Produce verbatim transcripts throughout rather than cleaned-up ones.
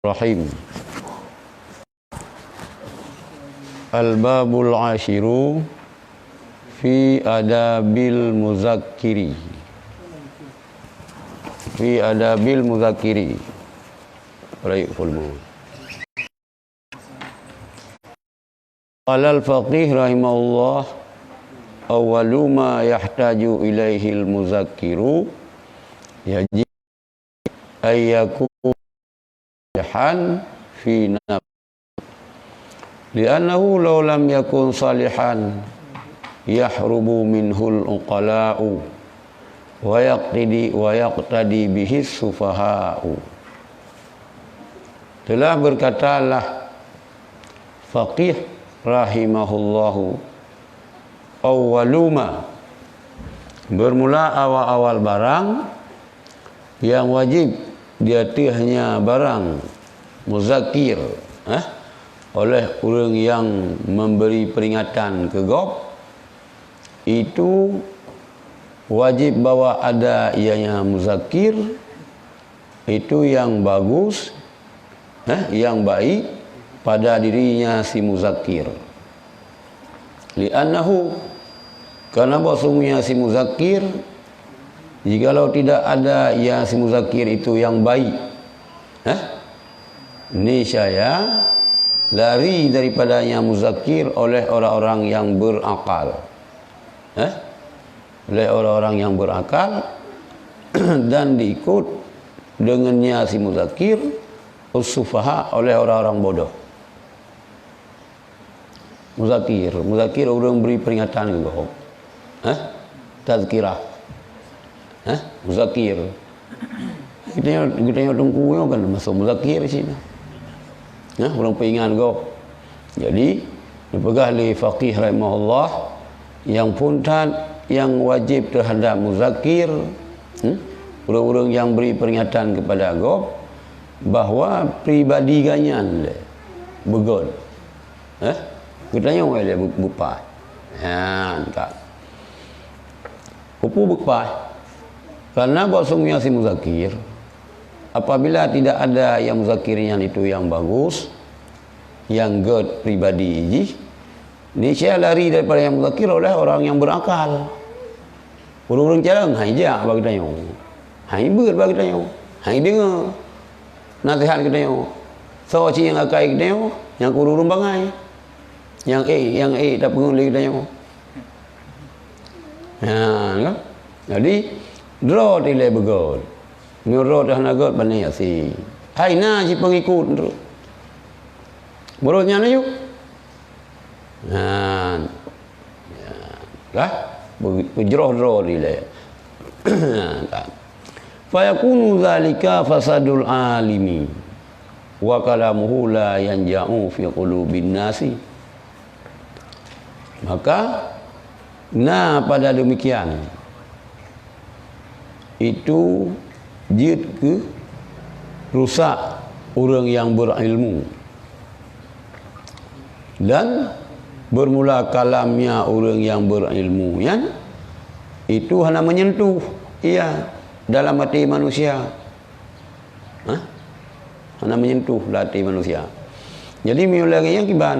Bismillahirrahmanirrahim. Al-babul asyiru fi adabil muzakkiri. Fi adabil muzakkiri. Qala al-faqih rahimahullah, "Awwalu ma yahtaju ilaihil muzakkiru, yajib an yakuna salihan fi nafsihi. Li'annahu law lam yakun salihan, yahrubu minhul uqala'u, wa yaqtadi, wa yaqtadi bihis sufaha'u." Telah berkatalah faqih rahimahullahu, "Awwaluma," bermula awal-awal barang, yang wajib di ateuehnya barang muzakkir, eh, oleh ureuëng yang memberi peringatan keu gob, itu wajib bahwa ada ianya muzakkir, itu yang bagus, eh, yang baik pada dirinya si muzakkir. Li'annahu, karena bahwasanya si muzakkir, jikalau tidak ada yang si muzakkir itu yang baik, eh, niscaya lari daripadanya muzakkir oleh orang-orang yang berakal. Eh? Oleh orang-orang yang berakal dan diikut dengannya si muzakkir, ussufaha, oleh orang-orang bodoh. Muzakkir, muzakkir ureuëng beri peringatan keu gob. Eh? Tazkirah. Eh? Muzakkir. Geutanyoe, geutanyoe teungku nyoe kan masuk muzakkir sini. Nah, ureuëng peuingat gob. Jadi, dipeugah lé faqih rahimahullah, yang phôn that, yang wajib terhadap muzakkir, hmm, ureuëng-ureuëng yang beri peringatan kepada gob, bahwa pribadi gobnyan lé beugöt. Eh? Geutanyoe lé bu-, bupat. Nyan ka. Peue beupaih? Karena bahwasanya si muzakkir, apabila tidak ada yang muzakkirnya itu yang bagus, yang göt pribadi jih, niscaya lari daripada yang muzakkir oleh orang yang berakal. Ureuëng-ureuëng calon hai jak bak geutanyoe. Hai beuet bak geutanyoe. Hai deungoe nasihat geutanyoe. Soe cit nyang akai geutanyoe, nyang ureuëng-ureuëng bangai. Nyang ék, nyang ék tapeungeut lé geutanyoe. Ha, kan? Jadi, droe tilée beugöt. Meunyoe droe teuh hana göt, bani asie. Hai na cit peungikut tu. Beurot nyan laju. Ha. Ya. Dah? Peu-, peujroh droe tilée. Dah. Fayakunu dzalika fasadul alimi wa kalamuhu la yanja'u fi qulubin nasi. Maka, na pada demikian, itu jeuet keu rusak ureuëng nyang beurilmu. Dan bermula kalamnya ureuëng nyang beurilmu nyan, itu hana menyentuh ia dalam hati manusia. Hah? Hana menyentuh lam até manusia. Jadi, meunyoe lagée nyan kiban,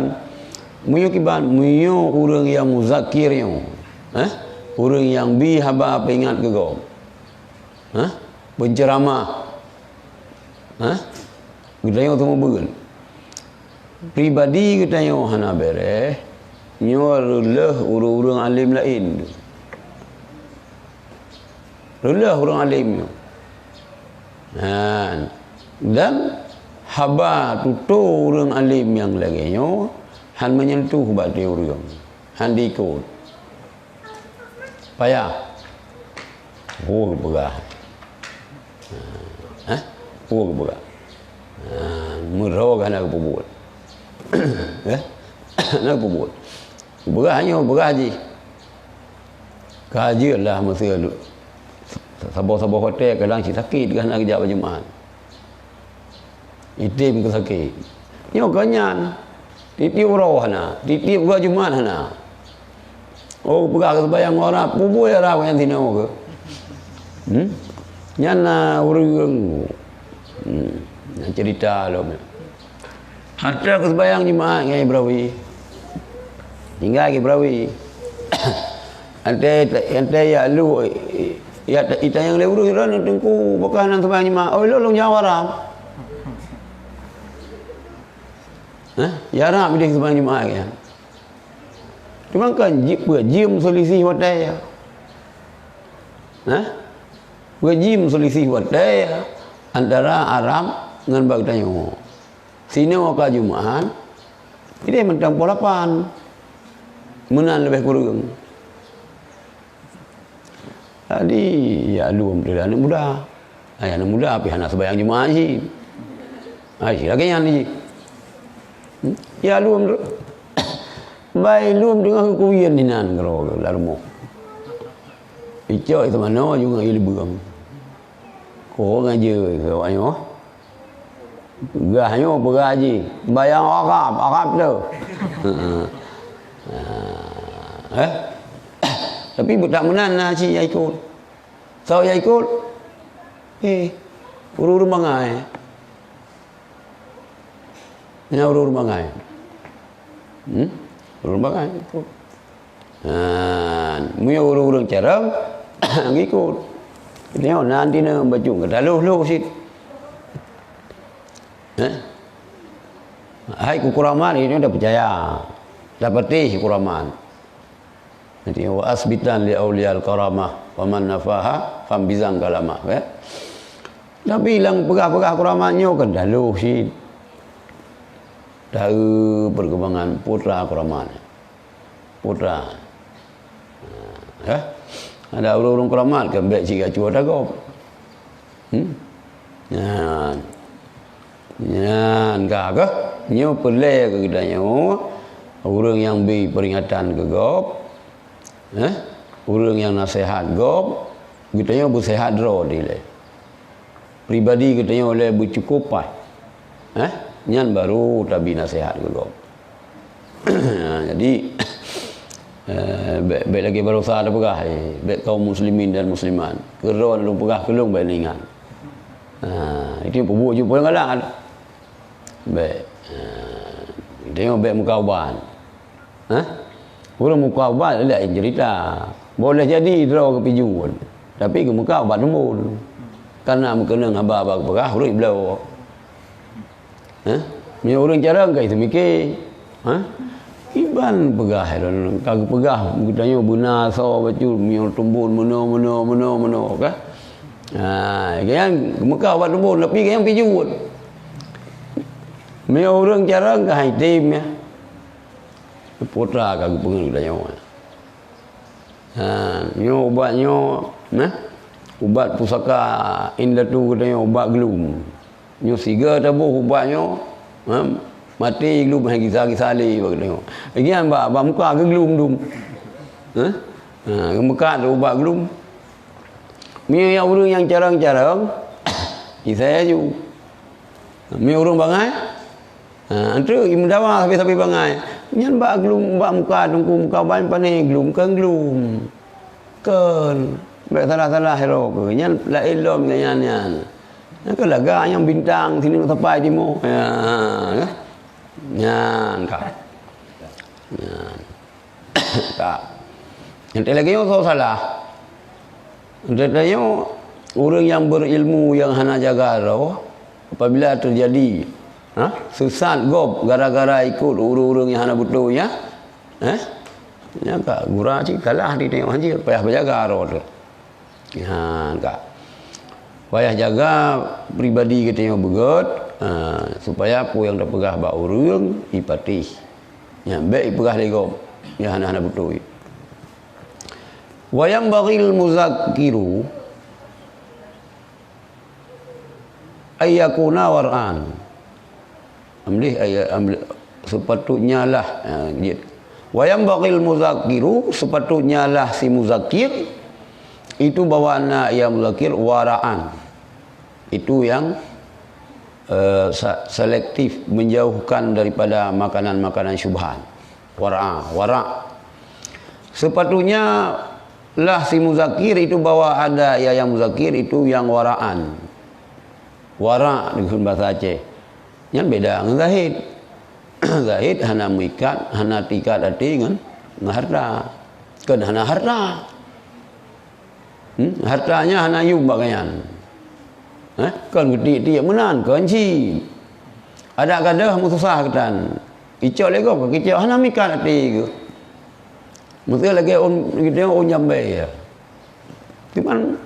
meunyoe kiban, meunyoe ureuëng nyang muzakir nyoe, hah? Ureuëng nyang bi haba peuingat keu gob, hah? Penceramah, hah? Geutanyoe teumeubeuen. Pribadi geutanyoe hana béréh, nyoe reuleuh ureuëng-ureuëng além laén. Reuleuh ureuëng além nyoe. Nah, dan haba tutoe ureuëng além nyang lagée nyoe han meunyentuh bak até ureuëng, han diikot. Payah. Peue geupeugah? Hah? Peue geupeugah? Nah, meudroe hana geupeubuet. Eh? Hana geupeubuet. Geupeugah nyoe, peugah jih. Ka jeuet lah meuseue saboh-saboh watée kadang cit sakét keu hana geujak bak Jumat. Item keu sakét. Nyoe ka nyan, tiep-tiep uroe hana, tiep-tiep geuh Jumat hana. Oh, peugah keu seubayang ngon Arab, peue buet Arab nyan sinoe keuh. Hmm? Nyan na ureuëng. Hmm. Nah, cerita lom. Hantar ke sembahyang Jumaat ngai berawi. Tinggal ke berawi. Antai, antai ya lu, ya itanyong lé ureueng ran teungku, bukon nan sembahyang Jumaat. Oh, lo long jawara. Hah? Ya Arab deh sembahyang Jumaat ya. Cuma kan ji-, peue jim selisih watèe ya. Hah? Peue jim selisih watèe ya antara Arab ngon bak tanyoe. Sinoe ka Jumaat, ideh mantong poh lapan. Meunan leubeh kureueng. Jadi, ya lom tu aneuk muda. Ai aneuk muda pih hana sembahyang Jumaat cit. Ai, lagèe nyan cit. Hmm? Ya lom tu. Bai lom teungoh keukuyeuen inan keudroe lam rumoh. Icok itu manoe juga ilibeueng. Ko ngajeue ke awak nyoe. Peugah nyoe, peugah jih. Bayang Arab, Arab tu. Heeh. Eh? Tapi butak meunan na cit ya ikot. Soe ya ikot? Eh, ureueng-ureueng bangai. Nyan ureueng-ureueng bangai. Hmm? Ureueng bangai ikot. Ha, meunyoe ureueng-ureueng carông, ngikot. Nyoe nanti na bacut geutaloh-loh cit. Eh? Hai ku kuramat, itu dah percaya. Dah patih kuramat. Jadi, "Wa asbitan li auliyail karamah, wa man nafaha fambizan kalamah," ya. Tapi lam peugah-peugah kuramat nyoe kan dah loh cit. Tahu perkembangan putra kuramat. Putra. Ha, ya. Ada ureueng-ureueng kuramat kan bèk cit gacua ata gob. Hmm? Nyan. Nyan ka keuh. Nyoe peureulèe keu geutanyoe, ureueng nyang bri peuringatan keu gob, eh? Ureueng nyang naseuhat gob, geutanyoe beuseuhat droe dilèe. Pribadi geutanyoe lé beucukup paih. Eh? Nyan baru tabi naseuhat keu gob. Jadi, eh, bèk, bèk lagèe baroesa tapeugah, eh, bèk kaum muslimin dan muslimat. Keu droe lôn peugah keu lôn bèk ingat. Ha, itu peubuet jumpa nyang galak. Bèk. Ha, tanyoe bèk muka ubat. Hah? Ureueng muka ubat laén cerita. Boleh jadi droe geupijuet, tapi geumuka ubat teumbon. Karena meukeunong haba bak peugah ureueng bloe. Hah? Meunyoe ureueng carông ka itu mike. Hah? Iban peugah, ka geupeugah geutanyoe beuna soe bacut meunyoe teumbon meunoe, meunoe, meunoe, meunoe, ka? Ha, gobnyan geumuka ubat teumbon, tapi gobnyan pijuet. Meunyoe ureueng carông ka hai tem, ya. Putra ka geupeungeut geutanyoe. Ha, nyoe ubat nyoe, nah, ubat pusaka indatu geutanyoe, ubat glum. Nyoe siga taboh ubat nyoe, ha, maté glum hai gisa-gisa lé bak geutanyoe. Lagi nyan bak, bak muka geuglum dum. Ha? Ha, geumeukat ubat glum. Meunyoe nyang ureueng nyang carông-carông, isai aju. Meunyoe ureueng bangai, ha, anteuk imeudawa sabe-sabe bangai. Nyan bak glum, bak muka teungku, muka ban pané glum, kheun glum. Kheun, bèk salah-salah droe keu. Nyan laén lom ngon nyan, nyan. Nyan keuh lagak nyang bintang sinan sampai timoh. Ya, ya. Nyan ka. Nyan. Ka. Nyang lagèe nyoe soe salah. Nyang lagèe nyoe ureueng nyang beurilmu nyang hana jaga droe, apabila teujadi, ha, sesat gob gara-gara ikut ureueng-ureueng nyang hana beutôi nyan, eh, nyan ka gura cit kalah di tanyoe hanjeuet, payah beujaga droe teuh. Nyan ka. Payah jaga pribadi geutanyoe beugöt, ha, supaya peue nyang tapeugah bak ureueng, ipatéh. Nyan, bèk ipeugah lé gob nyang hana-hana beutôi. Wa yanbaghil muzakkiru ayyakuna war'an. Amlih, ay-, amlih, sepatutnya lah, ha, jeuet. Wa yanbaghil muzakkiru, sepatutnya lah si muzakir itu bahwa na ia muzakir wara'an. Itu yang, eh, sa-, selektif, menjauhkan daripada makanan-makanan syubhat. Wara', wara'. Sepatutnya lah si muzakir itu bahwa ada ia yang muzakir itu yang wara'an. Wara' dikheun basa Aceh. Nyan beda ngon zahid. Zahid hana meuikat, hana teuikat até ngon, ngon harta. Kon hana harta. Hmm? Harta nyan hana yum bak gobnyan. Eh? Kon geutiek-tiek meunan, kon cit. Adak gadôh meususah geutan. Icok lé gob ka kicok, hana meuikat até geuh. Meuseu lagèe ôn, geutanyoe ôn jambèe, ya. Cuman,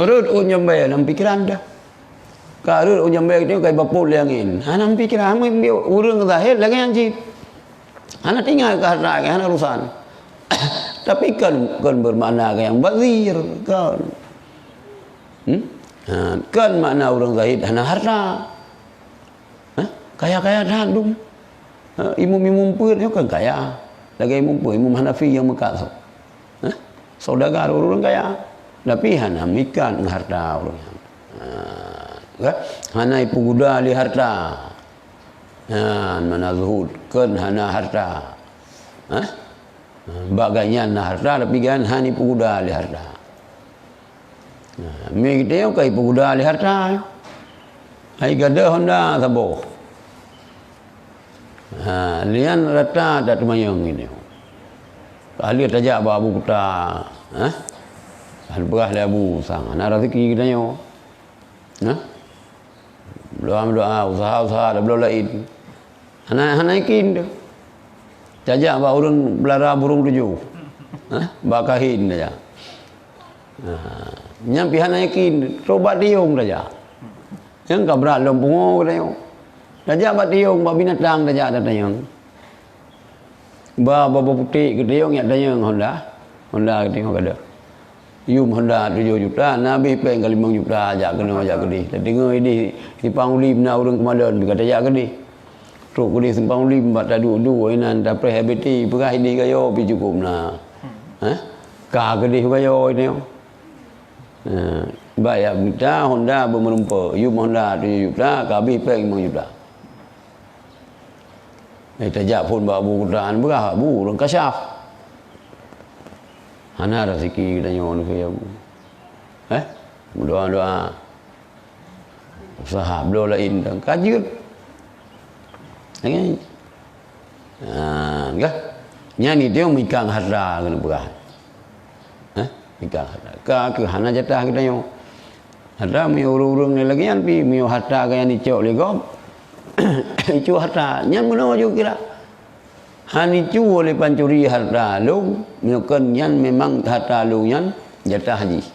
rhot ôn jambèe lam pikeran dah. Ka rhot ôn jambèe geutanyoe ka jibapot lé angén. Hana meupikiran, hana meubiôh ureueng zahid lagèe nyan cit. Hana teuingat keu harta, hana urusan. Tapi kon, kon bermakna keu nyang bazir, kon. Hmm? Ha, kon makna ureueng zahid hana harta. Hah? Kaya-kaya that dum. Ha, imum-imum peuet nyoe kan kaya. Lagèe imum peuet, Imum Hanafi nyang meukat soe. Hah? Saudagar ureueng kaya. Tapi hana meuikat ngon harta ureueng nyan. Ha, kan? Hana ipeuguda lé harta. Nyan makna zuhud, kon hana harta. Hah? Bak gobnyan na harta, tapi gobnyan hana ipeuguda lé harta. Nah, mi geutanyoe ka ipeuguda lé harta. Hai gadôh honda saboh. Ha, lian rata that teumanyong geutanyoe. Ahli tajak bak Abu Kuta, ha? Hana peugah lé Abu sang, hana raseuki geutanyoe. Ha? Doa-doa, usaha-usaha, dan bloe laén. Hana, hana yakin tu. Tajak bak ureueng pelara burông tujoh. Hah? Bak kahin tajak. Ha. Nyan pih hana yakin. Trok bak tiong tajak. Nyang ka brat lom pungo geutanyoe. Tajak bak tiong, bak binatang tajak, tajak tanyong. Ba, ba, ba putéh geutanyoe nyak tanyong honda. Honda geutanyoe ka deuh. Yum honda tujoh juta, na abéh péng ka limong juta, jak keunoe, jak keudéh. Tadeungoe idéh simpang Ulim na ureueng keumalon, pih ka tajak keudéh. Trok keudéh simpang Ulim, bak taduek-duek inan, tapreh abéti, peugah idéh gayo pih cukôp na. Hah? Ka keudéh gayo nyoe. Ha, bak jak mita honda beumeurumpok, yum honda tujoh juta, ka abéh péng limong juta. Eh, tajak phôn bak Abu Kuta, peugah Abu, ureueng kasyaf. Hana raseuki geutanyoe neukeu Abu. Eh? Meudoa-doa. Usaha bloe laén dan ka jeuet. Nyan. Ha, gah. Nyan itu nyang meuikang harta keuneuk peugah. Hah? Meuikang harta. Ka keuh hana jatah geutanyoe. Harta meunyoe ureueng-ureueng lagèe nyan pih, meunyoe harta ka nyan icok lé gob, icok harta. Nyan meunoe ju kira. Han icue lé pancuri harta lôn, meunyoe kon nyan memang harta lôn nyan jatah jih.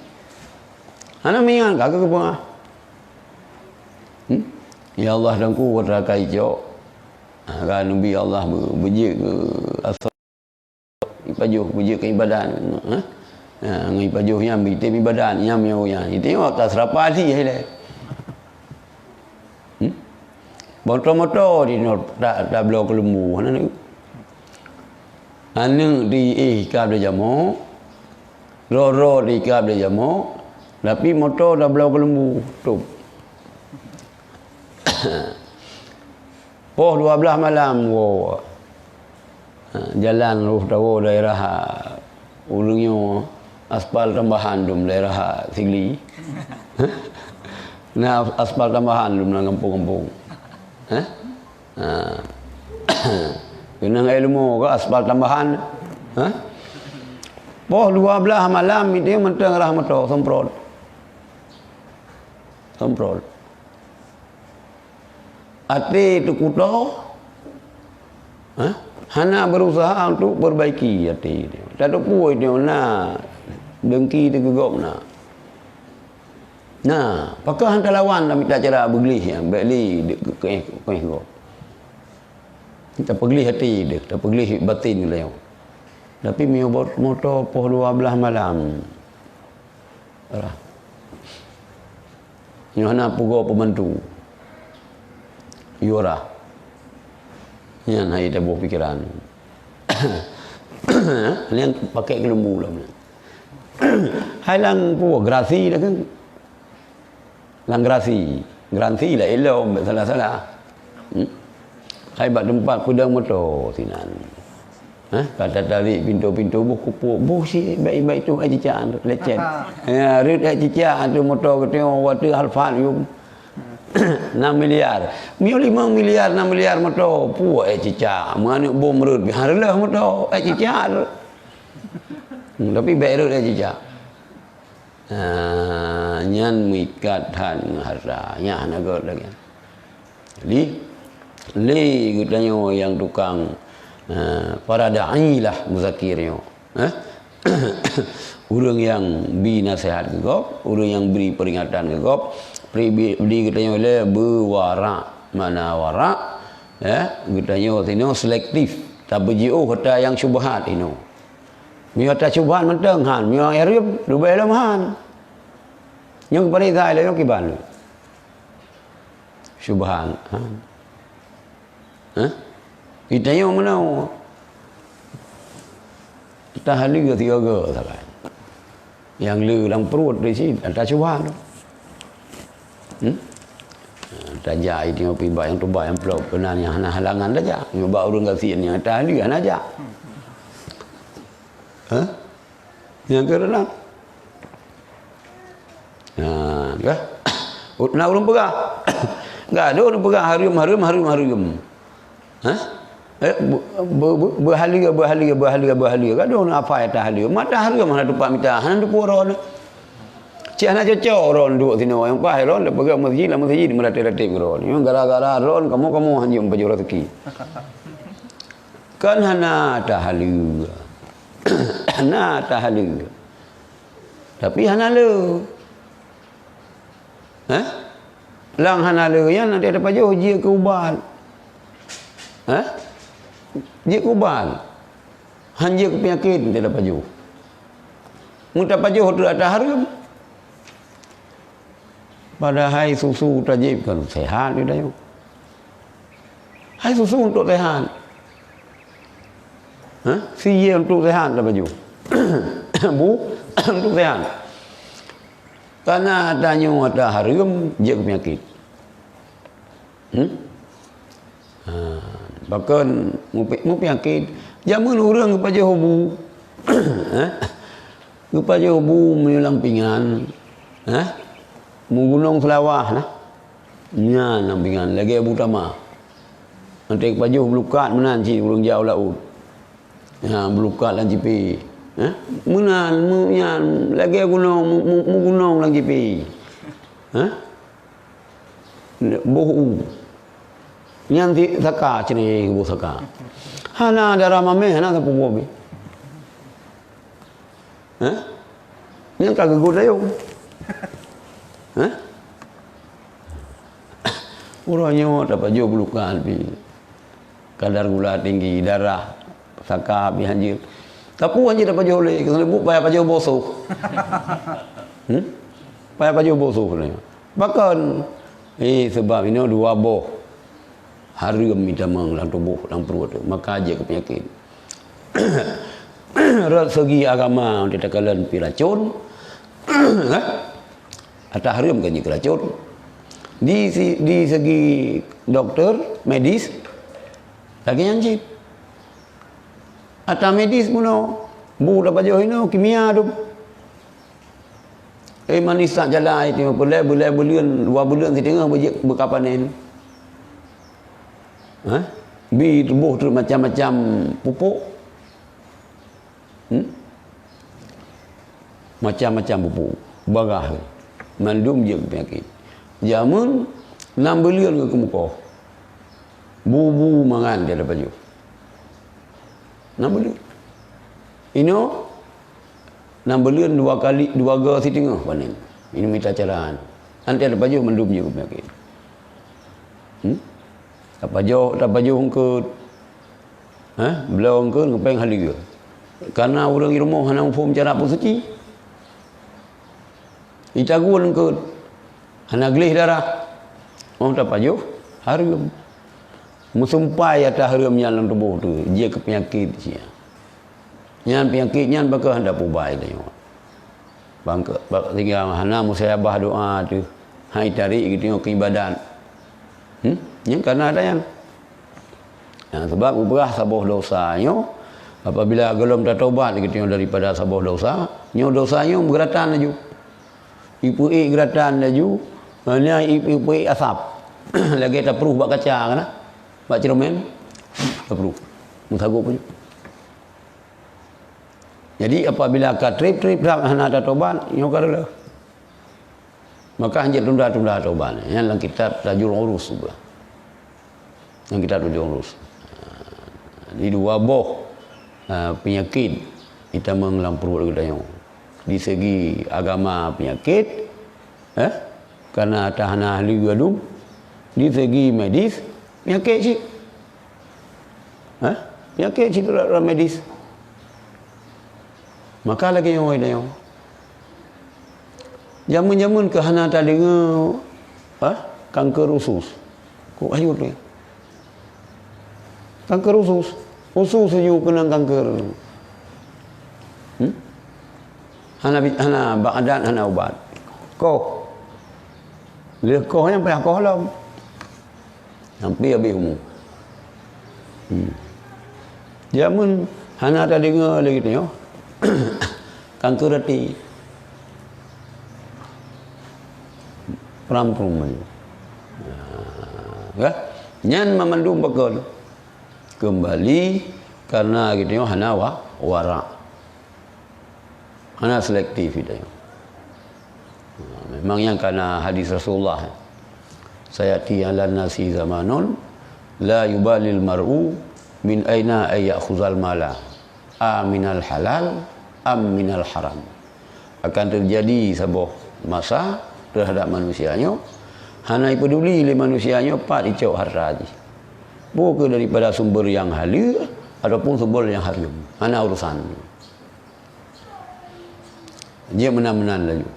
Hana meuingat ka keuh peugah. Hmm? Ya Allah, Teungku, atra ka icok. Ha, ka neubi Allah beu-, beujeuet keu asa-, ipajoh, beujeuet keu ibadat. Ha? Ha, ngon ipajoh nyan, beutem ibadat, nyan meunyoe nyan. Itu nyoe ka seurapa lé hai lé. Hmm? Moto-moto di nyoe ta-, tabloe keu leumbu, hana. Aneuk di, eh, ka beujamoe, rot-rot di ka beujamoe, tapi moto tabloe keu leumbu, top. Poh dua blaih malam, woe. Ha, jalan rôh tawoe daerah, ha, ureueng nyoe aspal tambahan dum daerah, ha, Sigli. Na aspal tambahan dum lam gampông-gampông. Ha? Ha. Keunong ilmu ke aspal tambahan. Ha? Poh dua blaih malam itu mantong rah moto semprot. Semprot. Até teukuto, ha? Hana berusaha untuk perbaiki até. Tateupeue itu na dengki teugeugok na. Na, pakon han talawan lam mita cara beugleh nyan, bèk lé deuh keu-, keu-, keu-, gob. Tapeugleh até deuh, tapeugleh batin geutanyoe. Tapi meunyoe bot moto poh dua blaih malam, Alah. Nyoe hana pugoe peubantu. Yura. Nyan hai taboh pikeran. Nyang pakai keuleumbu lom. Hai lam pugoe gerasi dah kan? Lam gerasi. Gerasi lah elok, salah-salah. Hmm? Hai bak teumpat peudong moto sinan. Hah? Ka tatarék pintoe-pintoe boh kupok, boh si baik-baik tu hai cicak tu, lecet. Ya, rot hai cicak tu moto geutanyoe watèe Alphard yum. Enam miliar. Meunyoe limong miliar, enam miliar moto, puih ék cicak. Meu aneuk bom rhot, hareuloh moto, ék cicak. Hmm, tapi bék rhot ék cicak. Ha, nyan meuikat that ngon harta. Nyan hana göt lagèe nyan. Li, li geutanyoe nyang tukang, ha, para da'i lah muzakir nyoe. Eh? Ureuëng nyang bi naseuhat keu gob, ureuëng nyang bri peuringatan keu gob, pri-, bi-, bri geutanyoe lé beuwarak, mana warak, eh? Geutanyoe sinoe selektif, tapeujiôh ata nyang syubhat inoe. Meunyoe ata syubhat mantong han, meunyoe hareuem leubeh lom han. Nyoe geupareksa lé nyoe kiban. Syubhat han. Hah? Geutanyoe meunoe. Tahlil tiga-tiga sagai. Nyang le lam pruet di sini, ata syubhat. Hmm? Tajak itu nyang pibak, nyang tuba, nyang plop, keunan nyang hana halangan tajak. Nyang bak ureuëng gasien nyang tahlil hana jak. Hah? Nyang keureunak. Ha, kah? Na ureuëng peugah. Enggak ada ureuëng peugah hareuem, hareuem, hareuem, hareuem. Hah? Eh, bu-, bu-, bu-, beuhaleuem, beuhaleuem, beuhaleuem, beuhaleuem. Enggak ada ureuëng hafai tahlil. Mata hareuem hana teumpat mita, hana teupeu uroe. Cit hana cocok uroe duek sinoe. Nyang paih uroe peugah meuseujid, lam meuseujid meuratéb-ratéb uroe. Nyoe gara-gara uroe kamoe-kamoe hanjeuet pajoh raseuki. Kan hana tahlil. Hana tahlil. Tapi hana le. Hah? Lam hana le nyan nanti tapajoh jeuet keu ubat. Hah? Jeuet keu ubat. Han jeuet keu peunyakét nanti tapajoh. Mun tapajoh tu ata hareuem. Padahai susu tajib kan sehat dia. Hai susu untuk sehat. Hah? Siyé untuk sehat tapajoh. Bu, untuk sehat. Karena tanyoe ata hareuem jeuet keu peunyakét. Hmm? Ha, bahkan mupe-, mupeunyakét. Jameun ureuëng geupajoh bu. Hah? Geupajoh bu meunyoe lam pingan. Hah? Meugunong seulawah nah. Nyan lam pingan lagèe bu tama. Nanti geupajoh beulukat meunan cit ureuëng jak u laôt. Ha, beulukat lam cipé. Hah? Meunan, meu-, nyan lagèe gunong, mu-, mu-, meugunong lam cipé. Hah? Boh u. Nyan ti saka, cre boh saka. Hana darah mamèh, hana sapeue boh. Hah? Nyan ka geugot dayong. Hah? Uroe nyoe tapajoh beulukat pi. Kadar gula tinggi, darah, saka pi hanjeuet. Tapi hanjeuet tapajoh lé, keuneuk bu payah pajoh boh soh. Hmm? Payah pajoh boh soh nyoe. Pakon? Eh, sebab inoe dua boh hareuem meutamong lam tuboh, lam pruet tu. Maka jeuet keu peunyakét. Rot segi agama, takalon pi racun. Ata hareuem kan jeuet keu racun. Di si-, di segi doktor, medis, lagèe nyan cit. Ata medis bunoe, bu tapajoh inoe, kimia tu. Eh, manis that jalai tu, peulai, beulai buleuen, dua buleuen siteungoh beujeuet beukapanen. Hah? Bi tuboh treuk macam-macam pupuk. Hmm? Macam-macam pupuk. Bagah. Mandum jeuet peunyakét. Jameun, nam buleuen keu keumukoh. Bu-bu mangan dia tapajoh. Nam buleuen. Inoe, nam buleuen dua kali, dua go siteungoh panen. Inoe mita cara. Nanti tapajoh mandum jeuet peunyakét. Hmm? Tapajoh, tapajoh eungkôt. Hah? Bloe eungkôt ngon péng halue. Karena ureueng di rumoh hana muphom cara peusuci. Itagun eungkôt. Hana gleh darah. Oh, tapajoh hareuem. Meusumpai ata hareuem nyan lam tuboh tu, jeuet keu peunyakét sia. Nyan peunyakét nyan bak keuh hana pubai tanyoe. Bangke-, bak tinggai hana mustajabah doa tu. Hai tarék geutanyoe keu ibadat. Hmm? Nyan kana ata nyan. Nah, sebab geupeugah saboh dosa nyoe, apabila gohlom tatobat geutanyoe daripada saboh dosa, nyoe dosa nyoe meugeuratan laju. Ipeuék geuratan laju, Nyan ipeuék asap. Lagèe tapruh bak kaca kan? Bak cermin. Tapruh. Meusagoe pun. Jadi, apabila ka trép-trép that hana tatobat, nyoe ka reuloh. Maka hanjeuet tunda-tunda tobat. Nyan lam kitab Tajul Urus tu. Lam kitab Tajul Urus. Di dua boh, ah, peunyakét itamong lam pruet geutanyoe. Di segi agama peunyakét, eh, karena ta hana ahli gadum. Di segi medis, peunyakét cit. Hah? Peunyakét cit lam medis. Maka lagèe nyoe, lagèe nyoe. Jameun-jameun keu hana tadeungoe, hah? Kanker usus. Kok hayut ni? Kanker usus. Usus seujue keunong kanker. Hmm? Hana bi-, hana bak adat, hana ubat. Koh. Lheueh koh nyan payah koh lom. Sampai habéh umu. Hmm. Jameun hana tadeungoe lagèe nyoe. Kanker até. Pram-prum. Ya. Nyan mamandum pakon. Keumbali karena geutanyoe hana wa-, warak. Hana selektif geutanyoe. Memang nyan kana hadis Rasulullah. "Sayati 'alan nasi zamanun la yubalil mar'u min aina ay ya'khuzal mala. A minal halal am minal haram." Akan terjadi saboh masa terhadap manusia nyoe, hana ipeduli lé manusia nyoe pat icok harta jih. Bukon daripada sumber nyang haleue ataupun sumber nyang haram. Hana urusan. Jeuet meunan-meunan laju.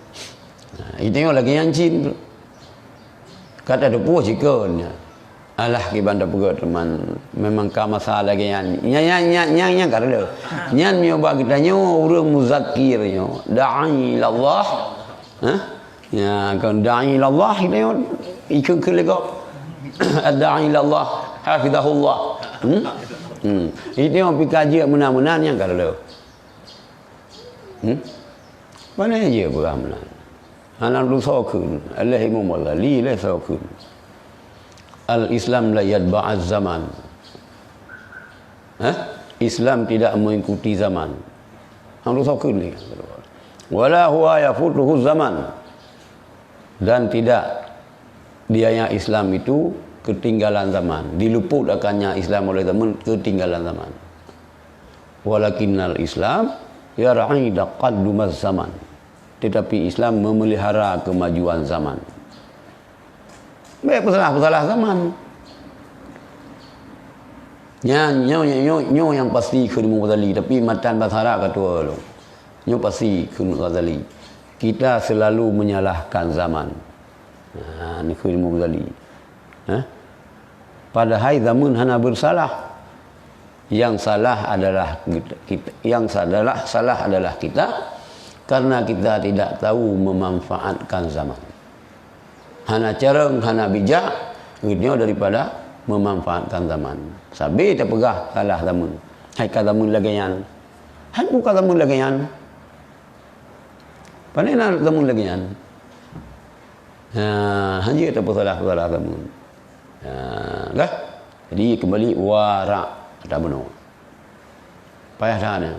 Nah, itu lagèe nyan cit. Ka tateupeue sikon nyan. Alah kiban tapeugah teuma memang ka masa lagèe nyan. Nyan, nyan, nyan, nyan, nyan ka reuloh. Nyan meunyoe bak geutanyoe ureueng muzakir nyoe, da'i ilallah. Hah? Ya, kon da'i ilallah geutanyoe ikheun-kheun lé gob. Ad-da'i ilallah, hafizahullah. Hmm? Hmm. Itu nyang pih ka jeuet meunan-meunan nyan ka reuloh. Hmm? Pane jeuet peugah meunan. Hana lôn soe kheun, lé Imam Ghazali lé soe kheun. Al-Islam la yatba'az zaman. Hah? Islam tidak mengikuti zaman. Hana lôn soe kheun lé. Wala huwa yafutuhu zaman. Dan tidak dianya Islam itu ketinggalan zaman. Diluput akannya Islam oleh zaman, ketinggalan zaman. Walakinnal Islam yar'i taqaddumaz zaman. Tetapi Islam memelihara kemajuan zaman. Bèk peusalah-peusalah zaman. Nyan, nyoe, nyoe, nyoe, nyoe nyang pasti kheun Imam Ghazali, tapi matan bahasa Arab ka tuwo lom. Nyoe pasti kheun Ghazali. Kita selalu menyalahkan zaman. Ha, ni kheun Imam Ghazali. Hah? Padahai zaman hana bersalah. Yang salah adalah kita, kita, yang salah, salah adalah kita karena kita tidak tahu memanfaatkan zaman. Hana carông, hana bijak, geutanyoe daripada memanfaatkan zaman. Sabe tapeugah salah zaman. Hai ka zaman lagèe nyan. Hai buka zaman lagèe nyan. Pane na zaman lagèe nyan. Ha, hanjeuet tapeusalah-salah zaman. Ha, dah. Jadi, kembali warak ata bunoe. Payah that nyan.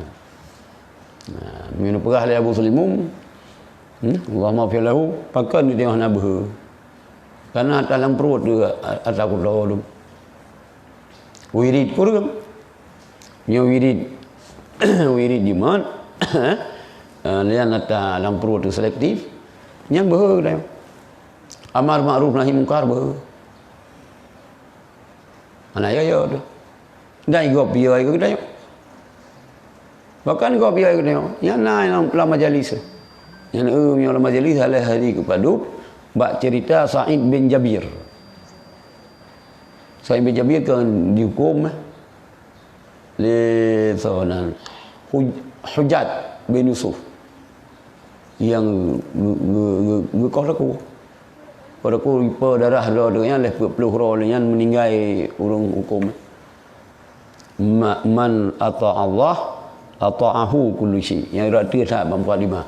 Ha, meunyoe peugah lé Abu Sulimum, hmm, Allahumma fir lahu, pakon di tengah na beuhe. Karena ata lam pruet tu, ata kuto tu. Wirid kureueng. Nyoe wirid, wirid jimat, eh, nyan ata lam pruet tu selektif. Nyan beuhe geutanyoe. Amar makruf nahi mungkar beuhe. Hana yo-yo tu. Dan gob yo geutanyoe. Bahkan gob yo geutanyoe. Nyan na lam, lam majalis. Nyan, eh, nyoe lam majalis alai hari keupadub bak cerita Sa'id bin Jabir. Sa'id bin Jabir kan dihukum, eh, lé soe nan, Huj-, Hujjaj bin Yusuf nyang geu-, geu-, geu-, geukoh laku. Koh laku ipe darah droe nyan lhèe peuet ploh droe nyan meuninggai ureueng huköm. Ma-, man ata'allah, ata'ahu kullu syai'. Nyang rot that bak mukadimah.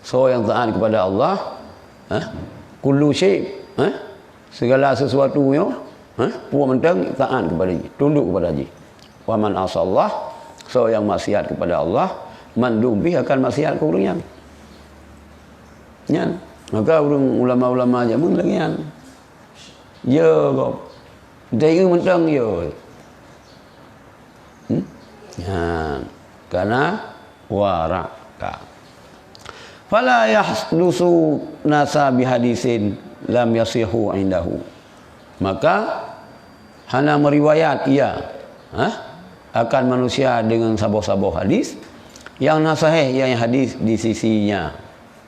Soe nyang taat kepada Allah, ha? Kullu syai', eh? Segala sesuatu nyoe, eh? Peue mantong taat kepada jih, tunduk kepada jih. Wa man asallah, soe nyang maksiat kepada Allah, mandum pih akan maksiat keu ureuëng nyan. Nyan, maka ureuëng ulama-ulama jameun lagée nyan. Ya, gob. Dai mantong ya. Hmm? Nyan, karena waraka. Fala yahdusu nasa bihadisin lam yasihu indahu. Maka hana meriwayat ia, ha, akan manusia dengan saboh-saboh hadis yang na sahih, yang hadis di sisinya.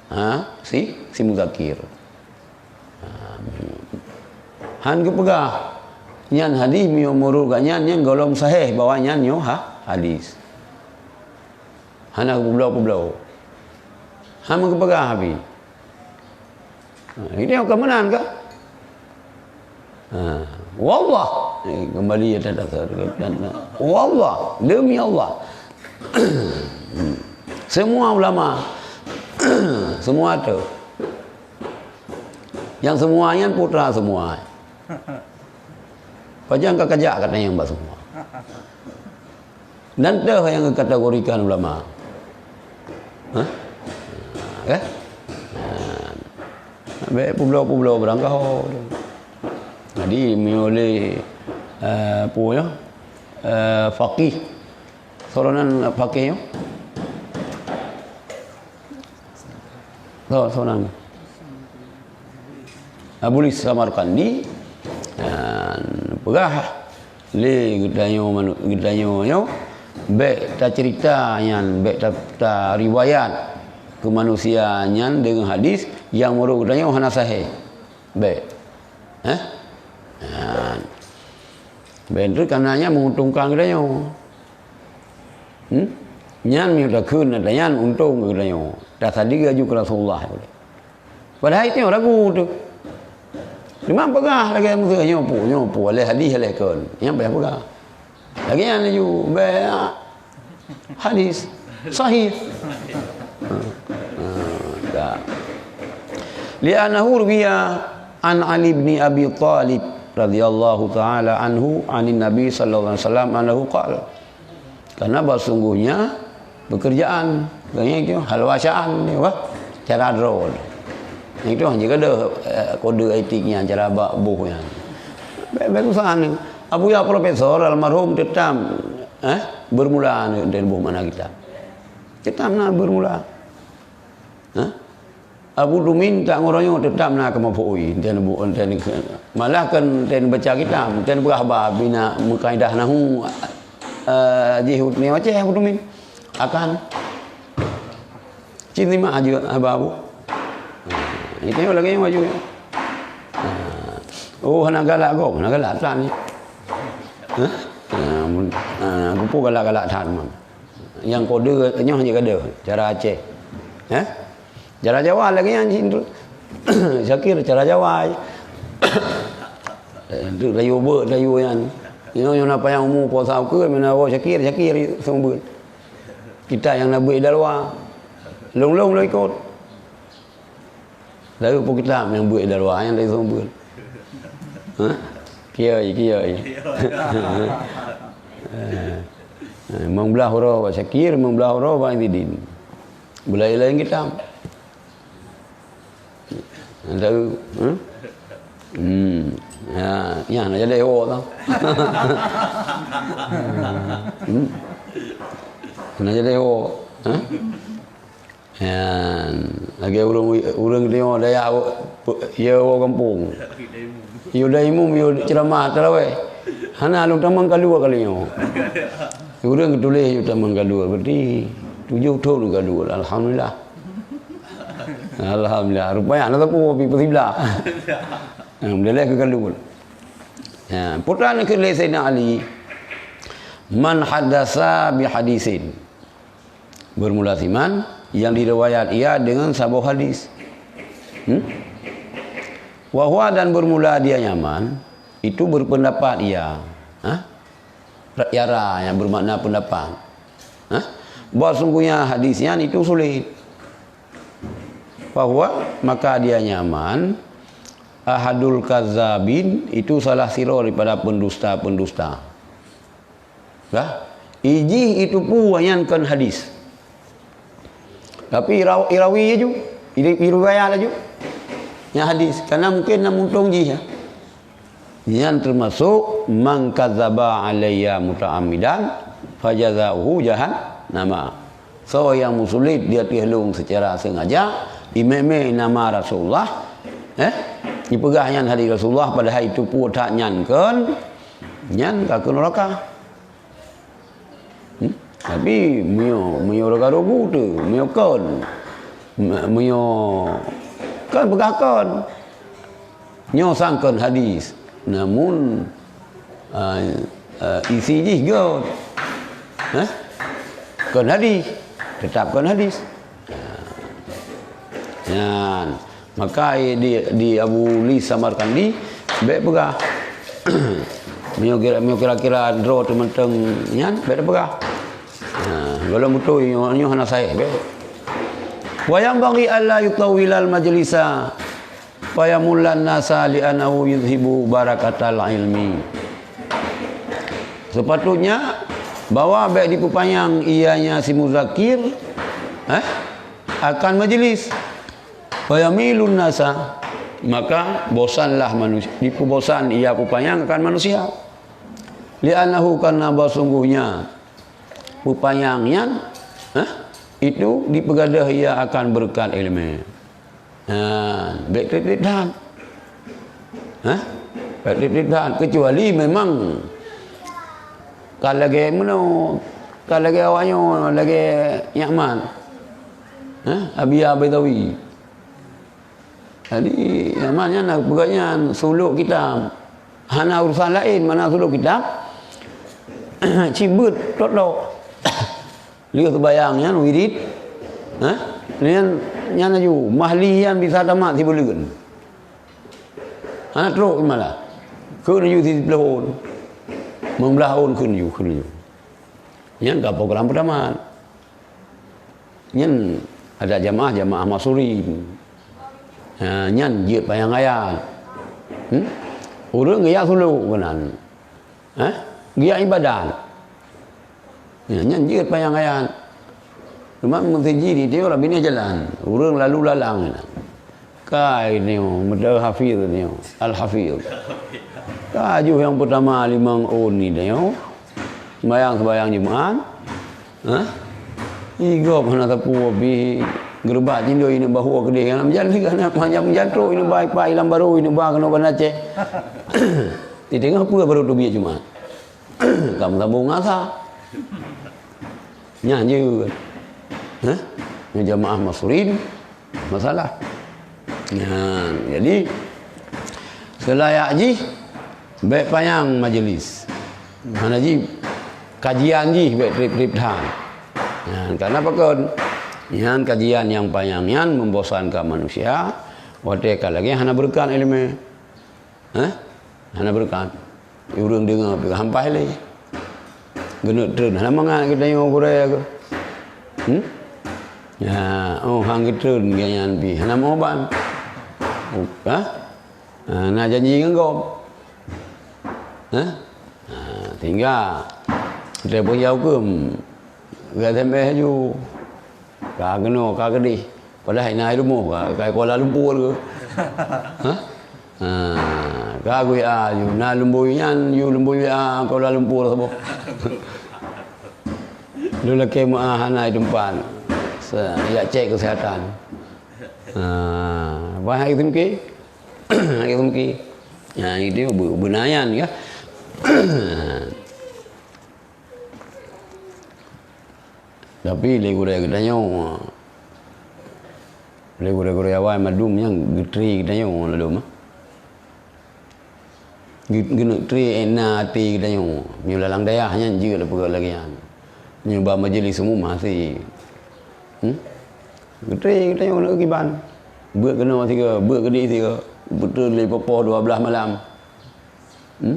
Ha, si, si Muzakir. Ha, han geupeugah nyan hadis meunyoe meunurot gobnyan nyan golom sahih bahwa nyan nyoe ha, hadis. Hana geubloe-geubloe. Hana geupeugah Abi. Ha, ini keumeunang kah? Ha, wallah. Eh, kembali ya, tak, tak, tak, tak, tak. Wallah, demi Allah. Semua ulama, semua tu. Yang semua nyan putra semua. Pajan ka kajak kata yang bak semua. Dan teuh nyang geukategorikan ulama. Hah? Eh? Bèk peubloe-peubloe barangkaho. Jadi, meunyoe lé, eh, peue nyoe? Eh, faqih. Soe nan faqih nyoe? Soe, soe nan? Abu Lis Samarkandi, dan peugah lé geutanyoe manu-, geutanyoe nyoe, bèk taceurita nyan, bèk ta-, tariwayat keu manusia nyan deungon hadis nyang meunurot geutanyoe hana sahih. Bèk. Hah? Nyan. Bèk, karena nyan menguntungkan geutanyoe. Hmm? Nyan meunyoe takheun ata nyan untông keu geutanyoe. Tasadiki laju keu Rasulullah. Padahai tanyoe ragu tu. Cuma peugah lagèe musoh nyoe peue, nyoe peue, lé hadis, lé kon. Nyan payah peugah. Lagèe nyan laju, bèk hadis sahih. Ha, ha, dah. Li'annahu ruwiya an Ali bin Abi Thalib radhiyallahu ta'ala anhu anin Nabi sallallahu alaihi wasallam annahu qala. Karena bahwa sungguhnya pekerjaan, bukan itu, hal wacaan ni, wah, cara droe. Itu hanya kada, eh, kode etik nyan, cara bak boh nyan. Baik, baik usaha ni. Abu ya Profesor almarhum tetap, eh, bermula ni, dari boh mana kita. Tetap nak bermula. Hah? Abu Dumin tak ngeuronyok tetap na keumapoh ui, enten bu-, enten, malah kan enten baca kitab, enten beurah ba bina mukaidah nahu, eh, jih ni Aceh Abu Dumin. Akan. Cit lima aja haba Abu. Ha, itu yang lagi yang maju. Ha. Oh, hana galak gob, hana galak tan. Hah? Ha, mun, ha, aku pun galak-galak tan, man. Nyang kode nyoh hanya kada cara Aceh. Eh? Cara Jawa lagi yang cit tu. Syakir cara Jawa. Eh, tu layu beuet, layu nyan. Nyoh, nyoh napa nyang umu puasa ukeue, mina wa Syakir, Syakir seumeubeuet. Kita nyang na beuet daluwa. Long-long lom ikot. Lalu pun kita nyang beuet daluwa, nyang lain seumeubeuet. Ha? Kiai, kiai. Eh, eh, memblah uroe bak Syakir, memblah uroe bak Izidin. Beulain-lain kitab. Tahu, hmm? Hmm. Ya, ya, nak jadi ho tau. Hmm. Nak jadi ho, ha? Nyan, lagèe ureueng, ureueng deungoe dayah, ya, ureueng gampông. Yue dayah imum, yue ceuramah tarawèh. Hana lôn tamong ka dua kali nyoe. Ureueng geutuléh yue tamong ka dua, berarti tujoh thon ka dua. Alhamdulillah. Alhamdulillah. Rupanya hana sapeue pi peusiblah. Alhamdulillah keu ka dua. Ya, putra neukheun lé Saidina Ali, "Man haddasa bi hadisin." Bermula siman yang diriwayat ia dengan saboh hadis. Hmm? Wahwa dan bermula dia nyaman, itu berpendapat ia. Hah? Yara yang bermakna pendapat. Hah? Bahwa sungguhnya hadis nyan itu sulit. Bahwa maka dia nyaman Ahadul kazabin, itu salah sidroe daripada pendusta-pendusta. Dah? Ijih itu peue nyan kon hadis. Tapi ira-, irawi laju, iri-, iriwayat laju. Nyan hadis, karena mungkin na muntong jih, ya. Nyan termasuk, "Man kadzaba alayya muta'ammidan, fajazauhu jahannama." Soe nyang meusulet di ateueh lôn secara sengaja, imé-mé nama Rasulullah, eh, jipeugah nyan hadis Rasulullah, padahai itu peue that nyan kon, nyan ka keu neuraka. Hmm? Tapi meunyoe, meunyoe ragu-ragu tu, meunyoe kon, me-, meunyoe kon peugah kon. Nyoe sang kon hadis, namun, ah, ah, isi jih kon. Hah? Kon hadis, tetap kon hadis. Nyan. Maka di, di Abu Lis Samarkandi, bèk peugah. Meunyoe kira, meunyoe kira-kira droe teuh mantong nyan, bèk peugah. Ha, golom beutôi nyoe, nyoe hana sahih, bèk. Wa yanbaghi alla yutawwilal majlisa fayamullan nasa li'annahu yudhibu barakatal ilmi. Sepatutnya bahwa bèk dipeupanyang ianya si muzakir, eh, akan majlis. Fayamilun nasa, maka bosanlah manusia, dipeubosan ia peupanyang akan manusia. Li'annahu, karena bahwa sungguhnya peupanyang nyan, eh, itu dipeugadôh ia akan beureukat ileumèe. Ha, bèk trép-trép that. Hah? Bèk trép-trép that. Kecuali memang ka lagèe meunoe, ka lagèe awak nyoe, lagèe Nyak Mat. Hah? Abi Abaidawi. Jadi, Nyak Mat nyan na peugah nyan, suluk kitab. Hana urusan laén, mana suluk kitab. Cibeuet tok-tok. Lheueh seumayang nyan wirid, ha? Nyan, nyan laju, mahli nyan bisa tamat sibuleuen. Hana trok malah. Kheun laju siplôh ôn. Limong blaih ôn kheun laju, kheun laju. Nyan ka program peutamat. Nyan ada jamaah, jamaah Masurin. Ha, nyan jeuet panyang ayat. Hmm? Ureueng geujak suluk keunan. Eh? Geujak ibadat. Ya, nyan jeuet panyang ayat. Cuma meuseuti di tiep binéh jalan. Ureueng lalu lalang. Kai nyoe, meudawi hafiz nyoe. Al-Hafiz. Ka jeuet nyang peutama limong ôn ni nyoe. Sembayang-sembayang Jumat. Ha? Igop hana sapeue pih geureubak cindoi ineuk bahua keudeh. Hana meujan-, hana meujan trok ineuk bai pai lam barô ineuk ba keunoe Banda Aceh. Di teungoh peue barô teubiet Jumat. Ka meusambông asa. Nyan jeuet. Hah? Nyoe jamaah Masurin masalah. Nyan, jadi seulayak jih bèk panyang majlis. Hana jih kajian jih bèk trép-trép that. Nyan, karena pakon? Nyan kajian nyang panyang nyan membosankan manusia, watèe ka lagèe hana beureukat ileumèe. Hah? Hana beureukat. Ureueng deungoe pih hampah lé. Geuneuk treun hana mangat geutanyoe gurèe keuh. Hmm? Ya, oh, han geutreun gobnyan pih hana meuubat. Hah? Ha, na janji ngon gob. Hah? Ha, sehingga teupeue ya huköm. Geu-S M S laju. Ka keunoe, ka keudeh. Padahai na i rumoh, ka, ka Kuala Lumpur keuh. Hah? Ha, ka gui a ju, na lumbôi nyan, ju lumbôi W A Kuala Lumpur saboh. Lôn lakèe meu'ah hana i teumpat. Se-, jak cek kesehatan. Ha, bah hai teumke. Hai teumke. Ha, itu be-, beuna nyan, ya. Tapi lé gurèe geutanyoe, lé gurèe-gurèe awai mandum nyang geutre geutanyoe ladôm, geu-, geuneuk tre ék na até geutanyoe. Meunyoe lalang dayah nyan jeuet lé peugah lagèe nyan. Meunyoe bak majelis umum hase. Hmm? Geutre geutanyoe keuneuk kiban. Beuet keunoe sigoe, beuet keudeh sigoe. Beutôi lé poh dua blaih malam. Hmm?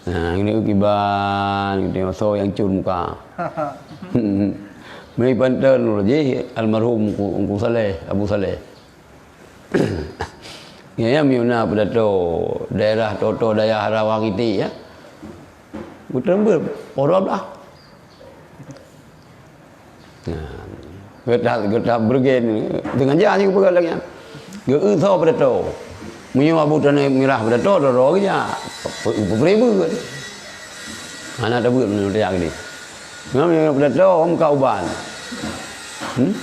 Ha, keuneuk kiban, keuneuk soe nyang cun muka. Meupanton jih almarhum Ungku, Ungku Saleh, Abu Saleh. Ya, ya, meunyoe na pidato daerah, toto dayah Rawa Kitik, ya. Beuteumbeuet poh dua blah. Nah, geuta, geuta bergen, dengan jahat juga peugah lagèe nyan. Geu-eu tho pidato. Meunyoe Abu Tani Mirah pidato, doro geuja. Pe-, pe-, peubri beuet. Hana tabeuet meunyoe tajak geude. Meunyoe pidato, om ka uban. Hmm?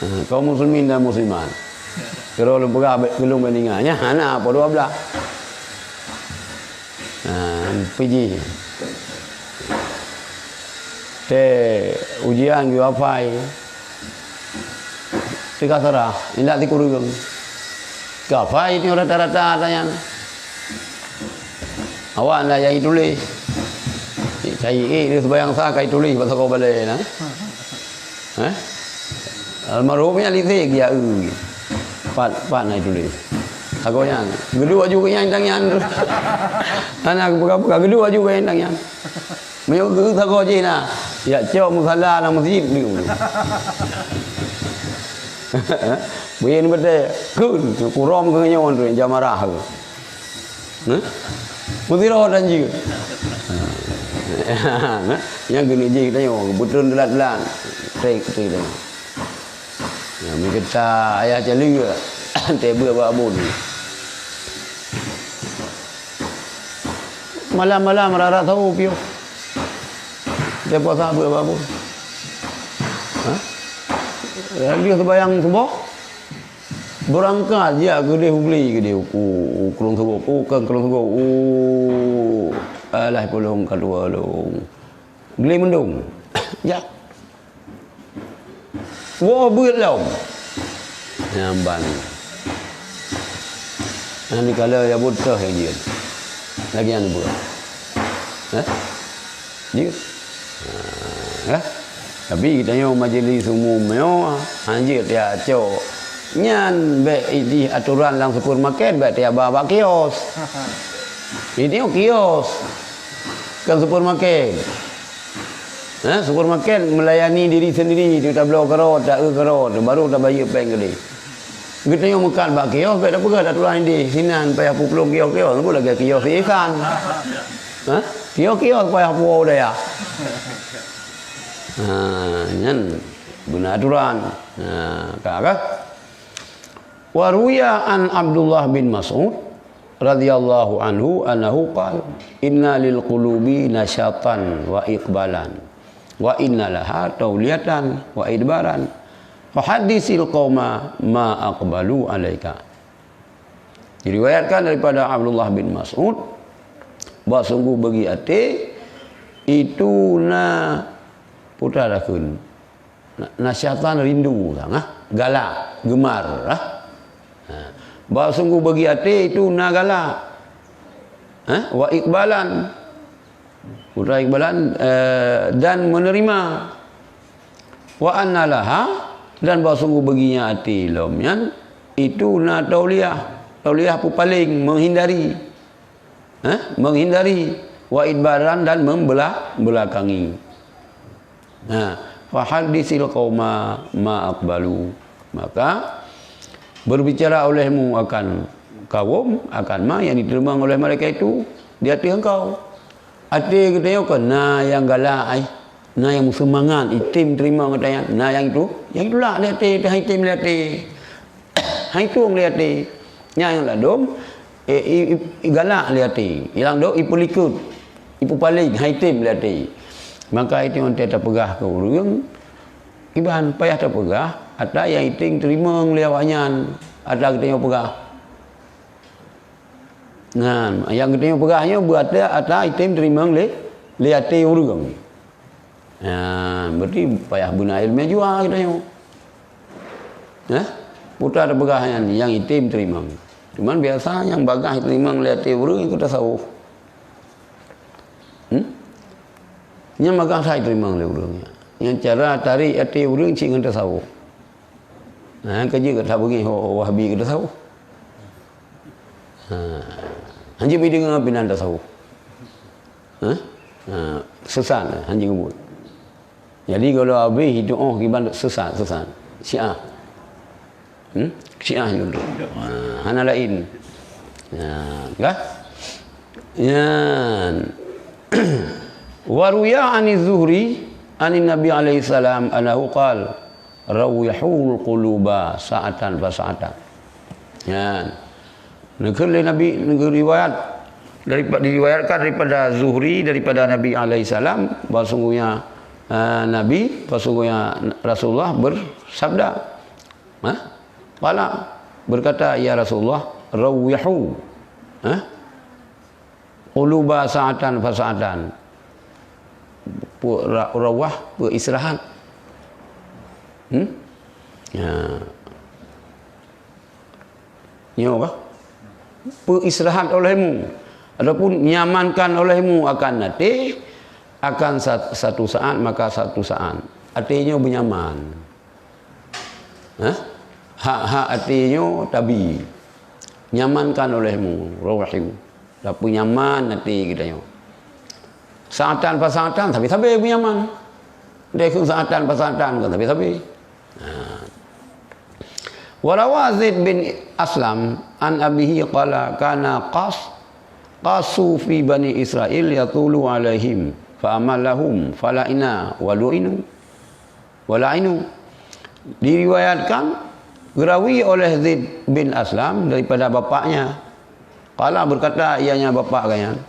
Ha, kaum muslimin dan muslimat. Keu lôn peugah, bèk, keu lôn bèk ninga. Nyan hana, poh dua blah. Ha, pih jih. Teuh ujian geuhafai. Teuka sarah, indak sikureueng. Geuhafai nyoe rata-rata ata nyan. Awak ndak jai tuléh. Cai ék lé seubayang sa kai tuléh bak sagoe balèe na. Hah? Almarhum nyan lisek geujak eu. Pat, pat na tuléh. Sagoe nyan. Geuduek aju keu nyan tang nyan. Hana geupeugah-peugah, geuduek aju keu nyan tang nyan. Meunyoe geu sagoe jih na, jak cok musala lam meuseujid deuh. Beuyen beutôi, kheun, kurom keu nyoe tu, jamarah. Hah? Meusidroe dan jeuet. Nyang keuneuk jih geutanyoe, beutreun teulat-teulat. Trek, trek tanyoe. Nyang meukeurah ayah caleuek, teuh beuet bak abon. Malam-malam rara sawoe piôh. Teuh puasa beuet bak abon. Hah? Lheueh seubayang suboh, beurangkat jak keudeh u glé keudeh u, u, u Krueng Seugoe, u, kon Krueng Seugoe, u, alah, polong ka tuwoe lôn. Glé Meundong. Jak. Woe beuet lom. Nyan ban. Nyan dikala ya beutoh ya jeuet. Lagèe nyan beuet. Hah? Jeuet. Ha, eh? Tapi geutanyoe majelis umum nyoe, hanjeuet tajak cok. Nyan bèk ideh aturan lam supermarket, bèk tajak ba bak kios. Geutanyoe kios, kon supermarket. Ha, supermarket melayani diri sendiri, tu tabloe keudroe, ta-eu keudroe, tu baru tabayeue péng keudeh. Geutanyoe meukat bak kios, bèk tapeugah aturan ideh, sinan payah peuplong kios-kios, nyoe lagèe kios si Ihsan. Ha? Kios-kios payah puwoe dayah. Ha, nyan beuna aturan. Ha, ka, ka? Wa ruwiya an Abdullah bin Mas'ud radhiyallahu anhu annahu qala, "Inna lil qulubi nasyatan wa iqbalan, wa inna laha tauliyatan wa idbaran. Fa haddisil qauma ma aqbalu alaika." Diriwayatkan daripada Abdullah bin Mas'ud, bahwa sungguh bagi até itu na putra dakun. Na-, nasyatan rindu, ha, galak, gemar, ha. Ha. Bahwa sungguh bagi até itu na galak. Ha? Wa iqbalan. Putra iqbalan, eh, dan menerima. Wa anna laha, dan bahwa sungguh baginya até lom nyan, itu na tauliyah. Tauliyah peupaléng, menghindari. Ha? Menghindari. Wa idbaran, dan membelah-, belakangi. Ha. Fa haddisil qauma ma aqbalu. Maka, berbicara olehmu akan kaum, akan ma yang diterima oleh mereka itu di até engkau. Até geutanyoe kon na nyang galak ai, na nyang meuseumangat, item teurimong geutanyoe, na nyang itu, nyang itulak lé até, teuh item lé até. Hai tueng lé até. Nyang ladôm, eh, i, i, igalak lé até. Nyang ladôm ipeulikot, ipeupaleng, hai tem lé até. Maka itu nyang tapeugah keu ureuëng, iban payah tapeugah, ata nyang item teurimong lé awaknyan, ata geutanyoe peugah. Nah, nyang geutanyoe peugah nyoe beuata ata item teurimong lé, lé até ureuëng. Ha, berarti payah beuna ileumèe jua geutanyoe. Hah? Peue tapeugah nyan, nyang item teurimong. Cuman biasa nyang bagaih teurimong lé até ureuëng nyan tasawuf. Hmm? Nyang bagaih sai teurimong lé ureuëng nyan. Nyang cara tarek até ureuëng cit ngon tasawuf. Ha, keujeuet ka tabeungéh Wahabi keu tasawuf. Ha. Hanjeuet beudeungoe pinan tasawuf. Ha? Ha, sesat, hanjeuet ngebut. Jadi kalau habéh itu oh kiban sesat, sesat. Syiah. Hmm? Syiah itu. Ha, hana lain. Nyan, kan? Nyan. Wa ruya 'ani Zuhri 'ani Nabi alaihi salam annahu qal, "Rawwihul quluba sa'atan fa sa'atan." Nyan. Neukheun lé Nabi, neukheun riwayat, daripa-, diriwayatkan daripada Zuhri, daripada Nabi alaihi salam, bahwasungguhnya, eh, Nabi, bahwasungguhnya Rasulullah bersabda, ha? Qala, berkata, "Ya Rasulullah, rawwihu." Ha? Quluba sa'atan fa sa'atan. Pu-, ra-, rawah, peuistirahat. Hmm? Ya. Nyoe bah. Peuistirahat olehmu. Ataupun nyamankan olehmu akan até, akan sa-, satu saat, maka satu saat. Até nyoe beunyaman. Hah? Hak-hak até nyoe tabi. Nyamankan olehmu, rawwihhu. Tapeunyaman até geutanyoe. Sa'atan fa sa'atan, sabe-sabe beunyaman. Deh keu sa'atan fa sa'atan kan sabe-sabe. Ha. Wa rawa Zaid bin Aslam an abihi qala kana qas-, qasu fi Bani Israil yatulu alaihim fa amallahum fala'ina wa lu'inu. Wala'inu. Diriwayatkan, geurawi oleh Zaid bin Aslam daripada bapaknya. Qala, berkata ianya bapak geuhnyan,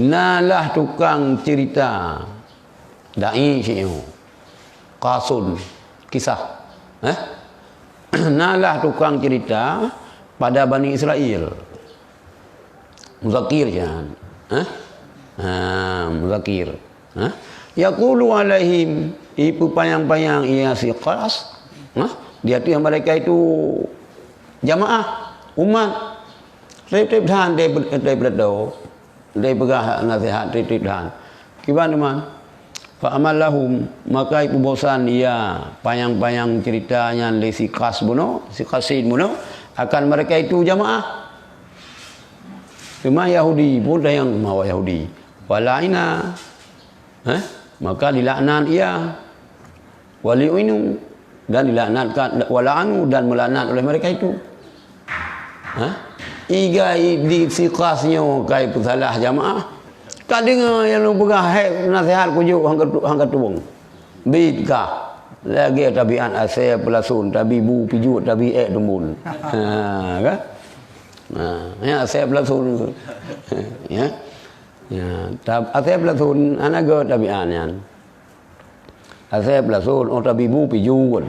"Nalah tukang cerita." Da'i syi'u. Qasun. Kisah. Eh? Nalah tukang cerita pada Bani Israel. Muzakir nyan. Hah? Ha, muzakir. Hah? Yaqulu alaihim, ipeupanyang-panyang ia si qas. Hah? Di ateueh mereka itu jamaah, umat. Treb-treb that daripada, daripada, daripada peugah nasihat treb-treb that. Kiban teuma? Fa amallahum, maka ipeubosan ia panyang-panyang cerita nyan lé si Qas bunoe, si Qasin bunoe, akan mereka itu jamaah. Teuma Yahudi pun tayang mawa Yahudi. Wa la'ina, eh, maka dilaknat ia. Wa li'inu, dan dilaknatkan, wa la'anu, dan melaknat oleh mereka itu. Ha? Igai di si Qas nyoe kai peusalah jamaah. Ka deungoe nyang lôn peugah hai nasihat kujok hangka tu-, hangka tueng. Bit kah. Lagèe tabiat asèe peulasun, tabi bu pijuet, tabi èk tumbon. Ha, kan? Ha, ya, asèe peulasun. Ya. Ya, tab-, asèe peulasun, hana gèt tabiat nyan. Asèe peulasun, oh, tabi bu pijuet.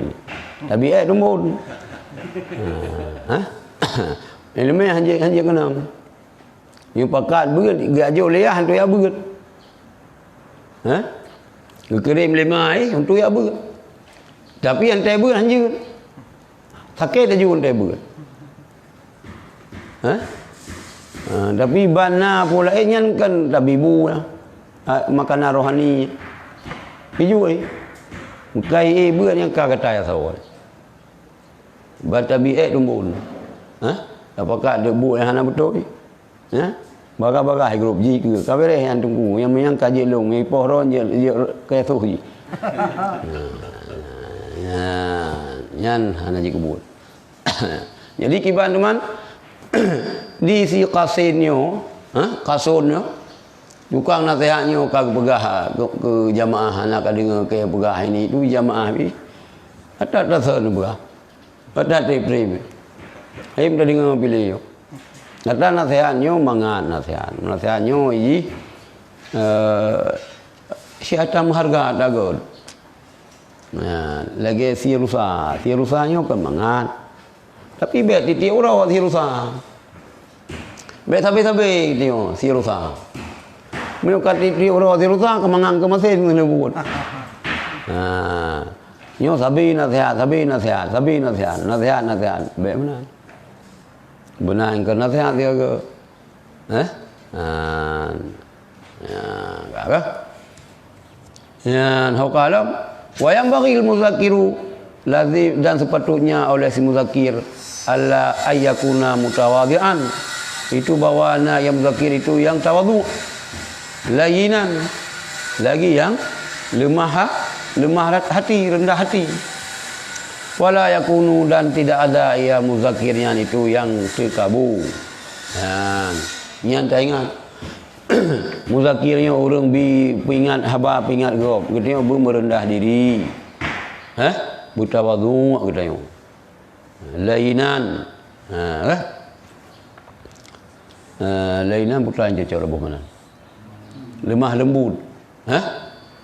Tabi èk tumbon. Ha? Ileumèe hanjeuet, hanjeuet keunong. Nyoe pakat beuet, geuajoh lé yah, hantu jak beuet. Ha? Geukirém lé ma, eh, hantu jak beuet. Tapi hanté beuet hanjeuet. Sakét laju hanté beuet. Ha? Ha, tapi ban na peue laén nyan kan tabi bu lah. Ha, makanan rohani. Pijuet, eh. Bukai, eh, beuet nyang ka gata asoe. Ban tabi èk tumbon. Ha? Tapakat deuek buet nyang hana beutôi. Ha? Bagah-bagah grup jih keu ka beureh nyang teungku, nyang meunyang ka jeuet lông, nyang ipoh ron jeuet, jeuet keu yatoh jih. Nyan, nyan hana jikeubuet. Jadi kiban teuma, di si Qasin nyoe, ha? Qasun nyoe, tukang naseuhat nyoe ka geupeugah keu, keu jamaah, hana ka deungoe keu peugah ini itu jamaah pih. Ata taseu neupeugah. Ata treb-treb. Hai meudeungoe piléh nyoe. Ata naseuhat nyoe mangat naseuhat. Naseuhat nyoe jih, eh, si ata meuhareuga ata göt. Nah, lagèe si rusa. Si rusa nyoe kan mangat. Tapi bèk tiep-tiep uroe si rusa. Bèk sabe-sabe tiep si rusa. Meunyoe ka tiep-tiep uroe si rusa, ka mangat keu masen keuneuk buet. Ha. Nyoe sabe naseuhat, sabe naseuhat, sabe naseuhat, naseuhat, naseuhat. Bèk meunan. Beuna engkau naseuhat siaga. Eh? Ha. Ya, ka, ka? Nyan, hau ka lom. Wa yanbaghil muzakkiru, lazim dan sepatutnya oleh si muzakir, alla ayyakuna mutawadhi'an. Itu bahwa na yang muzakir itu yang tawadhu. Layyinan, lagi yang lemah ha-, lemah rat-, hati, rendah hati. Wala yakunu, dan tidak ada ia muzakir nyan itu yang teukabu. Ha, nyan taingat. Muzakir nyoe ureuëng bi peuingat haba peuingat gob. Geutanyoe beumeureundah diri. Hah? Beutawadhu geutanyoe. Lainan. Ha, eh? Eh, lainan bukan cocok leubeh mana? Lemah lembut. Hah?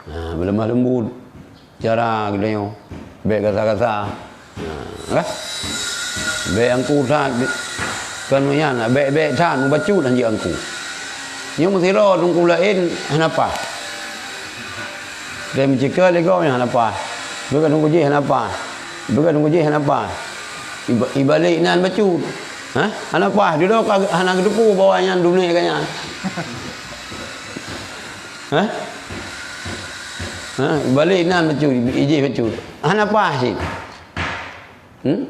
Ha, lemah lembut. Cara geutanyoe. Bék gasa-gasa. Ha, eh? Bék angku that. Kan nyan, bék-bék that mubacut hanjeuet angku. Nyoe meusidroe teungku laén hana paih. Dan meucike lé gob nyan hana paih. Beuka teungku jih hana paih. Beuka teungku jih hana paih. Iba-, ibalek nan bacut. Hah? Hana paih, dudoe ka hana geuteupeue bahwa nyan dunia ka nyan. Hah? Hah? Ibalek nan bacut, ijih bacut. Hana paih cit. Hmm?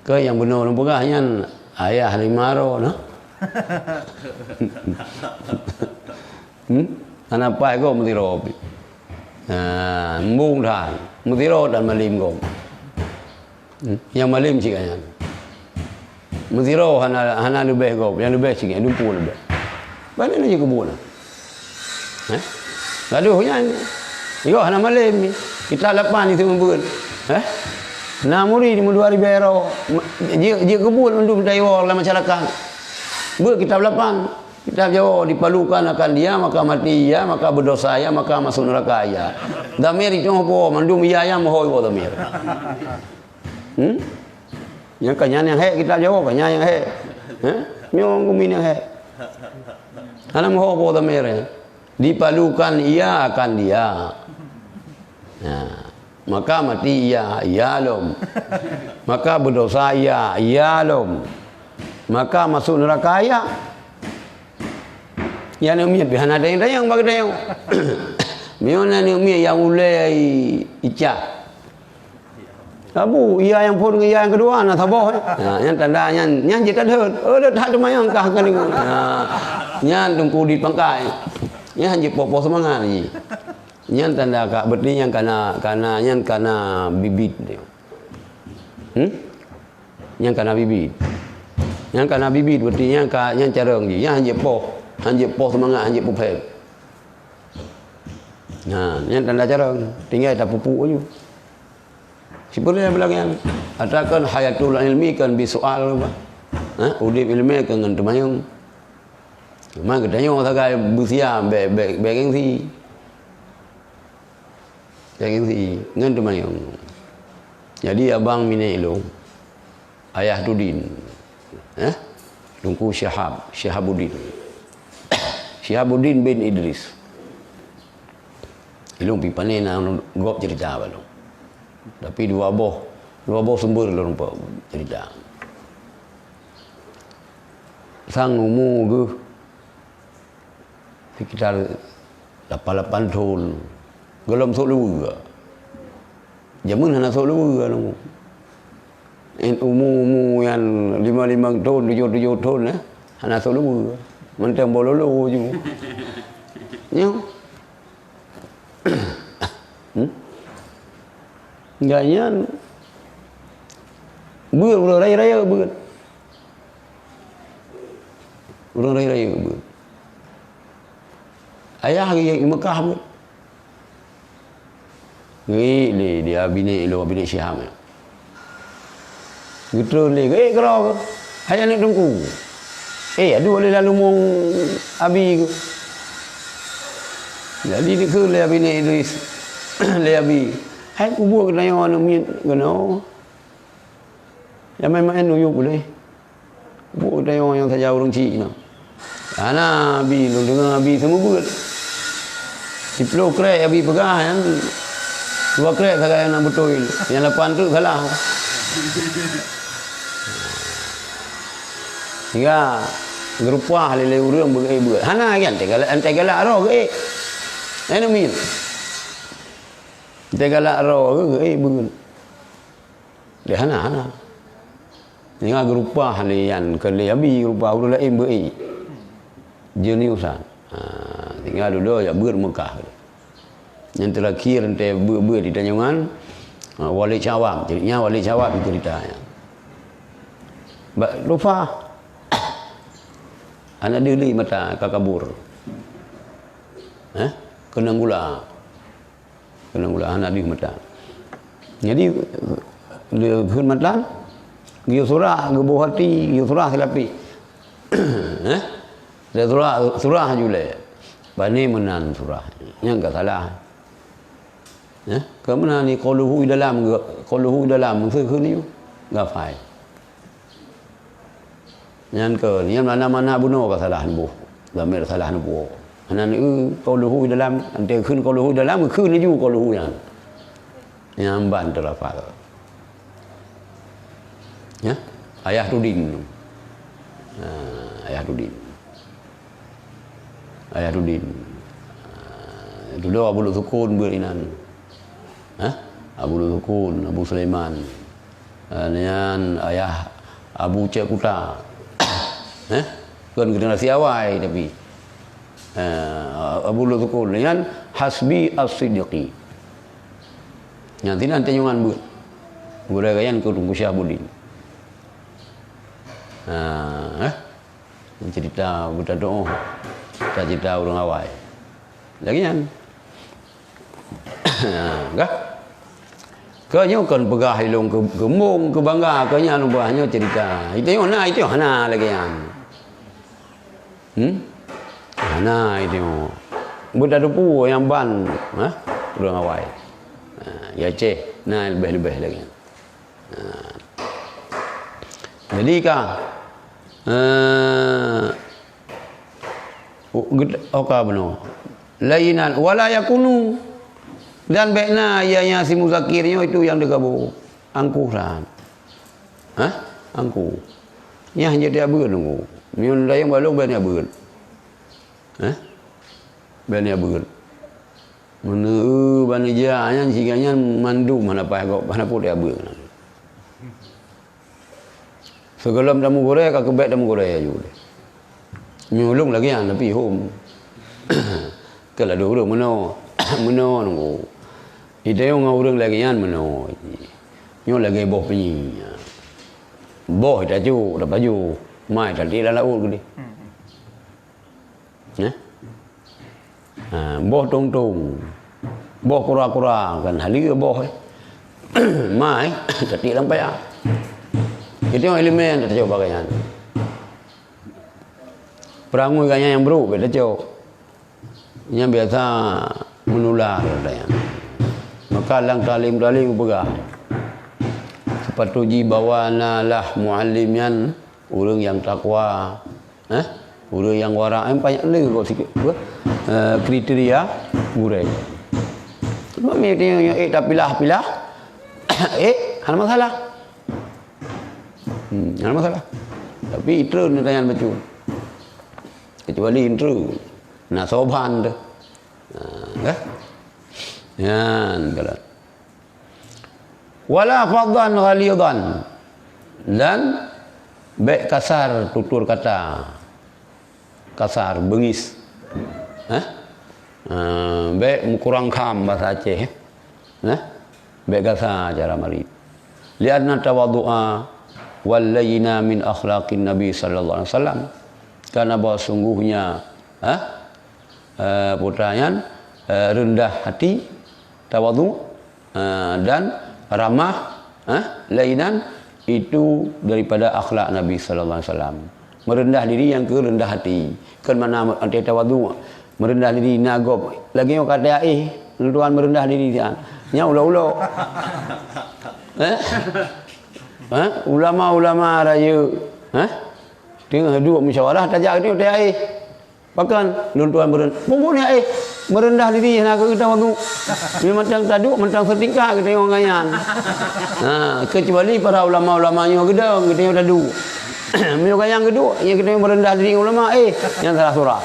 Keu nyang bunoe lôn peugah nyan ayah lima droe noh. Hmm? Hana paih gob meusidroe. Ha, embong that. Meusidroe dan malem gob. Hmm? Nyang malem cit nyan. Meusidroe hana, hana leubeh gob, nyang leubeh cit, dumpeue leubeh. Bagaimana jih keubuet? Eh? Gadoh nyan. Yo hana malem ni. Kitab lapan itu membeuet. Eh? Na murit meudua ribée droe. Jeuet, jeuet keubuet mandum taiwoe lam masyarakat. Beuet kitab lapan. Kitab Jawoe, dipalukan akan dia, maka mati ia, maka berdosa ia, maka masuk neraka ia. Dhamir itu apa? Mandum ia yang mohoi wa dhamir. Hmm? Nyang ka nyan nyang hék kitab Jawoe, ka nyan nyang hék. Ha? Nyoe gumi nyang hék. Hana mohoi wa dhamir. Dipalukan ia akan dia. Nah, maka mati ia, ia lom. Maka berdosa ia, ia lom. Maka masuk neraka ia. Ia aneuk miet pih hana tanyong-tanyong bak geutanyoe. Meunyoe na aneuk miet nyang ulée icah. Abu, ia nyang phon ngon ia nyang keudua na saboh, eh. Ha, nyan tanda nyan, nyan jeuet that hot. Oh, that teumanyong kah keuneuk. Ha, nyan teungku di pangkai. Nyan jeuet poh-poh seumangat jih. Nyan tanda ka, berarti nyan kana, kana, nyan kana bibit. Hmm? Nyan kana bibit. Nyan kana bibit, berarti nyan ka, nyan carông jih. Nyan hanjeuet poh, hanjeuet poh seumangat, hanjeuet peuphém. Nah, nyan tanda carông. Tinggai tapupuk aju. Sipeuleueh bilang nyan. Atakan hayatul ilmi kan bi soal, bah. Ha? Udeb ilmu kan ngon teumanyong. Cuma geutanyoe sagai beusiam, bék, bék, bék gengsi. Bék gengsi. Ngon teumanyong. Jadi, abang miné ilong. Ayah Tudin. Eh? Teungku Syihab, Syihabuddin. Syihabuddin bin Idris. Ilong pi pané na gob cerita bak lôn. Tapi dua boh, dua boh sumber lôn rupa cerita. Sang umu geuh sekitar lapan lapan thon. Gohlom sôk luweue. Jameun hana sôk luweue lom. Umu-umu nyang lima limong thon, tujoh tujoh thon, eh, hana sôk luweue. Mantong bololo ju. Nyoe. Hmm? Enggak nyan. Beuet ureueng rayeuk-rayeuk beuet. Ureueng rayeuk-rayeuk beuet. Ayah geuék i Meukah beuet. Geuék lé di abinék ilong, abinék Syihab nyan. Geutreun lé, geuék keudroe geuh. Hai aneuk teungku. Eh, aduek lé lam leumo abi geuh. Jadi dikheun lé abinék Idris, lé abi, "Hai kubuet geutanyoe aneuk miet keunoe." Nyang maén-maén nuyueb ulée. Buet tanyoe nyang saja ureueng chik nyoe. Hana abi, lôn deungoe abi seumeubeuet. Siplôh krek abi peugah nyan, dua krek sagai nyang beutôi, nyang lapan treuk salah. Sehingga geurupah lé, lé ureueng beuet-beuet. Hana lagée nyan, teugalak, teugalak roh geuék. Nyan miet. Teugalak roh geuék beuet. Dia hana, hana. Tinggai geurupah lé nyan, keu lé abi geurupah ureueng laén beuet. Jeniusan. Ha, tinggai dudoe jak beuet Meukah. Nyang teurakhir teuntée beuet-beuet di Tanjongan, ha, Walid Syawab. Jadi nyan Walid Syawab cerita nyan. Bak Lufah. Hana deuh lé mata ka kabur. Hah? Keunong gula. Keunong gula hana deuh mata. Jadi, dia kheun mata, geuyue surah, geuboh até, geuyue surah silapéh. Hah? Dia surah, surah julée. Bani meunan surah. Nyang ka salah. Hah? Ka meunan ni qauluhu dalam, qauluhu dalam, kheun-kheun nyoe. Gafai. Nyan keuh, nyan makna-makna bunoe ka salah neuboh. Dhamir salah neuboh. Hana neu-, qauluhu dalam, anté kheun qauluhu dalam, kheun laju qauluhu nyan. Nyan ban teulafal. Ya? Ayah Tudin. Ha, Ayah Tudin. Ayah Tudin. Ha, dudoe Abu Luk Sukun beuet inan. Ha? Abu Luk Sukun, Abu Sulaiman. Eh, nyan ayah Abu Cek Kuta. Eh? Kon generasi awai tapi. Eh, Abu Luk Sukun nyan Hasbi As-Siddiqi. Nyan sinan tanyoe nyan beuet. Gurée gobnyan keu Teungku Syihabuddin. Ah, eh? Cerita buta doh. Cerita ureuëng awai. Lagée nyan. Kah? Keu nyoe kon peugah ilong keu, keu mong, keu bangga, keu nyan ubah nyoe cerita. Itu nyoe na, itu nyoe hana lagée nyan. Hmm? Hana itu nyoe. Buta teupeu nyang ban, ha? Ureuëng awai. Ha, ya ceh, na leubeh-leubeh lagée nyan. Ha. Jadi ka, eh, oka bunoe. Lainan wala yakunu. Dan bék na ia nyang si muzakir nyoe itu nyang digabo. Angkuh ran. Hah? Angkuh. Nyah jeuet abeuet nunggu. Meunyoe dayang balong bék abeuet. Hah? Bék abeuet. Meuneu bani jih nyan siga nyan mandum hana paih gob, hana pot abeuet. Sigohlom tamugurée ka keubek tamugurée aju deh. Meunyoe ulôn lagée nyan tapi hom. Keu ladôm ureuëng meunoe, meunoe nunggu. Itayong ngon ureuëng lagée nyan meunoe. Nyoe lagée boh peunyi. Boh itacok, tapajoh. Mai tatik lam laôt keudeh. Nah. Ha, boh tong-tong. Boh kura-kura kan haleue boh, eh. Mai, tatik lam paya. Itu yang elemen tacok bak gobnyan. Peurangui gobnyan nyang brok bék tacok. Nyan biasa meunular gobnyan. Maka lam taklim-taklim geupeugah, seupatôt jih bahwa na lah muallim nyan ureuëng nyang takwa, eh, ureuëng nyang wara, eh, banyak lé kok sikit, apa, eh, kriteria gurée. Sebab meunyoe ék tapilah-pilah, ék, hana masalah. Hmm, hana masalah. Tapi itreun tanyan bacut. Kecuali intreun. Na soban tu. Ha, kan? Nyan, kalau. Wala faddan ghalidan. Dan bék kasar tutur kata. Kasar, beungis. Hah? Ah, bék meukurang kham bahasa Aceh, eh. Nah, bék gasa cara marit. Lianna tawadhu'a wal layyina min akhlaqin Nabi sallallahu alaihi wasallam. Karena bahwa sungguhnya, ha? Eh, putra nyan, eh, rendah hati, tawadhu, eh, dan ramah, eh, lainan, itu daripada akhlak Nabi sallallahu alaihi wasallam. Merendah diri nyang keu rendah hati. Kan makna anti tawadhu. Merendah diri na gob. Lagée nyoe kata, eh, lôn tuan merendah diri sian. Nyan ulo-ulo. Eh? Eh? Ulama-ulama rayeuk. Eh? Teungoh duek musyawarah tajak keu teuh, eh. Pakon lôn tuan meuren-, peue buet nyan, eh, meureundah diri hana keu tawadhu. Nyoe mantong taduek, mantong seutingkat geutanyoe ngon nyan. Ha, keucuali para ulama-ulama nyoe geudong, geutanyoe taduek. Meunyoe gobnyan geuduek, nyan geutanyoe meureundah diri ulama, eh, nyan salah surah.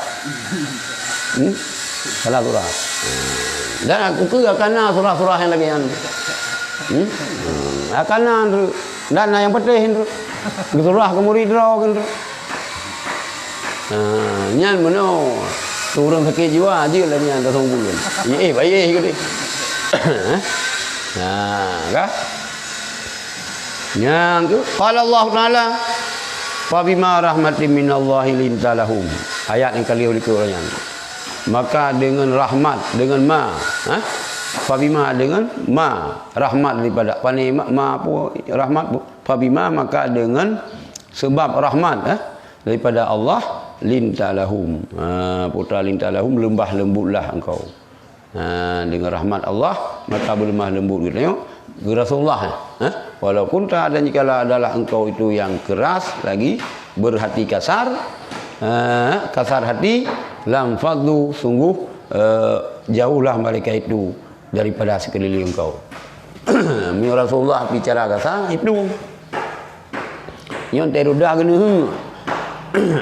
Hmm? Salah surah. Dan aku keu akan na surah-surah nyang lagée nyan. Hmm? Hmm. Akan na tu. Dan na nyang patéh tu. Geusurah keu murit droe tu. Ha, nyan meunoe. Ureuëng sakét jiwa jeuet lagée nyan tasong buleuen. Yeh, bayeue keudeh. Ha, ka? Nyan tu, qala Allah Taala, "Fabima rahmatim minallahi linta lahum." Ayat nyang ka lheueh likot nyan. Maka dengan rahmat, dengan ma, ha? Fabima, dengan ma, rahmat daripada, pane ma, ma apa rahmat tu? Fabima, maka dengan sebab rahmat, ha? Daripada Allah, linta lahum. Ha, putra linta lahum, lembah lembutlah engkau. Ha, dengan rahmat Allah, maka berlemah lembut geutanyoe keu Rasulullah, ha? Walaupun ta-, dan jikalau adalah engkau itu yang keras lagi, berhati kasar, ha, kasar hati, lam faddu, sungguh, eh, jauhlah mereka itu daripada sekeliling engkau. Meunyoe Rasulullah bicara kasar, itu. Nyoe teurudah geuneue.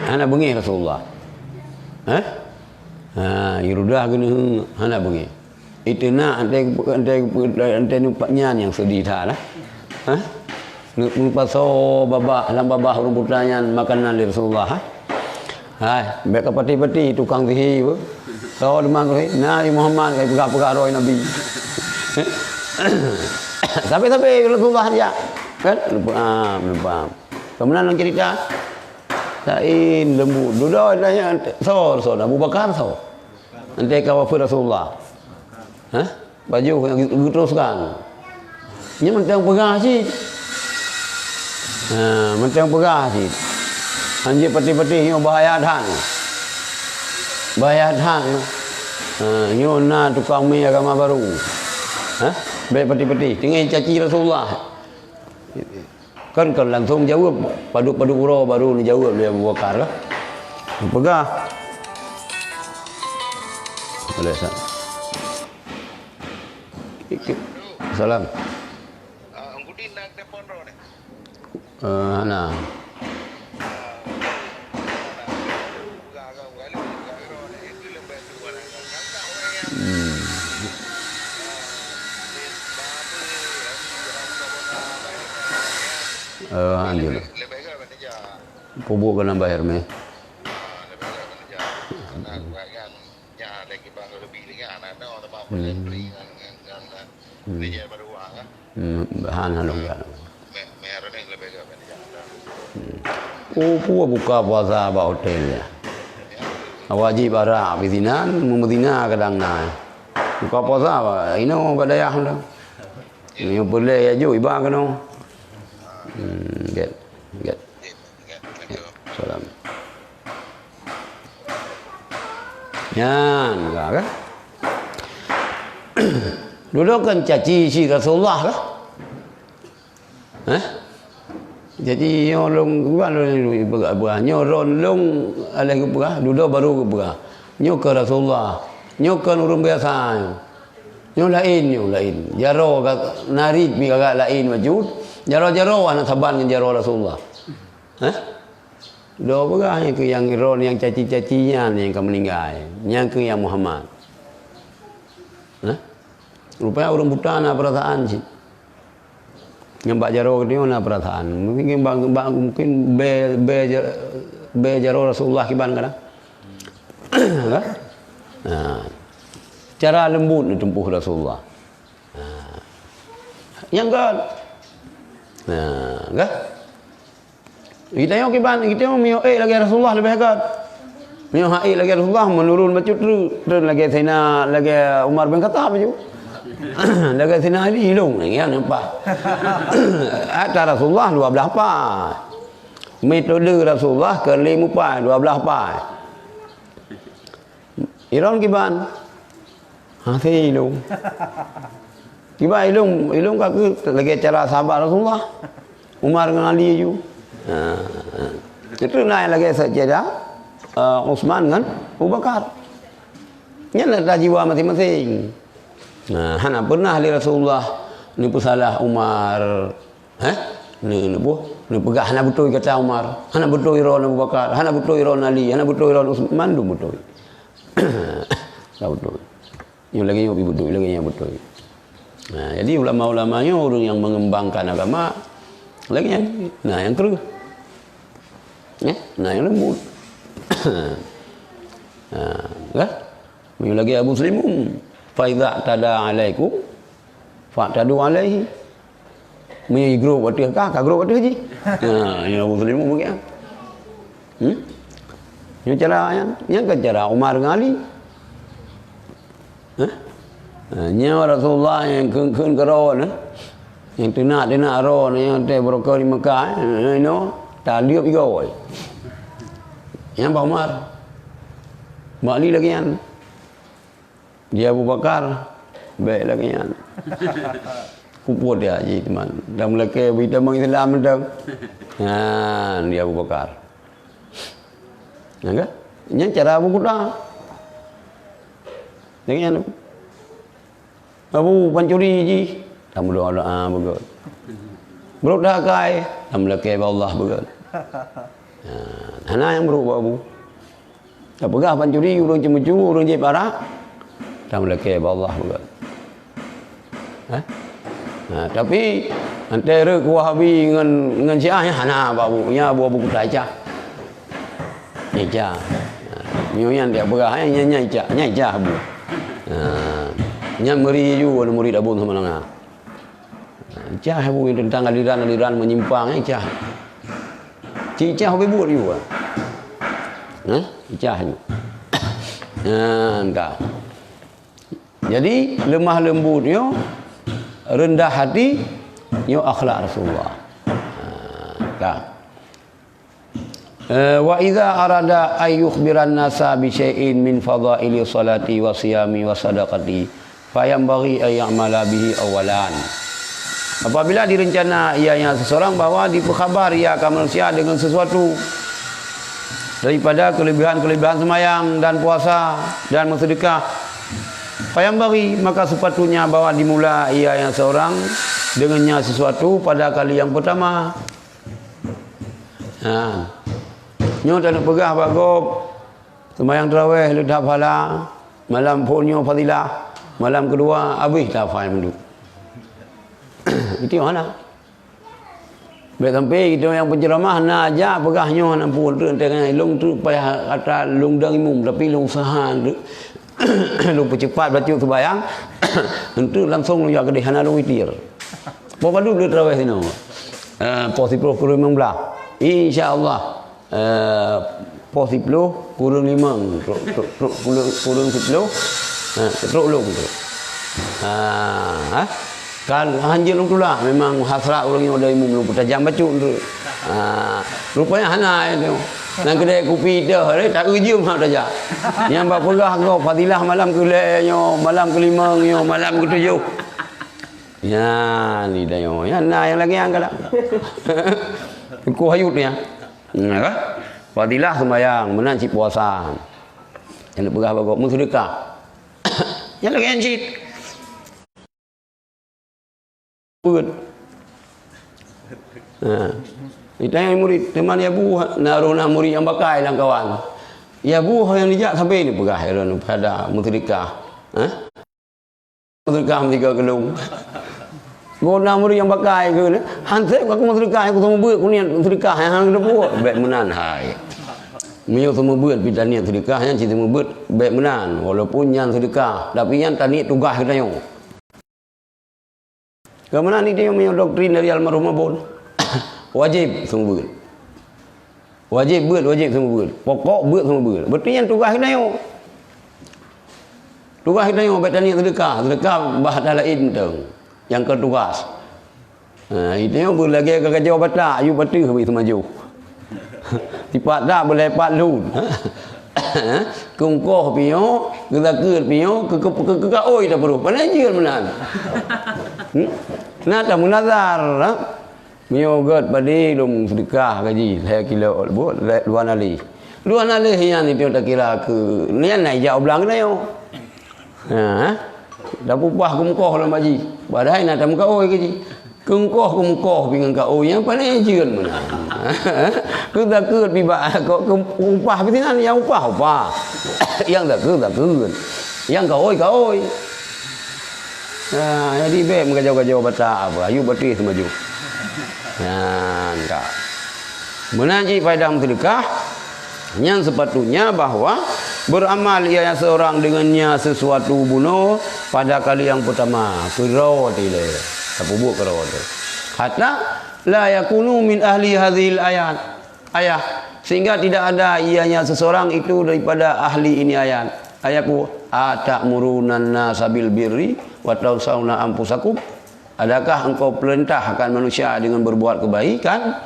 Hana beungéh Rasulullah. Ha? Ha, irudah geuneue hana beungéh. Iteunak anté, anté, anté nupat nyan nyang seudeh that lah. Ha? Nu-, nupasoe babah, lam babah ureueng buta nyan makanan lé Rasulullah, ha? Hai, bèk ka pati-pati tukang sihé, bu. Soe teuma keu na Nabi Muhammad ka peugah-peugah roh Nabi. Sampai-sampai Rasulullah dia. Kan? Lupa, ah, lupa. Kemudian dalam cerita, laén lembut. Dudoe tanya, "Soe, soe?" "Abu Bakar, soe?" Nanti ka wafat Rasulullah. Hah? Baju yang geuteruskan. Nyan mantong peugah cit. Ha, mantong peugah cit. Hanjeuet pati-pati nyoe bahaya that. Bahaya that nyoe. Ha, nyoe na tukang mi agama baru. Hah? Bèk pati-pati. Tinggai caci Rasulullah. Kan, kan langsung jaweueb, padub-padub uroe baru neujaweueb lé Abu Bakar lah. Peugah. Boleh, Ustaz. Salam. Eh, hana. Hmm. Eh, anjur. Peubuet keu nambah Hermes. Hmm. Hmm, bahan hana ubat. Hmm. Oh, peue buka puasa bak hotel nyan. Wajib arak, pih sinan, meuzina kadang na. Buka puasa bak, inoe bak dayah tu. Nyoe peureulèe ya ju iba keunoe. Hmm, get, get. Salam. Nyan, ka, kan? Dudoe kan caci si Rasulullah kah? Hah? Jadi, nyoe lôn, bukan lôn, bukan, bukan. Nyoe ron lôn aléh geupeugah, dudoe baru geupeugah. Nyoe keu Rasulullah. Nyoe keu ureueng biasa nyoe. Nyoe laén, nyoe laén. Jaroe ka, narit pih agak laén bacut. Jaroe-jaroe hana saban ngon jaroe Rasulullah. Hah? Dua beurah nyang keu nyang ron nyang caci-caci nyan nyang ka meuninggai. Nyang keu nyang Muhammad. Hah? Rupanya ureueng buta na peurasaan cit. Nyang bak jaroe geutanyoe na peurasaan. Mungkin bak, bak, mungkin bèe, bèe ja-, bèe jaroe Rasulullah kiban kadang. Kan? Nah. Cara lembut neutumpôh Rasulullah. Nah. Nyang kan? Nah, kan? Geutanyoe kiban, geutanyoe meunyoe ék lagèe Rasulullah leubeh gèt. Meunyoe han ék lagèe Rasulullah, meunurun bacut treuk, treuk lagèe Saidina, lagèe Umar bin Khattab ju. Lagèe Saidina Ali, ilong, ya nampak. Ata Rasulullah dua belah pai. Metode Rasulullah keu lhèe pai, dua belah pai. Iron kiban? Hase ilong. Kiban ilong, ilong ka keuh lagèe cara sahabat Rasulullah. Umar ngon Ali ju. Ha, ha. Itu na lagèe saja, eh, Utsman ngon Abu Bakar. Nyan ata jiwa maséng-maséng. Nah, hana pernah lé Rasulullah neupeusalah Umar. Hah? Neu-, neupeugah hana beutôi kata Umar, hana beutôi ron Abu Bakar, hana beutôi ron Ali, hana beutôi ron Utsman, mandum beutôi. Ka beutôi. Nyoe lagèe nyoe pih beutôi, lagèe nyoe beutôi. Nah, jadi ulama-ulama nyoe ureueng nyang mengembangkan agama lagèe nyan. Nah, nyang kreueh. Ya, nah, nyang lembut. Nah, kan? Meunyoe lagèe Abu Sulaimah, "Fa idza tada alaikum, fa'tadu alaihi." Meunyoe jigrob ateueh kah, ka grob ateueh jih. Ha, nyoe Abu Sulaimah begitu. Hmm? Nyoe cara nyan, nyan kan cara Umar ngon Ali. Hah? Ha, nyoe Rasulullah nyang kheun-kheun keudroe nyoe. Nyang teunak-teunak droe nyoe, nyang teuh beureukat di Mekah, eh, nyoe, taleueb igoe. Nyan bak Umar. Bak Ali lagèe nyan. Di Abu Bakar, bèk lagèe nyan. Kupot ya, ji teuma. Dan meulakèe beuitamong Islam tu. Nyan, di Abu Bakar. Nyan kan? Nyan cara Abu Kuta. Lagèe nyan. Abu pancuri ji, tameudoa-doa beugöt. Brok dakai, tameulakèe bak Allah beugöt. Ha, hana nyang brok bak Abu. Tapeugah pancuri, ureueng ceumeucue, ureueng jieb arak, tameulakèe bak Allah beugöt. Ha? Ha, tapi, antara Wahabi ngon, ngon Syiah, nyan hana bak Abu, nyan Abu, Abu Kuta Icah. Nyan Icah. Ha, nyoe nyan dia peugah, eh, nyan, nyan Icah, nyan Icah Abu. Ha, nyan meuri ju, murit Abu Samalanga. Cah bu teuntang aliran-aliran menyimpang, eh, cah. Cicah beubuet juga. Hah? Cah juga. Nah, entah. Jadi, lemah lembut nyoe, rendah hati nyoe akhlak Rasulullah. Ha, dah. Eh, wa idza arada ay yukhbiran nasa bi syai'in min fadhaili salati wa siyami wa sadaqati, fayanbaghi ay ya'mala bihi awalan. Apabila direncana ia yang seseorang bahwa dipeukabar ia akan manusia dengan sesuatu daripada kelebihan-kelebihan semayang dan puasa dan bersedekah, fayanbaghi, maka sepatutnya bahwa dimula ia yang seorang dengannya sesuatu pada kali yang pertama. Ha. Nyoe taneuk peugah bak gob, seumayang tarawih leudah pahala, malam phon nyoe fadilah, malam keudua abéh tafai mandum. Itu hana. Bèk sampai itu nyang penceramah na jak peugah nyoe hana phon treuk tengah lôn treuk payah kata lôn dang imum tapi lôn usaha treuk. Lôn peucepat bacut seumayang, enteuk langsong lôn jak keudeh hana lôn witir. Poh padub lé tarawih sinoe? Eh, poh siploh kureueng limong blah. Insya Allah, eh, poh siploh kureueng limong, trok, trok, trok kureueng, kureueng siploh, eh, trok lôn tu. Ah, eh. Kan hanjeuet lôn tulak, memang hasrat ureueng nyoe dang imum lôn peutajam bacut tu. Ah, rupanya hana, eh, tu. Nang keudè kupi dah, eh, tak ujum ha tajak. Nyang bak peugah gob fadilah malam keulhèe nyoe, malam keulimong nyoe, malam keutujoh. Nyan, ni dah nyoe. Nyan na nyang lagèe nyan galak. Teungku Hayut nyan. Nah, kan? Fadilah seumayang, meunan cit puasa. Nyang peugah bak gob, meuseudeukah. Nyan lagèe nyan cit. Peuet. Ha. Ditanya murit, "Teuma ya Bu, na roh na murit nyang bakai lam kawan. Ya Bu, ho nyang dijak sabe ni peugah ya lôn pada meuseudeukah." Ha? Meuseudeukah meusigoe keulung. Guna murit nyang bakai keu ni, "Han sép aku meuseudeukah, aku seumeubeuet ku niat meuseudeukah nyang han geuteupeue." Bèk meunan hai. Meunyoe seumeubeuet pih taniet seudeukah, nyan cit seumeubeuet, bèk meunan. Walaupun nyan seudeukah, tapi nyan taniet tugaih geutanyoe. Keu meunan ni tanyoe meunyoe doktrin dari almarhum Abon. Wajéb seumeubeuet. Wajéb beuet, wajéb seumeubeuet. Pokok beuet seumeubeuet. Berarti nyan tugaih geutanyoe. Tugaih geutanyoe bèk taniet seudeukah. Seudeukah bah ata laén mantong. Nyang keu tugaih. Ha, geutanyoe beulagèe keu gajoh batak, yub ateueh bak seumajoh. Sipat that beulai pat lôn. Keu ungkoh pih nyoe, keu zakeuet pih nyoe, keu, keu, keu, keu kaôi tapeuruh. Pane jeuet meunan. Hmm? Na tameunazar, ha? Meunyoe gèt padé lôn seudeukah gaji lhèe kilo buet lhèe dua nalèh. Dua nalèh nyan itu takira keu nyan na ijak u blang geutanyoe. Ha? Tapeuupah keu meukoh lom bak jih. Padahai na tameukaôi keu jih. Keu meukoh, keu meukoh pih ngon kaôi nyan pane jeuet meunan. Keu zakeuet pih bak keu upah pih sinan nyang upah, upah. Nyang zakeuet, zakeuet. Nyang kaôi, kaôi. Ha, jadi bèk meugajoh-gajoh batak apa, yub ateueh seumajoh. Nyan ka. Meunan cit faedah meuseudeukah, nyan sepatutnya bahwa beramal ia seorang dengannya sesuatu bunoe pada kali nyang peutama, keudroe teuh lé, tapeubuet keudroe teuh. Hatta la yakunu min ahli hadzihil ayat, ayah, Sehingga tidak ada ianya seseorang itu daripada ahli ini ayat. Ayat ku, "Ata'muruna nasa bil birri wa tansawna anfusakum?" Adakah engkau perintahkan manusia dengan berbuat kebaikan,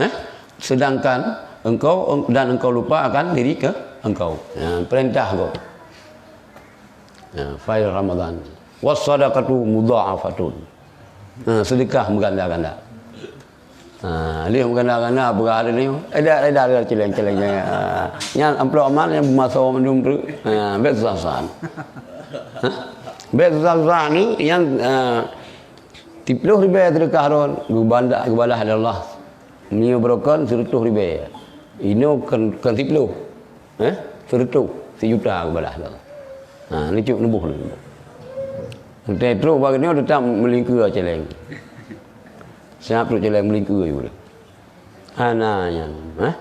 eh? Sedangkan engkau, dan engkau lupa akan diri ke engkau. Ya, perintah kau. Ya, fail Ramadan. Was sadaqatu mudha'afatun. Ha, sedekah meuganda-ganda. Ha, lheueh meuganda-ganda peugah lé nyoe. Eda, eda, eda, celeng, celeng, celeng. Ha, nyan amplop amal nyang beumaso mandum tu. Ha, bèk susah-susah. Ha? Bèk susah-susah ni nyang, ha, siplôh ribèe sedekah ron, geubanda, geubalah lé Allah. Meunyoe beurokon sireutoh ribèe. Inoe kon, kon siplôh. Eh? Sireutoh, sijuta geubalah lé Allah. Ha, neucok neuboh lé. Entah trok bak nyoe teutap meulingkeu celeng. Siap trok celeng meulingkeu ju lé. Hana nyan, eh?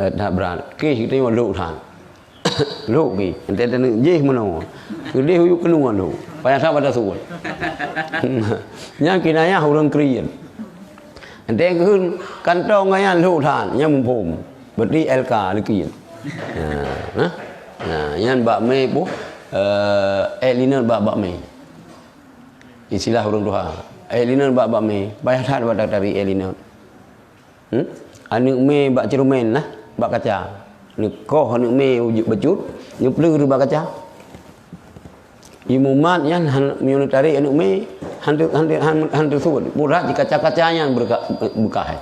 Eh, that brat. Kih geutanyoe lhok that. Lhok kih. Entah teuneuk jih meunoe. Keudeh uyuek keunoe lhok. Payah that bak tasut. Nyan kinayah ureueng kriet. Entah keuheun kantong nyan lhok that, nyan muphom. Berarti L K likit. Nah, nah. Nah, nyan bak mé boh, eh, eh, linen bak, bak mé. Istilah ureueng tuha. Eh, linen bak, bak mé. Payah that bak tari eh, linen. Hmm? Aneuk mé bak ceureumen lah, bak kaca. Neukoh aneuk mé ujeuk bacut, neupleur bak kaca. Imumat nyan han, meunyoe neutarek aneuk mé, han teu-, han teu-, han, han teusut. Purat di kaca-kaca nyan beureuka-, beukah.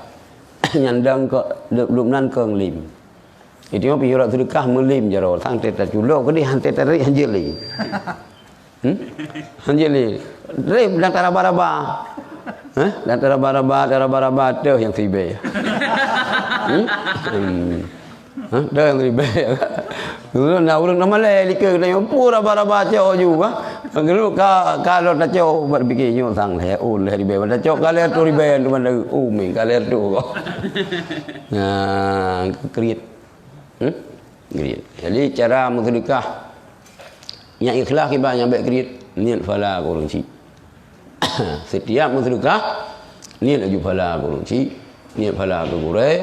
Nyan dang keu, lom nan keu lem. Itu nyoe pih urat seudeukah meulem jaroe, sang teuta culok keudeh han teutarek han jeuet lé. Hmm? Han jeuet lé. Reb dan taraba-raba. Hah? Dan taraba-raba, taraba-raba teuh nyang sibée. Hmm? Hmm. Hah? Teuh nyang sibée. Dulu na ureueng na malée likot keuneuk pue raba-raba cok ju, ha? Dulu ka, ka lôn tacok buat pikir nyoe sang lhée, oh, lhée ribée. Tacok ka lhée reutôh ribée tu, oh, meng ka lhée reutôh kok. Nah, kriet. Hmm? Jadi, cara meuseudeukah nyang ikhlas kiban nyang bék kriet, niet pahala keu ureueng chik. Setiap meuseudeukah, niet laju pahala keu ureueng chik, niet pahala keu gurée,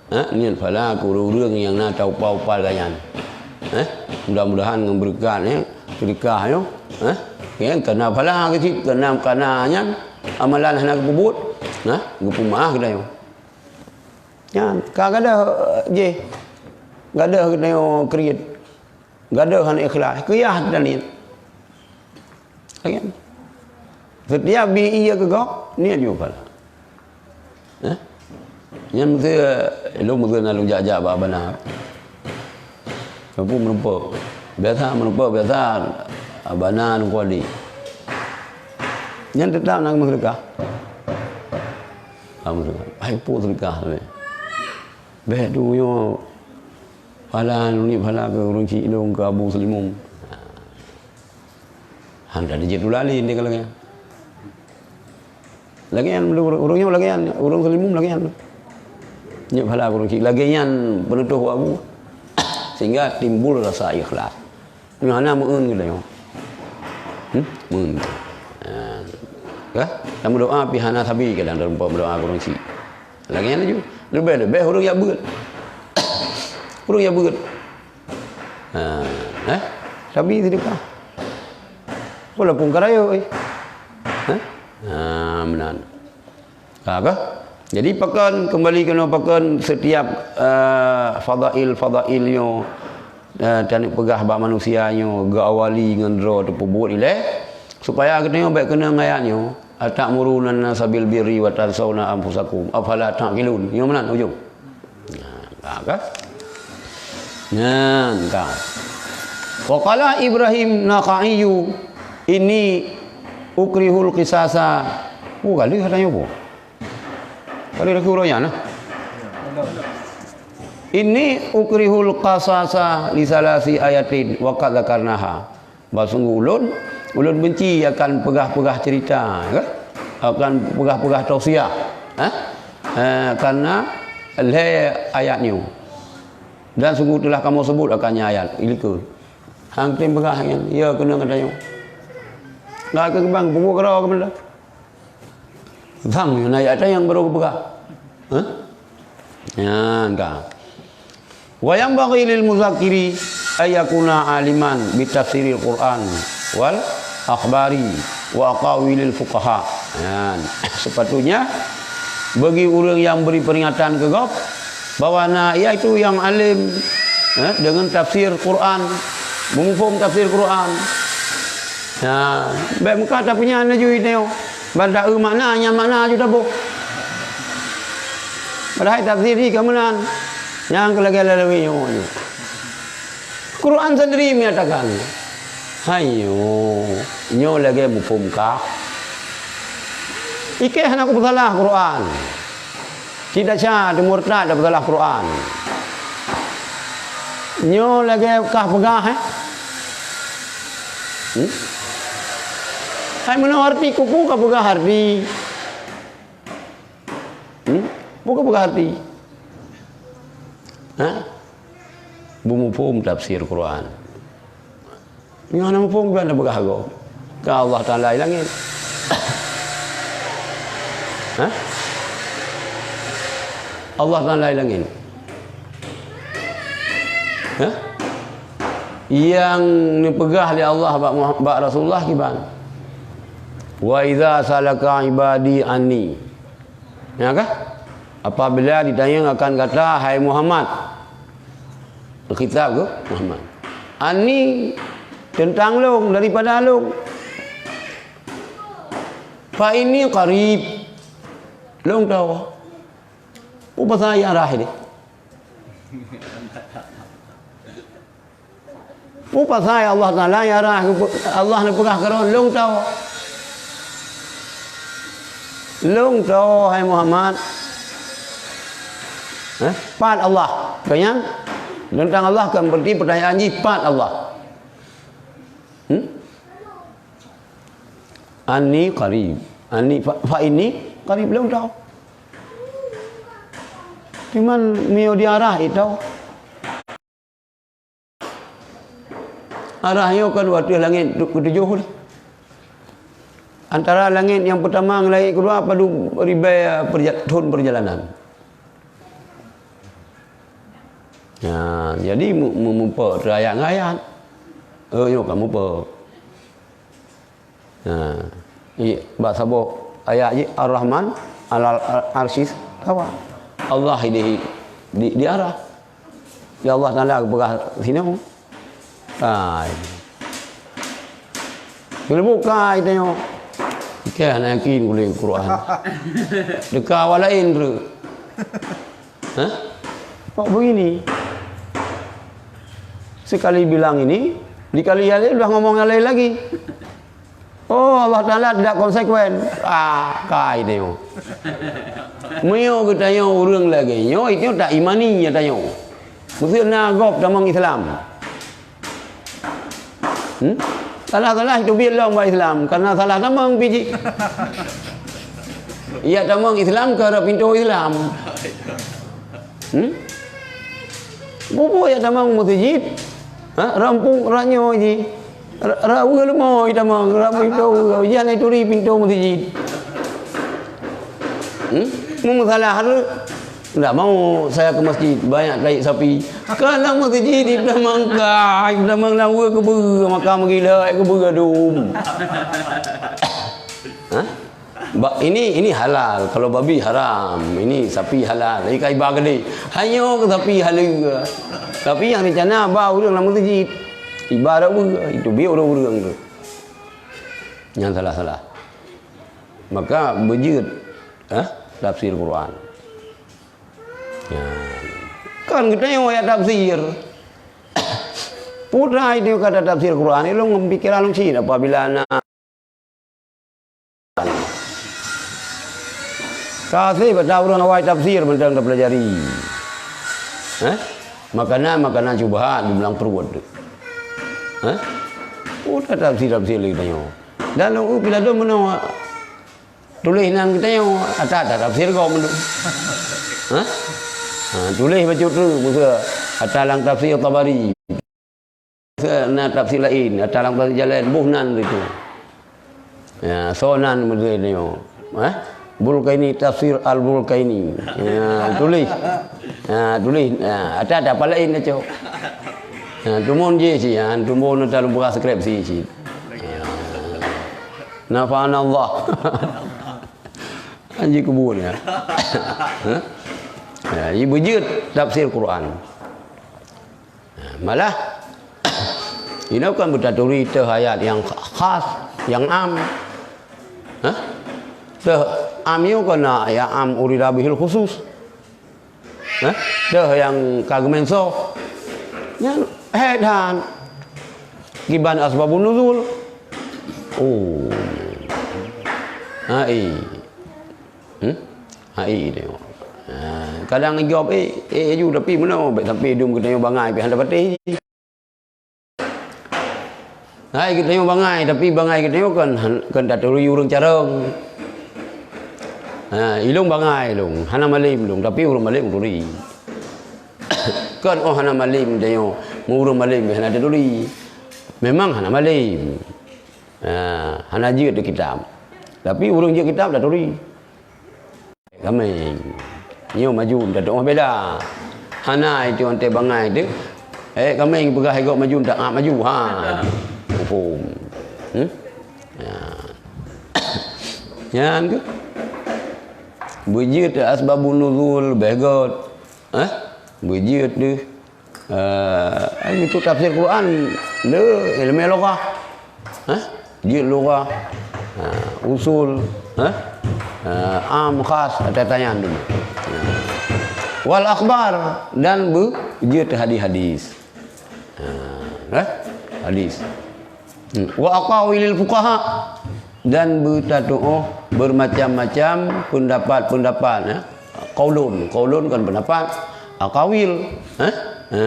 ha, niet pahala keu ureueng-ureueng nyang na taupa-upa lagée nyan. Eh, mudah-mudahan ngon beureukat, eh, seudeukah nyoe, eh, ya, kana pahala keu chik, kana, kana nyan, amalan hana geupeubuet, nah, geupeumaáh geutanyoe. Nyan, ka gadôh, eh, jih. Gadôh geutanyoe kriet. Gadôh hana ikhlas. Keuyah dan niet. Kan? Setiap bi ié keu gob, niet ju pahala. Eh? Nyan meuseu, lôn meuseu na lôn jak-jak bak bana. Teupeu meurumpok. Biasa meurumpok, biasa bana lôn kuali. Nyan teutap na meuseudeukah. Kamu dengar, hai po seudeukah sabe. Bék tu nyoe pahala, nuni pahala keu ureueng chik lôn keu Abu Seulimum. Han ka dijeuet tulali ndeh ka lagée nyan. Lagée nyan ureueng, ureueng nyoe lagée nyan, ureueng Seulimum lagée nyan. Nyoe pahala keu ureueng chik lagée nyan peunutôh Abu. Sehingga timbul rasa ikhlas. Nyoe hana meu'en geutanyoe. Hmm? Meu'en. Ha. Ka? Tamu doa pih hana sabe kadang dalam meudoa ureueng chik. Lagée nyan laju. Leubeh-leubeh ureueng jak beuet. Ureueng jak beuet. Ha. Eh? Sabe seudeukah. Walaupun ka rayeuk, eh. Ha? Ha, meunan. Ka kah? Jadi pakon, kembali keunoe pakon setiap, eh, fadail-fadail nyoe, eh, taneuk peugah bak manusia nyoe geuawali ngon droe teupeubuet ilée, supaya geutanyoe bék keunong ayat nyoe, "Ata'muruna an-nasa bil birri wa tansawna anfusakum, afala ta'qilun." Nyoe meunan ujong. Nah, ka kah? Nyan ka. Wa qala Ibrahim Nakha'i, "Inni ukrihul qisasa." Oh, ka lheueh tanyoe po. Ka lheueh lagée uroe nyan nah. "Inni ukrihul qasasa li salasi ayatin wa qad dzakarnaha." Bah sungguh ulôn, ulôn benci akan peugah-peugah cerita, kan? Akan peugah-peugah tausiah, eh? Eh, karena lhée ayat nyoe. Dan sungguh telah kamoe sebut akan nyan ayat, ilikeu. Hang tem peugah nyan, ya keuneuk gata nyoe. Enggak keu keumbang, peubuet keudroe keu benda. Sang nyoe ayat nyang barô geupeugah. Hah? Nyan ka. Wa yanbaghi lil muzakkiri an yakuna aliman bi tafsiril Qur'an wal akhbari wa aqawilil fuqaha. Nah, sepatutnya bagi ureuëng nyang bri peuringatan keu gob bahwa na iaitu nyang além, eh, deungon tafsir Qur'an, meumuphom tafsir Qur'an. Nah, bék meukat tapeunyan laju iteunyoe. Ban taeu makna, nyan makna aju taboh. Padahai tafsir jih ka meunan. Nyang keu lagée lalawée nyoe. Quran sendiri menyatakan, "Hai nyoe, nyoe lagée muphom kah? Ikée hana kupeusalah Quran. Cit desya teumurtad tapeusalah Quran. Nyoe lagée kah peugah, eh? Hmm? Hai meunoe arti, keupeue kapeugah arti? Hmm? Peue kapeugah arti? Ha? Beumuphom tafsir Quran. Nyoe hana muphom, kiban tapeugah gob. Ka Allah Taala di langét. Hah? Allah Taala di langét. Hah? Nyang neupeugah lé Allah bak Muha-, bak Rasulullah kiban? "Wa idza salaka ibadi anni." Ya kah? Apabila ditanyong akan gata, hai Muhammad. Khitab keu Muhammad. Anni, teuntang lôn, daripada lôn. Fa inni qarib. Lôn tho. Peue pasai arah ini? Peue pasai Allah Taala nyang arah, Allah neupeugah keu droe, lôn tho. Lôn tho, hai Muhammad. Eh, pat Allah. Keu nyan, teuntang Allah kan berarti pertanyaan jih pat Allah. Hmm? Anni qarib. Anni fa, fa inni qarib, lôn tho. Cuman meunyoe di arah itu. Arah nyoe kan u ateueh langét tu-, keutujôh. Antara langét nyang peutama ngon langét keudua padum ribèe perja-, thon peurjalanan. Nah, jadi mu-, mu-, muphom teuh ayat ngon ayat. Oh, nyoe ka muphom. Nah, i-, bak saboh ayat jih, "Ar-Rahman alal ar-, arsyis tawa." Allah di, di, di arah. Ya Allah Taala geupeugah sinoe. Hai. Keuneuk buka tanyoe. Keu hana yakin gulé Quran. Teuka awak laén treuk. Hah? Kok begini? Sekali bilang ini, dikali yang lain udah ngomong yang lain lagi. Oh, Allah Taala tidak konsekuen. Ah, kai tanyoe. Meunyoe geutanyoe ureuëng lagée nyoe, itu tak imani ya tanyoe. Mesti na gob tamong Islam. Hmm? Salah-salah itu biet lom bak Islam, karena salah tamong pih jih. Iya tamong Islam ke arah pintoe Islam. Hmm? Bubu ya tamong meuseujid. Ha? Rampung ranyo ji. Ra-, rawa leumo tamong, rampung pintoe. Ujian itu di pintoe meuseujid. Hmm? Mu masalah tu. Ndak mau saya ke masjid, banyak tai sapi. Ka lam masjid, itamang ka, itamang lam weu keubeu, maka meugila keubeu dum. Hah? Ba-, ini, ini halal, kalau babi haram, ini sapi halal, ini ka iba gede. Hanyo ke sapi halal. Tapi yang rencana ba ureuëng lam masjid. Iba dak weu, itu biar ureuëng-ureuëng tu. Yang salah-salah. Maka beujeuet, eh, tafsir Quran. Ya. Kan geutanyoe ayat tafsir. Putra itu kata tafsir Quran, ilong pikiran lung cit apabila na. Kasih bata urang awai tafsir mantong tapelajari. Eh? Makanan, makanan syubhat di belang perut tu. Eh? Putra tafsir-tafsir lagi tanyoe. Dan lung u pila dum meunoe. Tuléh nan geutanyoe, ata, ata tafsir gob mandum. Ha? Ha, tuléh bacut tu, musa ata lam tafsir Tabari. Musa na tafsir laén, ata lam tafsir jalan, boh nan tu. Ya, so nan musa nyoe. Ha? Bulkaini, Tafsir Al-Bulkaini. Ya, tulis. Ya, tulis. Ya, ada, ada apa lain, Cok? Ya, tumun je sih, ya, tumun ada lupa skripsi sih. Ya. Nafa'ana Allah. Anji kubur ya. Ha? Ya, ibu jeuet tafsir Quran. Malah, inoe kan beutaturi teuh ayat nyang khas, nyang am. Hah? Teuh am nyoe kon na nyang am urida bihil khusus. Hah? Teuh nyang ka geumeunsoh. Nyan hé that. Kiban asbabun nuzul. Oh. Hai. Hmm? Hai tengok. Ha, kadang jawab, "Eh, eh, aju, tapi meunoe, bèk sampai dum geutanyoe bangai pih hana patéh." Hai geutanyoe bangai, tapi bangai geutanyoe kan, kan taturi ureueng carông. Ha, ilông bangai ilông, hana malém ilông, tapi ureueng malém turi. Kan oh hana malém tanyoe, meu ureueng malém hana taturi. Memang hana malém. Ha, hana jeuet kitab. Tapi ureueng jeuet kitab taturi. Kaméng. Nyoe maju, minta doa beda. Hana itu ante bangai tu. Eh, kaméng peugah ego maju, tak ngap maju. Ha. Hukum. Hmm? Ya. Nyan ke? Beujeuet asbabun nuzul, begot. Eh? Beujeuet tu. Eh, itu tafsir Quran le ilmu lughah. Hah? Jeuet lughah. Ha, usul, hah? Eh, am khas, ata-ata nyan dulu. Ha. Wal akhbar, dan beujeuet hadis-hadis. Ha, eh? Hadis. Hmm. Wa aqawilil fuqaha, dan beutatuoh bermacam-macam pendapat-pendapat, ya. Qaulun, qaulun kan pendapat, aqawil, eh? Ha.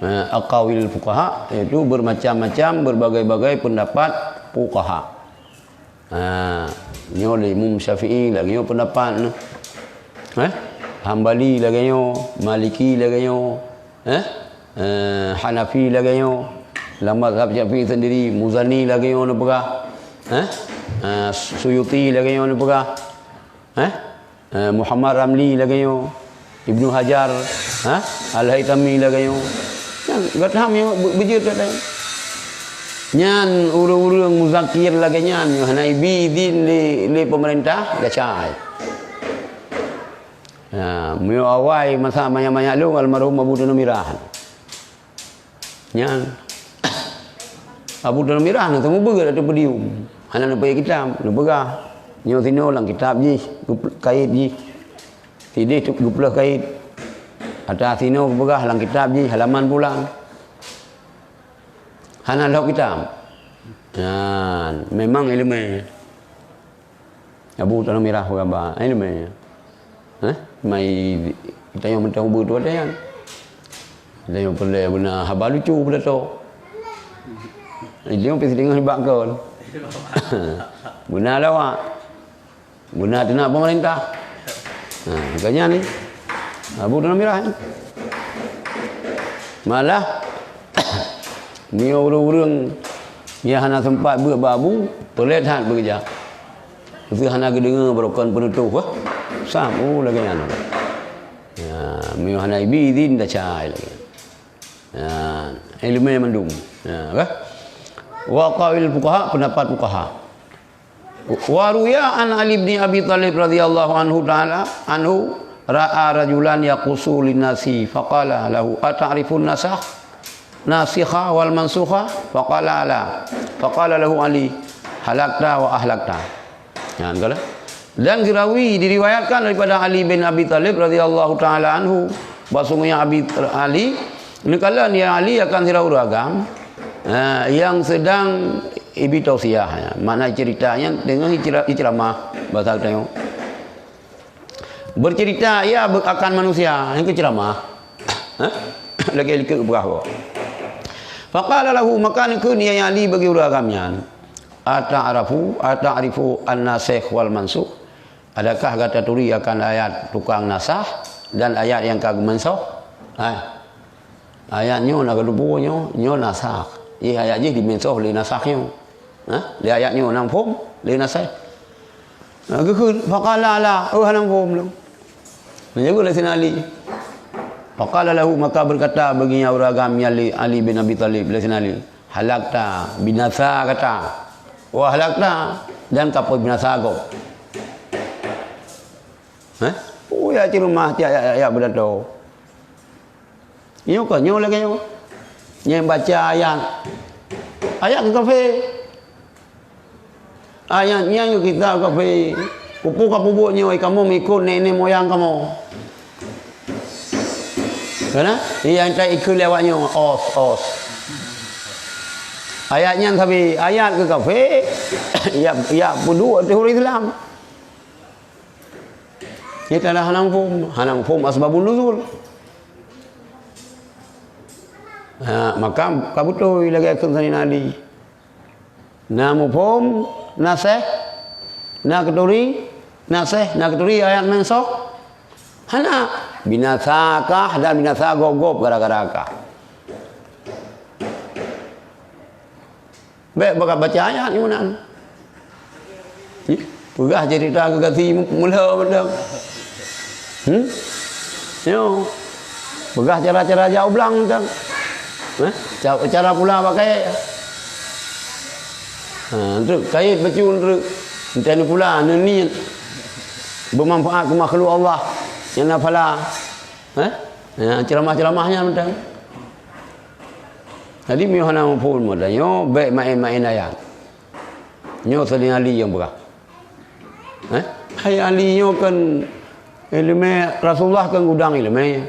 Ha, aqawil fuqaha, yaitu bermacam-macam, berbagai-bagai pendapat fuqaha. Ha, nyoe lé Imam Syafi'i lagèe nyoe pendapat nyoe. Eh? Hambali lagèe nyoe, Maliki lagèe nyoe. Eh? Eh, Hanafi lagèe nyoe. Lam mazhab Syafi'i sendiri, Muzani lagèe nyoe neupeugah. Eh? Eh, Suyuti lagèe nyoe neupeugah. Eh? Eh, Muhammad Ramli lagèe nyoe, Ibnu Hajar, ha? Al-Haitami lagèe nyoe. Nyan, gata nyoe be-, beujeuet gata. Nyan ureueng-ureueng muzakir lagèe nyan, nyoe hana ibi idin lé, lé pemerintah, gacai. Ha, meunyoe awai masa manyak-manyak lôn almarhum Abu Tanoh Mirah. Nyan. Abu Tanoh Mirah na teumeubeuet ateueh podium. Hana neupeuék kitab, neupeugah. Nyoe sinoe lam kitab jih, geup-, kayèt jih. Sideh tu geupeuleueh kayèt. Ata sinoe geupeugah lam kitab jih, halaman pulang. Hana lhok kitab. Nyan, memang ileumèe. Abu Tanoh Mirah peugah ba, eh, ileumèe. Hah? Mai tanyoe meuntang ubeut tu watèe nyan. Tanyoe peureulèe beuna haba lucu beutôi. Tanyoe pih siteungoh nibak kon. Beuna lawak. Beuna teunak pemerintah. Ha, makanya ni. Abu Tanoh Mirah ni. Malah, nyoe ureueng-ureueng nyang hana sempat beuet bak Abu, peureulee that beukeujak. Leubeh hana geudeungoe barokon peunutôh, eh. Sam, oh, lagèe nyan. Ya, meunyoe hana ibi idin, dah cai lagèe nyan. Ya, ileumèe mandum. Ya, kan? Wa qaulil fuqaha, pendapat fuqaha. Wa ruya an Ali bin Abi Thalib radhiyallahu anhu ta'ala, anhu ra'a rajulan yaqussu linnasi, faqala lahu, "Ata'rifun nasakh, nasikha wal mansukha?" Faqala, "La." Faqala lahu Ali, "Halakta wa ahlakta." Nyan kala. Dan geurawi diriwayatkan daripada Ali bin Abi Thalib radhiyallahu ta'ala anhu, bahwasanya Abi Ali, neukalon ya Ali akan sidroe ureueng agam, ha, nyang sedang ibi tausiah, ya. Makna cerita nyan teungoh icera-, iceramah bahasa geutanyoe. Bercerita ia be-, akan manusia, nyang keu ceramah. Ha? Lagèe likot peugah. Faqala lahu, maka neukheun ya Ali bagi ureueng agam nyan. Ata'rafu, ata'rifu an-nasikh wal mansukh? Adakah gata turi akan ayat tukang nasah dan ayat nyang ka geumeunsoh? Hai. Ayat nyoe na geuteupeue nyoe, nyoe nasah. Jih ayat jih dimeunsoh lé nasah nyoe. Ha? Lé ayat nyoe na muphom lé nasah. Nah, geukheun, faqala la, oh, hana muphom lom. Nah, jago lé Saidina Ali. Faqala lahu, maka berkata bagi ureuëng agam Ali, Ali bin Abi Thalib, lé Saidina Ali, "Halakta, binasa kata. Wah, halakta, dan ka peubinasa gob." Hah? Oh, ya, ceuramah, ya, ya, ya, ya, beudatoe. Nyoe ka, nyoe lagée nyoe. Nyang baca ayat. Ayat keu kafé. Ayat nyan keu kitab kafé. Peue ka peubuet nyoe, kamoe meuikot nenek moyang kamoe. Kana? Nyang ta ikheun lé awak nyoe, os, os. Ayat nyan sabe, ayat keu kafé, ya, ya peuduek teuh ureuëng Islam. Kita dah hana muphom, hana muphom asbabun nuzul. Ha, maka ka beutôi lagée kheun Saidina Ali. Na muphom, na seh, na keuturi, na seh, na keuturi ayat mansoh. Hana, binasa kah dan binasa gob-gob gara-gara kah. Bék baca ayat nyoe nan. Ih, peugah cerita keu gasi meulhö mantong. Hmm? Nyoe. Peugah cara-cara jak u blang mantong. Eh? Ca-, cara pula pakai. Ha, treuk kayém bacut treuk. Entah ni pula, neuniet. Bermanfaat keu makhluk Allah. Nyang na phala. Eh? Ha, ceramah-ceramah nyan mantong. Jadi, meunyoe hana muphom meutanyoe, bék maén-maén ayat. Nyoe Saidina Ali nyang peugah. Eh? Hai Ali nyoe kan iéleumé Rasulullah kan gudang iéleumé.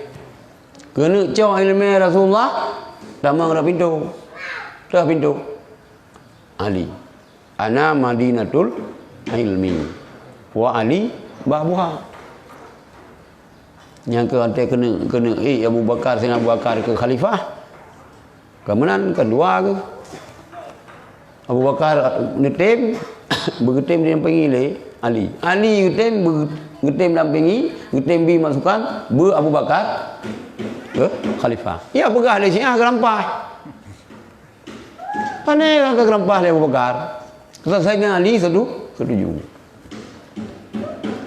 Keuneuk cok iéleumé Rasulullah, tamong rot pintoe. Teuh pintoe. Ali. Ana madinatul ilmi. Wa Ali babuha. Nyang keu watée keuneuk, keuneuk ék Abu Bakar, Saidina Abu Bakar keu khalifah. Keumudian keudua keu Abu Bakar neutem, beugeutem didampingi lé Ali. Ali geutem, beu-, geutem dampingi, geutem bi masukan, beu Abu Bakar keu khalifah. Ya peugah lé Syiah geurampah. Pane ka geurampah lé Abu Bakar. Saidina Ali setu-, setuju.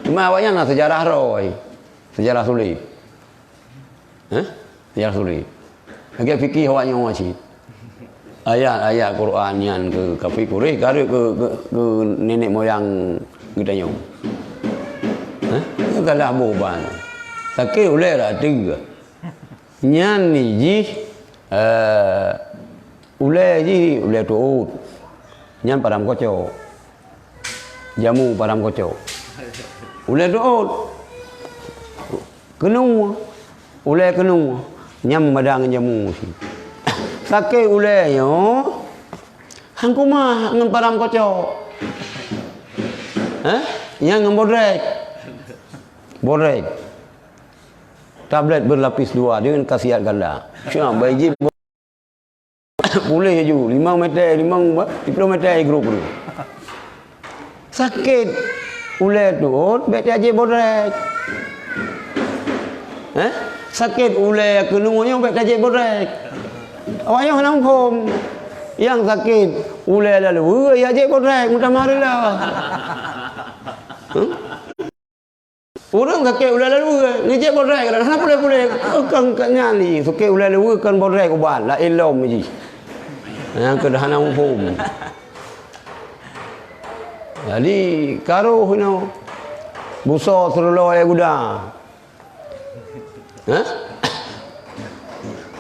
Cuma awaknyan na seujarah rhoi, seujarah sulet. Hah? Seujarah sulet. Lagée fikih awaknyan cit. Ayat-ayat Quran nyan keu kafé Quraisy, ka rhot keu, keu, keu nenek moyang geutanyoe. Hah? Salah boh ban. Sakét ulée rot ateueh. Nyan jih, eh, ulée jih, ulée tuôt. Nyan padam kocok. Jamu padam kocok. Ulée tuôt. Keunoe. Ulée keunoe. Nyan meubada ngon jamu sit. Sakét ulée nyoe. Han kumat ngon padam kocok. Hah? Nyan ngon bodrek. Bodrek. Tablet berlapis dua dengan khasiat ganda. Cuma bagi jih puléh laju, limong meter, limong, siploh meter grup tu. Sakét ulée tuôt, bék tajép bodrek. Eh? Sakét ulée keunoe nyoe, bék tajép bodrek. Awaknyan hana muphom. Nyang sakét ulée lalue, ya jép bodrek, meutamah rila. Huh? Ureuëng sakét ulée lalue, neujép bodrek, hana puléh-puléh. Kon, kon nyan jih, sakét ulée lalue kon bodrek ubat, laén lom jih. Nyang keuh hana muphom. Jadi, ka rôh inoe, busoe seuruloe guda. Hah?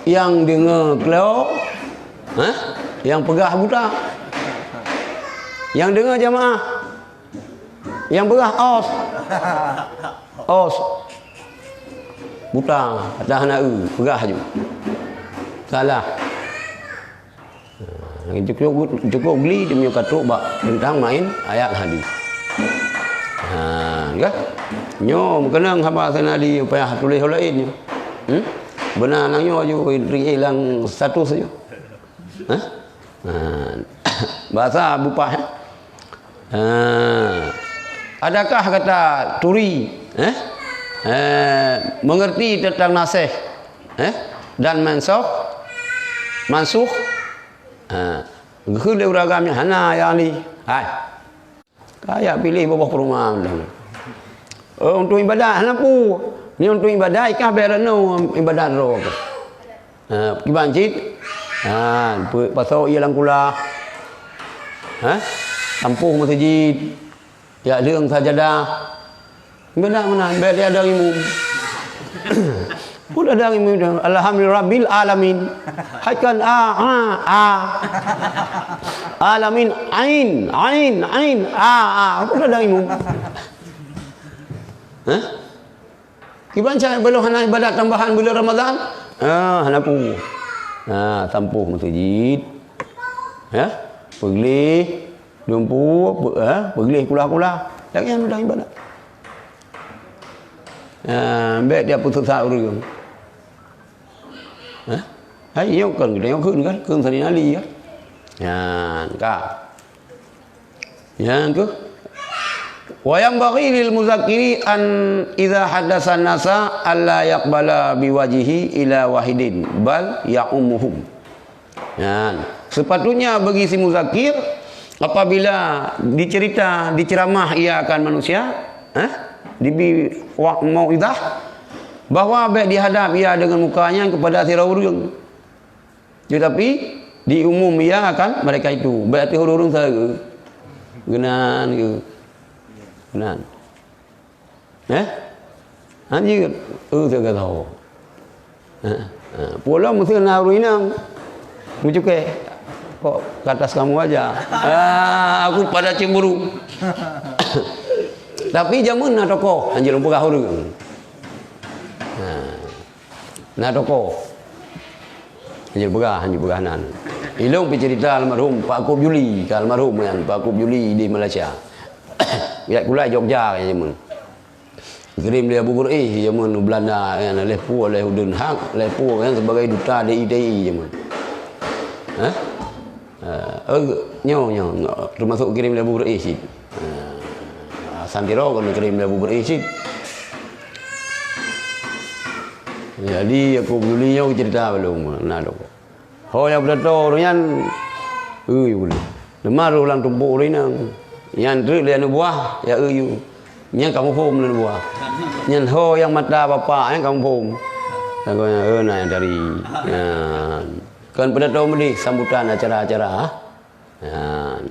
Nyang deungoe klo, hah? Nyang peugah buta. Nyang deungoe jamaah. Nyang peugah os. Os. Buta, dah na eu, peugah ju. Salah. Ha, cukup, cukup geli meunyoe ka trok bak teuntang maén ayat hadis. Ha, kan? Nyoe meukeunong haba Saidina Ali payah tuléh laén nyoe. Hmm? Beuna nang nyoe ju, ri lam status nyoe. Hah? Ha. Bahasa Abu Pah, eh? Ha. Adakah kata turi, eh? Eh, mengerti tentang nasih, eh? Dan mansoh, mansuh? Ha. Geukheun lé ureuëng agam nyan, hana, ya Ali. Hai. Kajak piléh boh-boh peurumoh. Oh, untuk ibadat, hana peue. Nyoe untuk ibadat, ikah bèk reunoe ibadat droe. Ha, kiban cit. Ha, pe-, pasoe ie lam kulah. Ha? Tampôh meuseujid. Jak lheueng sajadah. Bèk na meunan, bèk di adoe imum. Peue adoe imum tu, "Alhamdulillahirabbil alamin." Hai kan a, a, a. Alamin, ain, ain, ain, a, a. Peue adoe imum. Hah? Kiban cit beuloh hana ibadat tambahan buleuen Ramadhan? Ah, hana peue. Ah, tampôh meuseujid. Ya? Peugleh, dumpeue, pe-, eh, peugleh kulah-kulah. Lagèe nyan mudah ibadat. Ah, bèk dia peususah ureueng. Eh? Hai, nyoe kon, kita nyoe kheun kan? Kheun Saidina Ali kan? Nyan, ka. Nyang keuh, "Wa yanbaghi lil muzakkiri an idza haddasa nasa alla yaqbala biwajhihi ila wahidin, bal ya'ummuhum." Nyan, sepatutnya bagi si muzakir, apabila dicerita, diceramah ia akan manusia, eh, dibi wa-, mauizah, bahwa bèk dihadap ia dengan mukanya kepada sidroe ureueng. Tetapi diumum ia akan mereka itu, bèk ateueh ureueng-ureueng saja. Geunan ke? Geunan. Eh? Hanjeuet. Eh, teuka tho. Ha, ha. Pulang mesti na ureueng inong. Meucukée. Kok ke atas kamu aja? Ah, aku pada cemburu. Tapi jameun na tokoh, hanjeuet lôn peugah ureueng. Ha. Na tokoh. Hanjeuet peugah, hanjeuet peugah nan. Ilôn pih cerita almarhum Pak Kup Juli, ka almarhum nyan, Pak Kup Juli di Malaysia. Kulai Jogja jameun. Kirém lé Abu Gurih jameun u Belanda, nyan, lheuh peue, lheuh u Den Haag, lheuh peue, nyan, sebagai duta D I T I jameun. Hah? Eh, eh, nyoe, nyoe, nyoe, teumasok kirém lé Abu Gurih cit. Eh, Hasan Tiro kon kirém lé Abu Gurih cit. Jadi, aku peduli nyoe cerita belum, na dok. Ho nyang beutôi ureueng nyan, eu yue ulée. Leumah roh lam tumpok ureueng inong. Nyan treuk lé aneuk buah, ya eu yue. Nyan ka muphom aneuk buah. Nyan ho nyang mata bapak, nyan ka muphom. Lagoe nyan, eu, na nyang tari. Nyan. Kon peudatoe meudeh sambutan acara-acara. Nyan.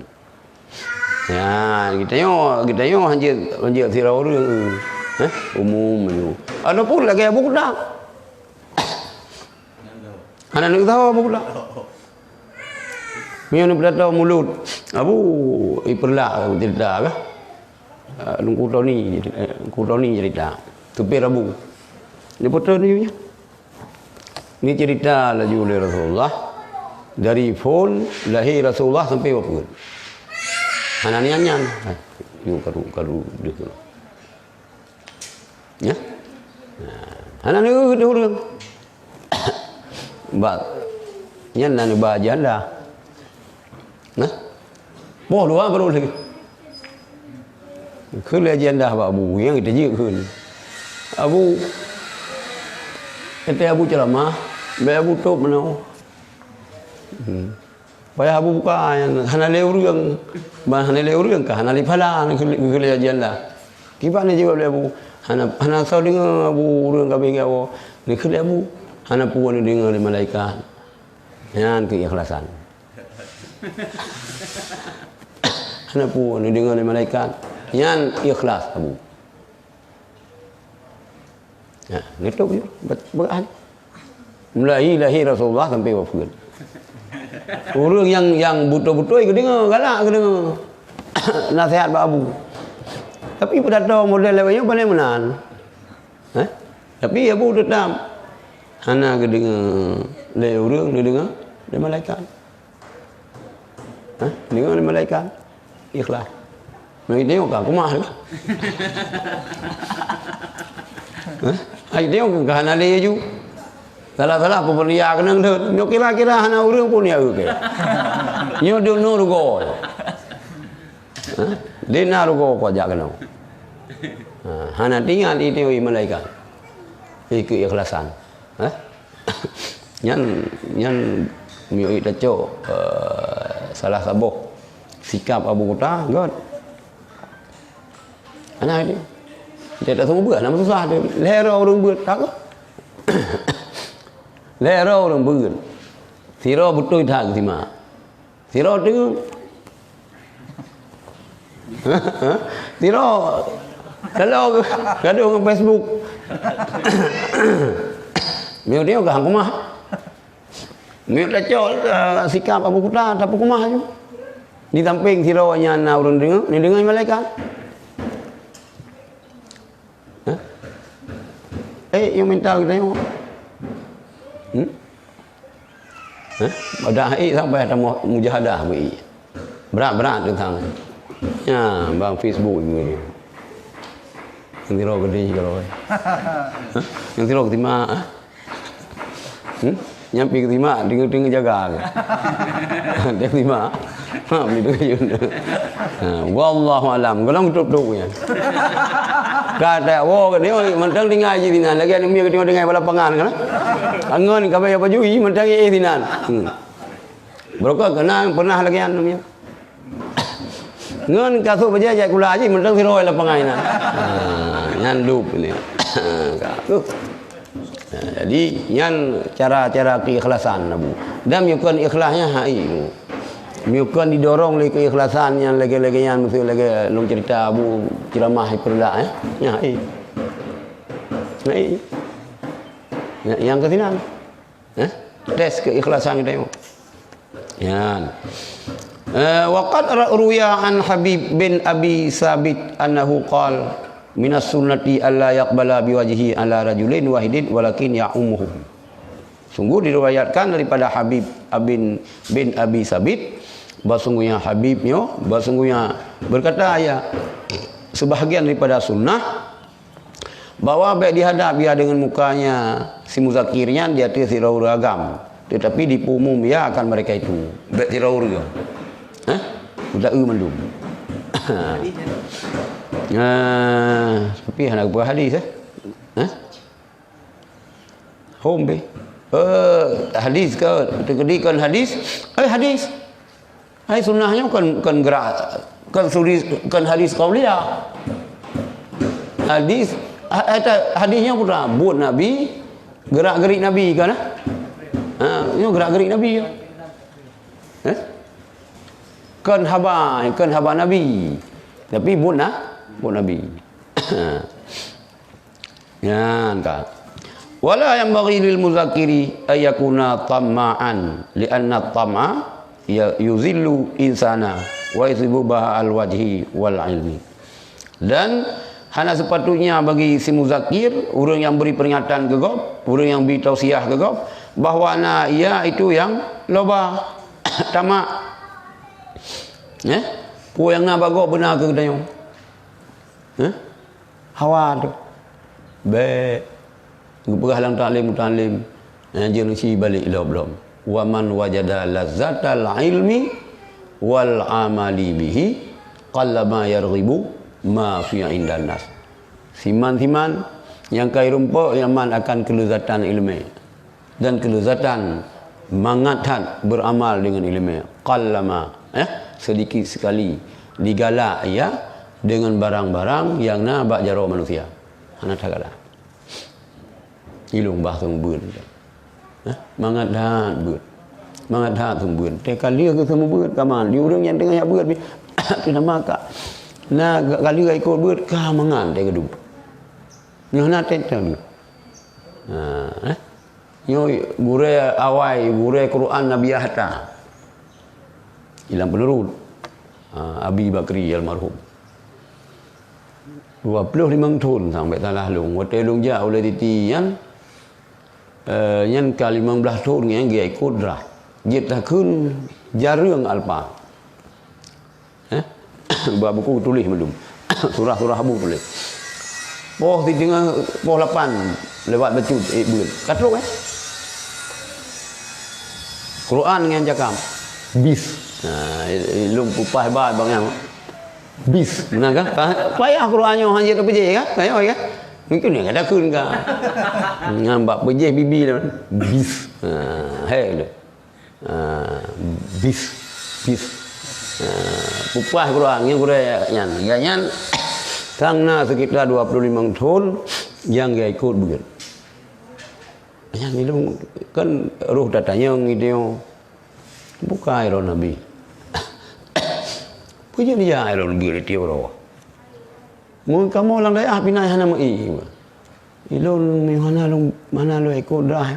Nyan, geutanyoe, geutanyoe hanjeuet, hanjeuet sidroe ureueng, eu. Heh, umum nyoe. Ataupun lagèe Abu Kuta. Hana neuk tho Abu Kuta. Meunyoe neuk peudatoe mulod, Abu, ipeurlak cerita kah? Ah, Teungku Toni, eh, Teungku Toni cerita. Supir Abu. Ni foto ni, ni cerita laju lé Rasulullah. Dari phon lahé Rasulullah sampai wafeuet. Hana nyan-nyan. Hai, yue karu, karu deuh. Ya? Nah, hana neujeuet ureueng. Bak nyan na neuba janda. Nah. Poh dua baru lagi. Kheun lé janda bak Abu, nyang geuteujeut kheun. Abu, kata Abu ceramah, bèk Abu tôp meunoe. Hmm. Payah Abu buka, hana lé ureueng. Ban hana lé ureueng ka hana lé phala, kheun lé janda. Kiban jaweueb lé Abu, hana, hana soe deungoe Abu ureueng ka abéh gawoe. Kheun lé Abu, hana peue neudeungoe lé malaikat. Nyan keuikhlasan. Hana peue neudeungoe lé malaikat. Nyan ikhlas Abu. Nah, neutôp je, bet-, beu'ah. Mulai lahé Rasulullah sampai wafeuet. Ureueng nyang, nyang beutôi-beutôi geudeungoe, galak geudeungoe naseuhat bak Abu. Tapi peudatoe model lagèe nyoe paleng meunan. Eh? Tapi Abu teutap hana geudeungoe lé ureueng, neudeungoe lé malaikat. Hah? Deungoe lé malaikat. Ikhlas. Nah, itu ka kumah tu. Hah? Ai, tengok ka hana lé ju. Salah-salah peubuet ya keunong deuh. Nyoe kira-kira hana ureueng pun ya ke. Nyoe deuh nyoe rugoe. Hah? Dina rugoe kau jak keunong. Ha, hana tinggai itu malaikat. Ikeu ikhlasan. Hah? Nyan, nyan miyueb tacok, eh, salah saboh sikap Abu Kuta, göt. Hana idéh. Dia tak seumeubeuet, nama susah tu. Lhèe droe ureueng beuet, tak keuh? Lhèe droe ureueng beuet. Sidroe beutôi that geusimak. Sidroe teungeut. Sidroe lalu gadoh ngon Facebook. Miyueb dia gah keumah. Miyueb tacok, eh, sikap Abu Kuta, tapeukeumah aju. Di sampéng sidroe nyan na ureueng deungoe, neudeungoe malaikat. Hah? Eh, nyang minta geutanyoe. Hmm? Hah? Pada hai sampai ada mu-, mujahadah bagi. Berat-berat tu tangan. Ya, bang Facebook juga ni. Yang tiro gede kalau. Hah? Yang tiro terima, ah. Hmm? Nyang pi keusimak, deungoe-deungoe jaga ke? Dia simak. Ha, begitu je. Ha, wallahu alam. Golom tutup-tutup nyan. Ka tak wo ke dia, mantong tinggai ji sinan. Lagi aneuk miet ke tengok dengai bak lapangan kan? Angon ka bayar baju, i mantong i sinan. Hmm. Barokah keunan pernah lagi aneuk miet. Ngon kasôk bajèe jak sikula jih, mantong sidroe lapangan inan. Ha, nyan dub ni. Ka tu. Ha, jadi, nyan cara-cara keikhlasan Abu. Dan meunyoe kon ikhlas nyan hai tu. Meunyoe kon didorong lé keikhlasan nyan lagèe-lagèe nyan, miseu lagèe lôn cerita Abu ceramah di Peureulak, eh. Nyan hai. Hai. Nyan, nyang keu sinan. Eh? Tes keikhlasan geutanyoe. Nyan. Eh, wa qad ra-, ruwiya an Habib bin Abi Sabit annahu qala, "Minas sunnati alla yaqbala biwajhihi ala rajulin wahidin walakin ya'ummuhum." Sungguh diriwayatkan daripada Habib bin, bin Abi Sabit, bahwa sungguhnya Habib nyoe, bahwa sungguhnya berkata ia, sebahagian daripada sunnah, bahwa bèk dihadap ia deungon mukanya si Muzakir nyan di ateueh sidroe ureueng agam, tetapi dipeumum ia akan mereka itu. Bèk sidroe ureueng. Hah? Udah eu mandum. Ah, tapi hana geupeugah hadis, eh? Hah? Hom be. Eh, hadis ke? Teukeudi kon hadis? Eh, hadis. Hai sunnah nyoe kon, kon gerak, kon suri, kon hadis qauliyah. Hadis, ha-, ha-, hadis nyoe putra, buet Nabi, gerak-gerik Nabi kan, eh? Ha, nyoe gerak-gerik Nabi nyoe. Eh? Kon haba, kon haba Nabi. Tapi buet na, buet Nabi. Nyan ka. Wala yanbaghi lil muzakkiri ay yakuna tamma'an, li'anna tam'a ya-, yuzillu insana wa yusibu baha al wajhi wal ilmi. Dan hana sepatutnya bagi si muzakir, ureueng nyang bri peringatan keu gob, ureueng nyang bri tausiah keu gob, bahwa na ia itu nyang loba, tamak. Eh? Peue nyang na bak gob beuna keu geutanyoe. Hah? Hawa tu. Bèk. Geupeugah lam taklim mutalim. Nyang jeuet neusi balek lom-lom. "Wa man wajada lazzatal ilmi wal amali bihi qallama yarghibu ma fi indan nas." Siman-siman nyang ka irumpok nyan man akan keleuzatan ileumèe. Dan keleuzatan mangat that beuramal deungon ileumèe. Qallama, eh, sedikit sekali digalak ia deungon barang-barang nyang na bak jaroe manusia. Hana tagala. Ilong bah seumeubeuet. Eh, mangat that beuet. Mangat that seumeubeuet. Teuka lheueh keu seumeubeuet kaman. Di ureueng nyang teungoh jak beuet, tu nama ka. Na ka lheueh ikot beuet, ka mangat teuka duek. Nyoe na teuka beuet. Ha, eh. Nyoe gurèe awai, gurèe Quran Nabi Hatta. Ilang peunurut. Ha, Abi Bakri almarhum. Dua ploh limong thon sang bèk salah lôn. Watèe lôn jak ulèe titi nyan, eh, nyan ka limong blaih thon nyan geuikot drah. Jeuet takheun jareueng alpa. Eh? Bak buku tuléh mandum. Surah-surah Abu tuléh. Poh sideungoe, poh lapan lewat bacut, eh, buleuen. Ka trok, eh? Quran ngon jakam. Bis. Nah, eh, eh, lôn peupah ba bang nyang. Bis. Nah, kan? Pa-, payah Quran nyoe hana jeuet peujeuet, kan? Payah, kan? Mungkin dia kata kun, kan? Nyan bak peujeuet bibi lawan. Bis. Nah, he, tu. Ah, bis, bis. Ah, peupah Quran nyan gurèe nyan. Ya nyan, Sang na sekitar dua puluh lima thon nyang geuikot beugét. Nyang ilôn kan roh tatanyong idéh, bukai roh Nabi. Peue jeuet nijak ilôn beugét tiep uroe? Mun kamoe lam dayah pih na hana meu-i. Ilôn meuhana lôn, hana lôn ikot dah.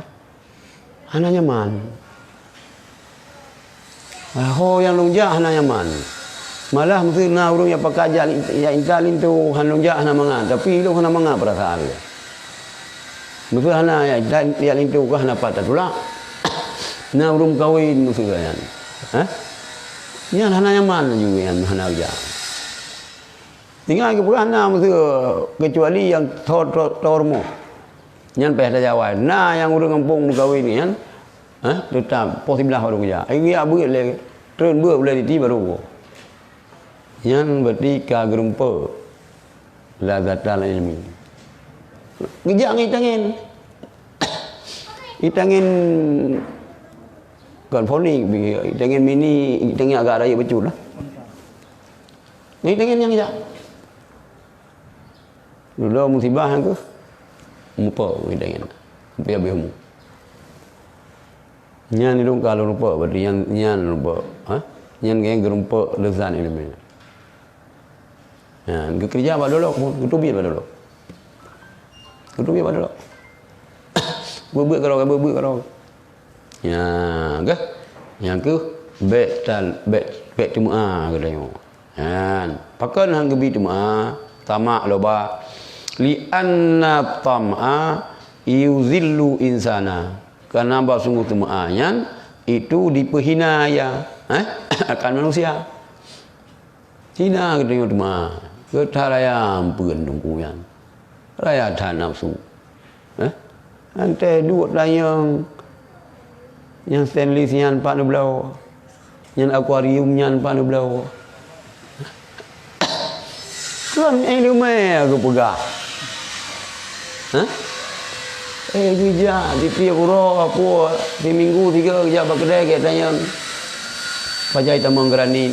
Hana nyaman. Ho nyang lôn jak hana nyaman. Malah meuseu na ureuëng nyang pakat jak, jak intat linto, han lôn jak hana mangat. Tapi ilôn hana mangat peurasaan lôn. Meuseu hana jak intat, jak linto ka hana pat tatulak. Na ureuëng meukawen meuseu nyan. Hah? Nyan hana nyaman laju nyan hana jak. Tinggai geupeugah na meuseu keucuali nyang tho-, tho-, tho rumoh. Nyan payah tajawai. Na nyang ureuëng gampông meukawen nyan, ha, teutap poh siblaih baru geujak. Ai geujak beuet lé, treun beuet ulée diti baru. Nyan berarti ka geurumpok lazatal ilmi. Geujak ngon itangen. Itangen kon fonik, itangen mini, itangen agak rayeuk bacut lah. Ngon itangen nyang jak. Dudoe musibah nyan keuh, mupok ngon itangen. Sampai habéh umu. Nyan ilôn ka lôn rumpok, berarti nyan, nyan rumpok. Ha? Nyan geurumpok leusan ileumèe. Nyan, geukeureuja bak dolok pun, geuteubiet bak dolok. Geuteubiet bak dolok. Beuet-beuet keudroe, beuet-beuet keudroe. Nyan keuh, nyan keuh bèk tal-, bèk, bèk teumeu'a geutanyoe. Nyan, pakon han geubi teumeu'a, tamak loba. Li anna tam'a yuzillu insana. Karena bahwa sungguh teumeu'a nyan, itu dipeuhina ia, eh, akan manusia. Hina geutanyoe teuma, geutaraya ampeuen teungku nyan. Raya that nafeusu. Eh? Antée duek tanyong nyang stainless nyan pat neubloe, nyang akuarium nyan pat neubloe. Kon ileumèe geupeugah. Hah? Eh, geujak tiep-tiep uroe, peue, siminggu sigoe geujak bak keudè geutanyoe. Pajan tamong granit,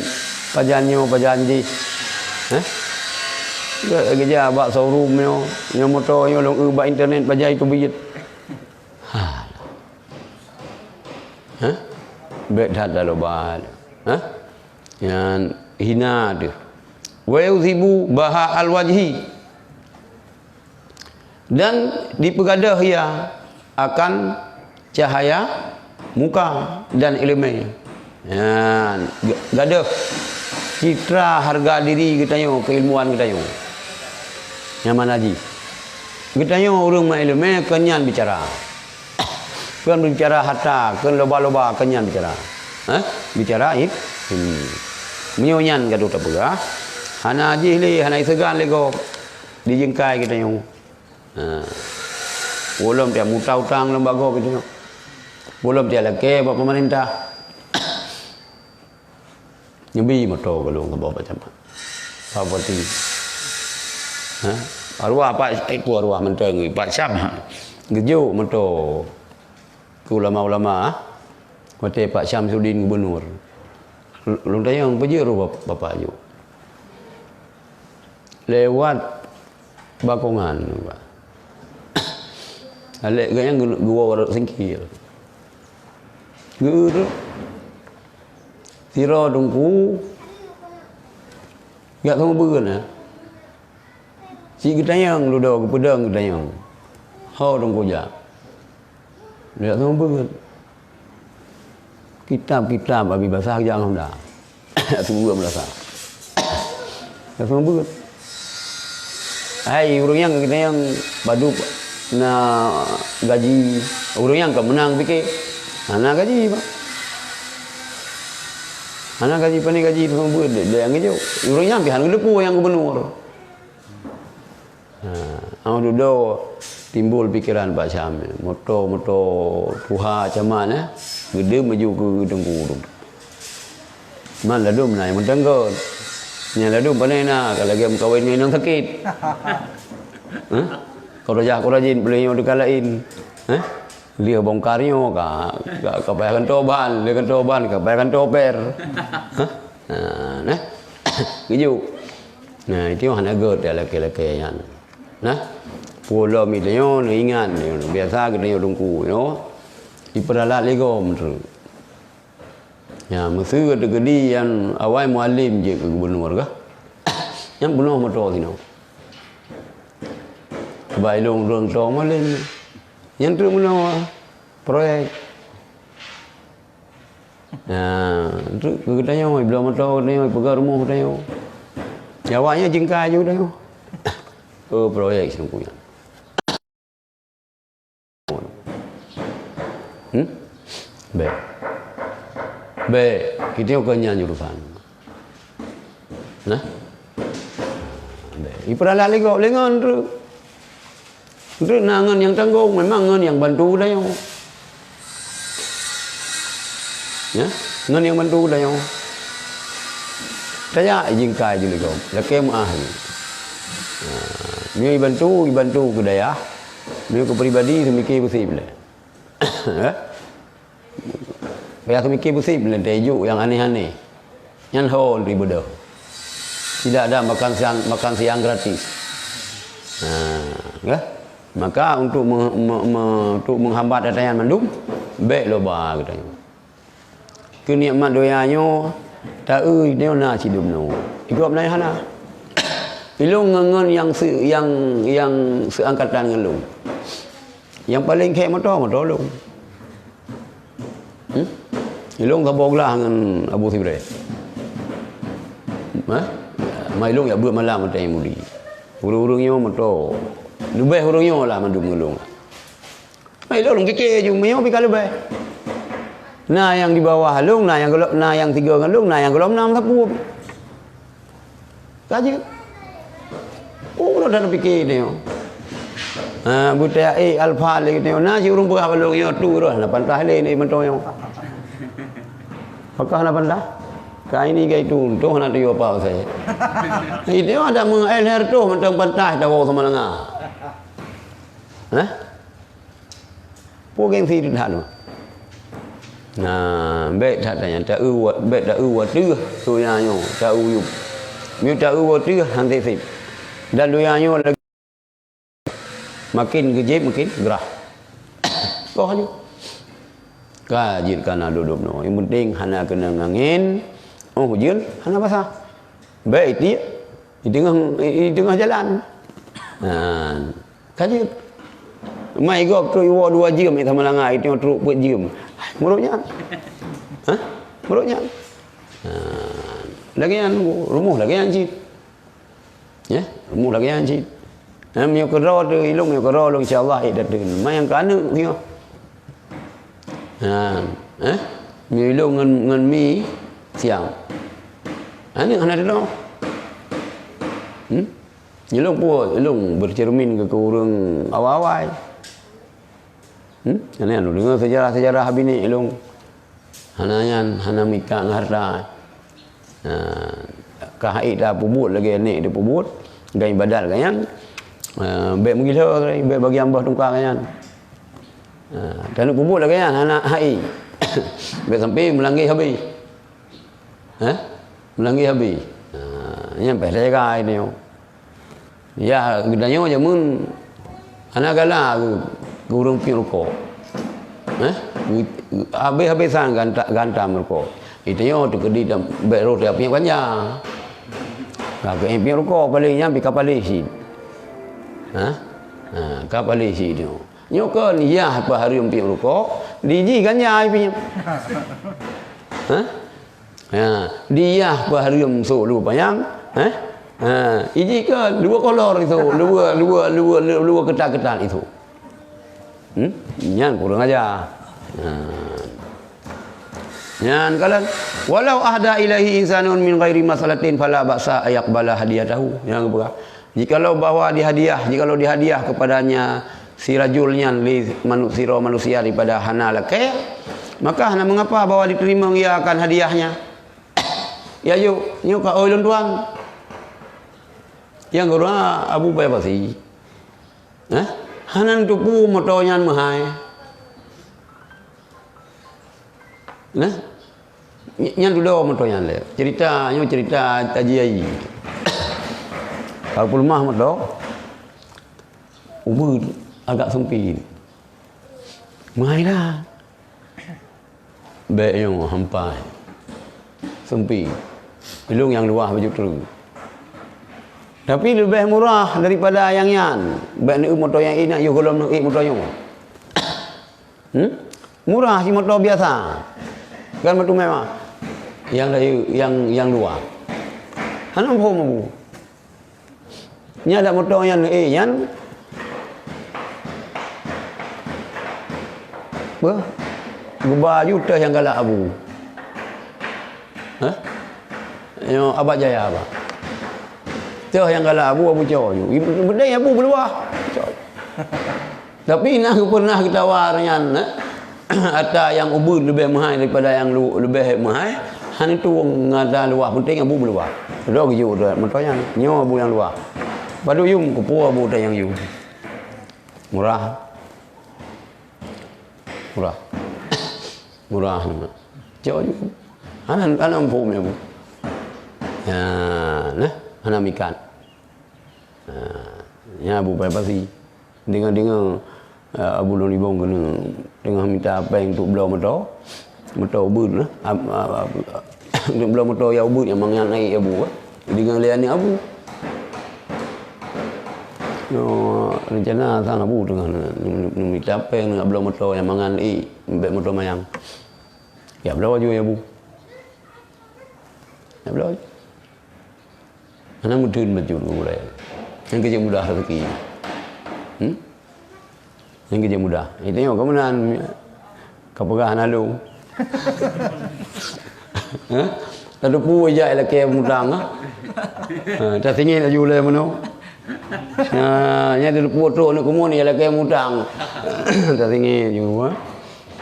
pajan nyoe, pajan jih. Hah? Geujak bak showroom nyoe, nyoe moto nyoe lôn eu bak internet pajan teubiet. Ha. Hah? Bèk that taloba. Hah? Nyan hina teuh. Wa yuzhibu baha al-wajhi. Dan dipeugadôh ia akan cahaya muka dan ileumèe. Nyan, ga-, gadôh citra harga diri geutanyoe, keilmuan geutanyoe. Nyan makna jih. Geutanyoe ureuëng meuileumèe kon nyan bicara. Kon bicara harta, kon loba-loba, kon nyan bicara. Hah? Bicara it-, ilmu. Meunyoe nyan ka tapeugah, hana jih lé, hana iseugan lé gob. Dijingkai geutanyoe. Ha. Ulôn tiep muta utang lôn bak gob geutanyoe. Ulôn tiep lakée bak peumeurintah. Neubi moto keu lôn keu boh macam. Bupati. Ha? Arwah Pak, eh, ku arwah mantong, Pak Syam. Geujok moto keu ulama-ulama, ha? Watée Pak Syamsuddin gubernur. Lôn tanyong, "Peue jeuet roh bap-, bapak jok?" "Lewat Bakongan, Pak." Alek geuh nyan geu-, geuwoe rot singkil. Geu-, Sidroe teungku, jak seumeubeuet na. Cit geutanyong dudoe, geupeudong geutanyong. Ho teungku jak. Jak seumeubeuet. Kitab-kitab abéh basah jak ngon da. Jak seumeubeuet meulasah. Jak seumeubeuet. Hai, ureuëng nyan geutanyoe padub na gaji, ureuëng nyan ka meunang pike, hana gaji, Pak. Hana gaji, pane gaji teuma buet dek, dek nyang geujok. Ureuëng nyan pih hana geuteupeue nyang gubernur. Ha, awak dudoe timbul pikeran Pak Syam, moto-moto tuha caman, eh, geudeuem laju keu teungku tu. Man ladôm na nyang meuteunggon. Nyang ladôm pane na, ka lagèe meukawen ngon inong sakét. Hah? Kau rajah, kau rajin, peuleueh nyoe teuka laén. Hah? Lheueh bongkar nyoe ka, ka, ka payah gantoe ban, lheueh gantoe ban, ka payah gantoe per. Hah? Nah, nah. Geujok. Nah, itu hana gét ya lakée-lakée nyan. Nah, pulo mi tanyoe neuingat nyoe, biasa geutanyoe teungku nyoe, iperalat lé gob treuk. Ya, meuseu teukeudi nyang awai mualem jeuet keu gubunur kah? Nyan peunoh moto sinoe. Bak ilong ureuëng tho mualem. Nyan treuk meunoe proyek. Ya, treuk keu geutanyoe, ibloe moto geutanyoe, ipeugah rumoh geutanyoe. Ya, awaknyan jingkai ju geutanyoe. Oh, proyek sinoe nyan. Hmm? Bèk. Bèk, kita bukan nyan jurusan. Nah? Bèk. Iperalat lé gob, lé ngon treuk. Treuk na ngon nyang tanggong, memang ngon nyang bantu tanyoe. Ya? Ngon nyang bantu tanyoe. Tajak ijingkai ju lé gob, lakée meuáh. Nah, nyoe ibantu, ibantu keu dayah. Meunyoe keu pribadi, seumike beuseb lé. Eh? Payah seumike beuseb lé teuh ijuk nyang aneh-aneh. Nyan ho ribeudoh. Tidak ada makan siang, makan siang gratis. Nah, ya. Maka untuk me, me, me, untuk menghambat ata nyan mandum, bèk loba geutanyoe. Keu nikmat donya nyoe, taeu nyoe na sidub nyoe. Igob na hana. Ilong ngon, ngon nyang se, nyang, nyang seangkatan ngon lôn. Nyang paleng khek moto, moto lôn. Hmm? Ilong saboh glah ngon Abu Sibre. Hah? Mai ilong ya buet malam maté mudi. Ureuëng-ureuëng nyoe moto. Leubeh ureuëng nyoe lah mandum ngon lôn. Hai lôn kike ju meunyoe pih ka leubeh. Na nyang di bawah lôn, na nyang golom, na nyang tiga ngon lôn, na nyang golom nam sapeue. Ka jeuet. Oh, lôn dak pike nyoe. Ha, buta eh alfa lé nyoe. Na si ureuëng peugah balong nyoe tu roh na pantah lé ni mantong nyoe. Pakah na pantah. Ka ini ga itu untung na tu apa saya. Itu ada mengelher tu mantong pantah tahu sama langa. Hah? Peue gengsi that nyoe? Nah, bèk that tanyan, taeu wa-, bèk taeu wateuh donya nyoe, taeu yub. Meunyoe taeu wateuh, han sép-sép. Dan donya nyoe lagi makin geujép, makin grah. Boh laju. Ka jeuet kana dodop nyoe. Nyang penting hana keunong angén, óh ujeuen hana basah. Bèk itiek di teungoh, di teungoh jalan. Nah, ka jeuet. Mai gob trok iwoe dua jeuem, sama langa itu trok peuet jeuem. Meurok nyan. Hah? Meurok nyan. Nah, lagèe nyan, rumoh lagèe nyan cit. Ya, rumoh lagèe nyan cit. Nah, meunyoe keudroe tu ilong, meunyoe keudroe lôn insya Allah ék dateueng. Mai nyang keu aneuk nyoe. Ha, eh? Meunyoe ilong ngon, ngon mi siang. Aneuk hana teunoe. Hmm? Ilong pun, ilong bercermin keu, keu ureuëng awai-awai. Hmm? Hana nyan deungoe sejarah-sejarah binéh ilong. Hana nyan, hana mita ngon harta. Ha, ka hai ta peubuet lagèe nek teuh peubuet, dan ibadat gobnyan. Ha, bèk meugila, bèk bagi ambah tungka gobnyan. Ha, taneuk peubuet lagèe nyan hana hai. Bèk sampai meulangge habéh. Ha? Meulangge habéh. Ha, nyan payah tajaga nyoe. Ya, geutanyoe jameun hana gala keu, keu ureuëng piep rukok. Eh? Habéh-habésan ganta, ganta meurukok. Geutanyoe teukeudi bèk roh teupiep ganja. Ka keu piep rukok paléng nyan pih ka paléh cit. Ha? Ha, ka paléh cit nyoe. Nyoe kon yah peuhareuem piep rukok, di jih ganja piep. Ha? Ha, di yah peuhareuem sôk luweue panyang, eh? Ha, iji keu luweue kolor itu, luweue, luweue, luweue, luweue keutat-keutat itu. Hmm? Nyan kurang aja. Ha. Nyan kalon, "Walau ahda ilaihi insanun min ghairi masalatin fala ba'sa ayaqbala hadiyatahu." Nyang geupeugah, jikalau bahwa dihadiah, jikalau dihadiah kepadanya si rajul nyan lé manu-, sidroe manusia daripada hana lakée, maka hana meungapa bahwa diterima ia akan hadiahnya. Ya, yuk, nyoe ka oi lôn tuan. Nyang geuruang Abu Bayabasi. Hah? Hana neuteupeue moto nyan meuhai. Nah, ny-, nyan dudoe moto nyan lé. Cerita, nyoe cerita Haji Ai. Ka peuleumah moto, ubeut agak sempit. Meuhai lah. Bèk nyoe hampai. Sempit. Ilôn nyang luwah baju treuk. Tapi leubeh murah daripada nyang nyan. Bèk neuék moto nyang inan, yoh gohlom neuék moto nyoe. Hmm? Murah si moto biasa. Kan moto mewah. Nyang dari, nyang, nyang luwah. Hana muphom Abu. Nyan dak moto nyan, eh, nyan. Beuh. Geuba ju teuh nyang galak Abu. Hah? Nyoe Abad Jaya, Abah. Teuh nyang galak Abu, Abu cok ju. Beudai Abu beuluwah. Cok. Tapi na geupernah geutawa nyan, eh? Ata nyang ubeut leubeh meuhai daripada nyang lu-, leubeh meuhai, hana tueng ata luwah, penting Abu beuluwah. Keudroe geujok moto nyan, nyoe Abu nyang luwah. Padub yum, keupeue Abu ata nyang yum. Murah. Murah. Murah. Cok ju. Hana, hana muphom Abu. Ya, nah, hana mikat. Ha, nyan Abu Paya Pasi. Deungoe-deungoe, eh, Abu Lôn Ribong keuneuk teungoh mita péng untuk bloe moto. Moto ubeut lah. Ab-, ab-, ab-, untuk bloe moto nyang ubeut nyang mangat ék Abu, eh. Deungoe lé aneuk Abu. Nyoe rencana sang Abu teungoh ne-, ne-, ne-, mita péng neuk bloe moto nyang mangat ék, bèk moto manyang. Ya, bloe ju Abu. Ya, bloe ju. Hana meuteun bacut keu gurèe. Nyang keu jeuet mudah raseuki. Hmm? Nyang keu jeuet mudah. Itu nyoe ka meunan. Ka peugah hana lôn. Hah? Tateupeue ijak lakèe mutang, ha? Ha, tasingét laju lé meunoe. Ha, nyan tateupeue trok aneuk keumuen ijak lakèe mutang. Tasingét ju, ha?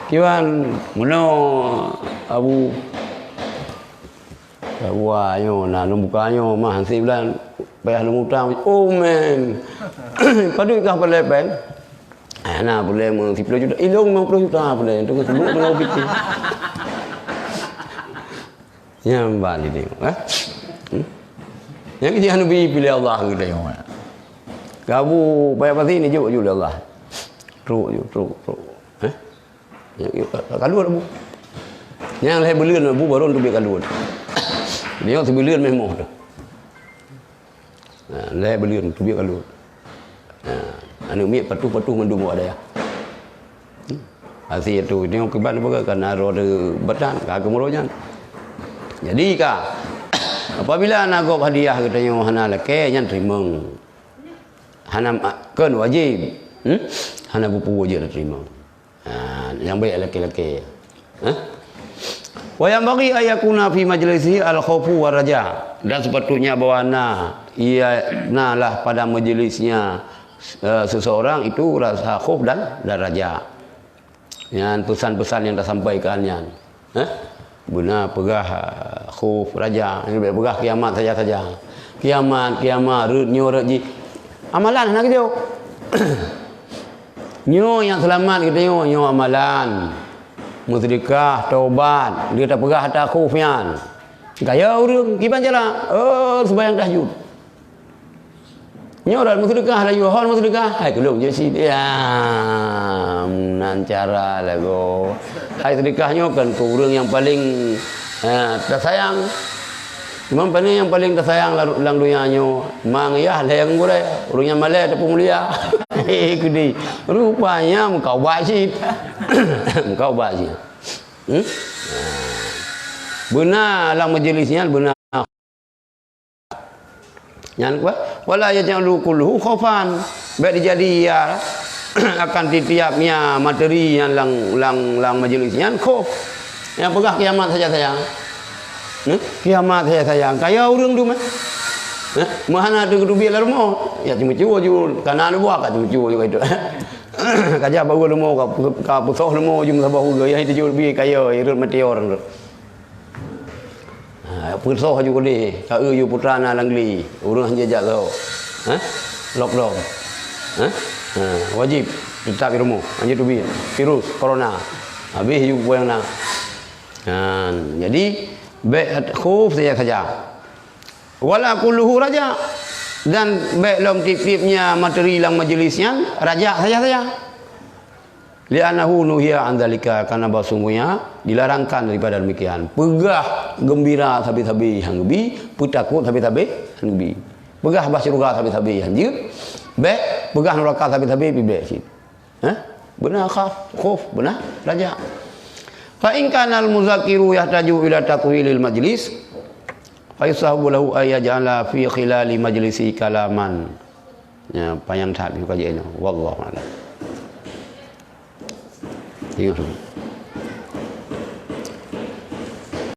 Kiban, meunoe, Abu. Buah nyoe na lôn buka nyoe mah, han sibulan payah lôn utang. Oh, man. Padub kah peureulèe péng? Ah, na peureulèe meusiplôh juta. Ilôn limong ploh juta peureulèe. Teungoh sibuk teungoh piké. Nyan ban jiteurimong, eh? Hmm? Nyang keu jih hana neubi piléh Allah keu geutanyoe. Keu Abu Paya Pasi neujok ju lé Allah. Trok ju, trok, trok. Eh? Nyan, ka lheueh Abu. Nyang lhèe buleuen Abu baru teubiet ka lheueh. Nyoe sibuleuen meuh moh teuh. Ha, lhèe buleuen teubiet ka lheueh. Ha, aneuk miet patuh-patuh mandum awak dayah. Hmm. Asie tu, nyoe kiban peugah ka na droe teuh batan, ka keumeurunoe nyan. Jadi ka, apabila na gob hadiah geutanyoe hana lakèe, nyan teurimong. Hana, kon wajéb. Hmm? Hana peue-peue jeuet teurimong. Ha, nyang bèk lakèe-lakèe. Ha? Wa yanbaghi an yakuna fi majlisihi al-khaufu wa raja. Dan sepatutnya bahwa na, ia, na lah pada majlisnya, eh, seseorang itu rasa khauf dan, dan raja. Nyan pesan-pesan nyang tasampaikan nyan. Ha? Beuna peugah, eh, khauf, raja. Nyan bèk peugah kiamat saja-saja. Kiamat, kiamat, rhot nyoe, rhot jih. Amalan hana geujok. Nyoe nyang seulamat geutanyoe, nyoe amalan. Meuseudeukah, tobat, lheueh tapeugah ata khauf nyan. Kaya ureueng, kiban cara, oh, seumayang tahajud. Nyoe rhot meuseudeukah, laju hon meuseudeukah, hai keu lôn jeuet sit. Ya, meunan cara lagoe. Hai seudeukah nyoe kan keu ureueng nyang paleng, eh, tasayang. Cuma pane nyang paleng tasayang lam, lam donya nyoe, ma ngon yah lhèe ngon gurèe. Ureueng nyang malèe ataupun mulia. Hei, keudéh. Rupanya meukaubah cit. Meukaubah cit. Hmm? Beuna lam majlis nyan, beuna. Nyan apa? Wala yaj'alu kulluhu khaufan. Bèk dijadi ia akan tiep-tiep mia materi nyan lam, lam, lam majlis nyan khauf. Nyang peugah kiamat saja sayang. Neh? Kiamat saja sayang. Kaya ureueng tu mah. Neh? Meuhana teugeuteubiet lam rumoh. Ya ceumeucue ju. Kana neubuah ka ceumeucue ju itu. Kaja bak lumoe ka, ka peusoh lumoe ju meusaboh uleue. Ya itu ju lebih kaya, irut mati orang tu. Ha, peusoh ju keudéh, ka eu ju putra na lam gli, ureueng hanjeuet jak soe. Ha? Lockdown. Ha? Ha, wajib teutap di rumoh, hanjeuet teubiet virus corona. Habéh ju peue nyang na. Ha, jadi bèk khauf saja-saja. Wala kulluhu raja. Dan bék lom tieb-tieb nya materi lam majlis nyan rajak saja-saja. Li'annahu nuhiya an dzalika, karena bahwa sungguhnya dilarangkan daripada demikian. Peugah geumbira sabe-sabe han geubi, peutakot sabe-sabe han geubi. Peugah bah syeuruga sabe-sabe han jeuet, bék, peugah neuraka sabe-sabe pih bék cit. Hah? Beuna khaf, khauf, beuna rajak. Fa in kana al-mudzakiru yahtaju ila tathwilil majlis, fa yustahabbu lahu an yaj'ala fi khilali majlisi kalaman. Ya, panyang that ni kaji nyoe. Wallahu a'lam. Tengok.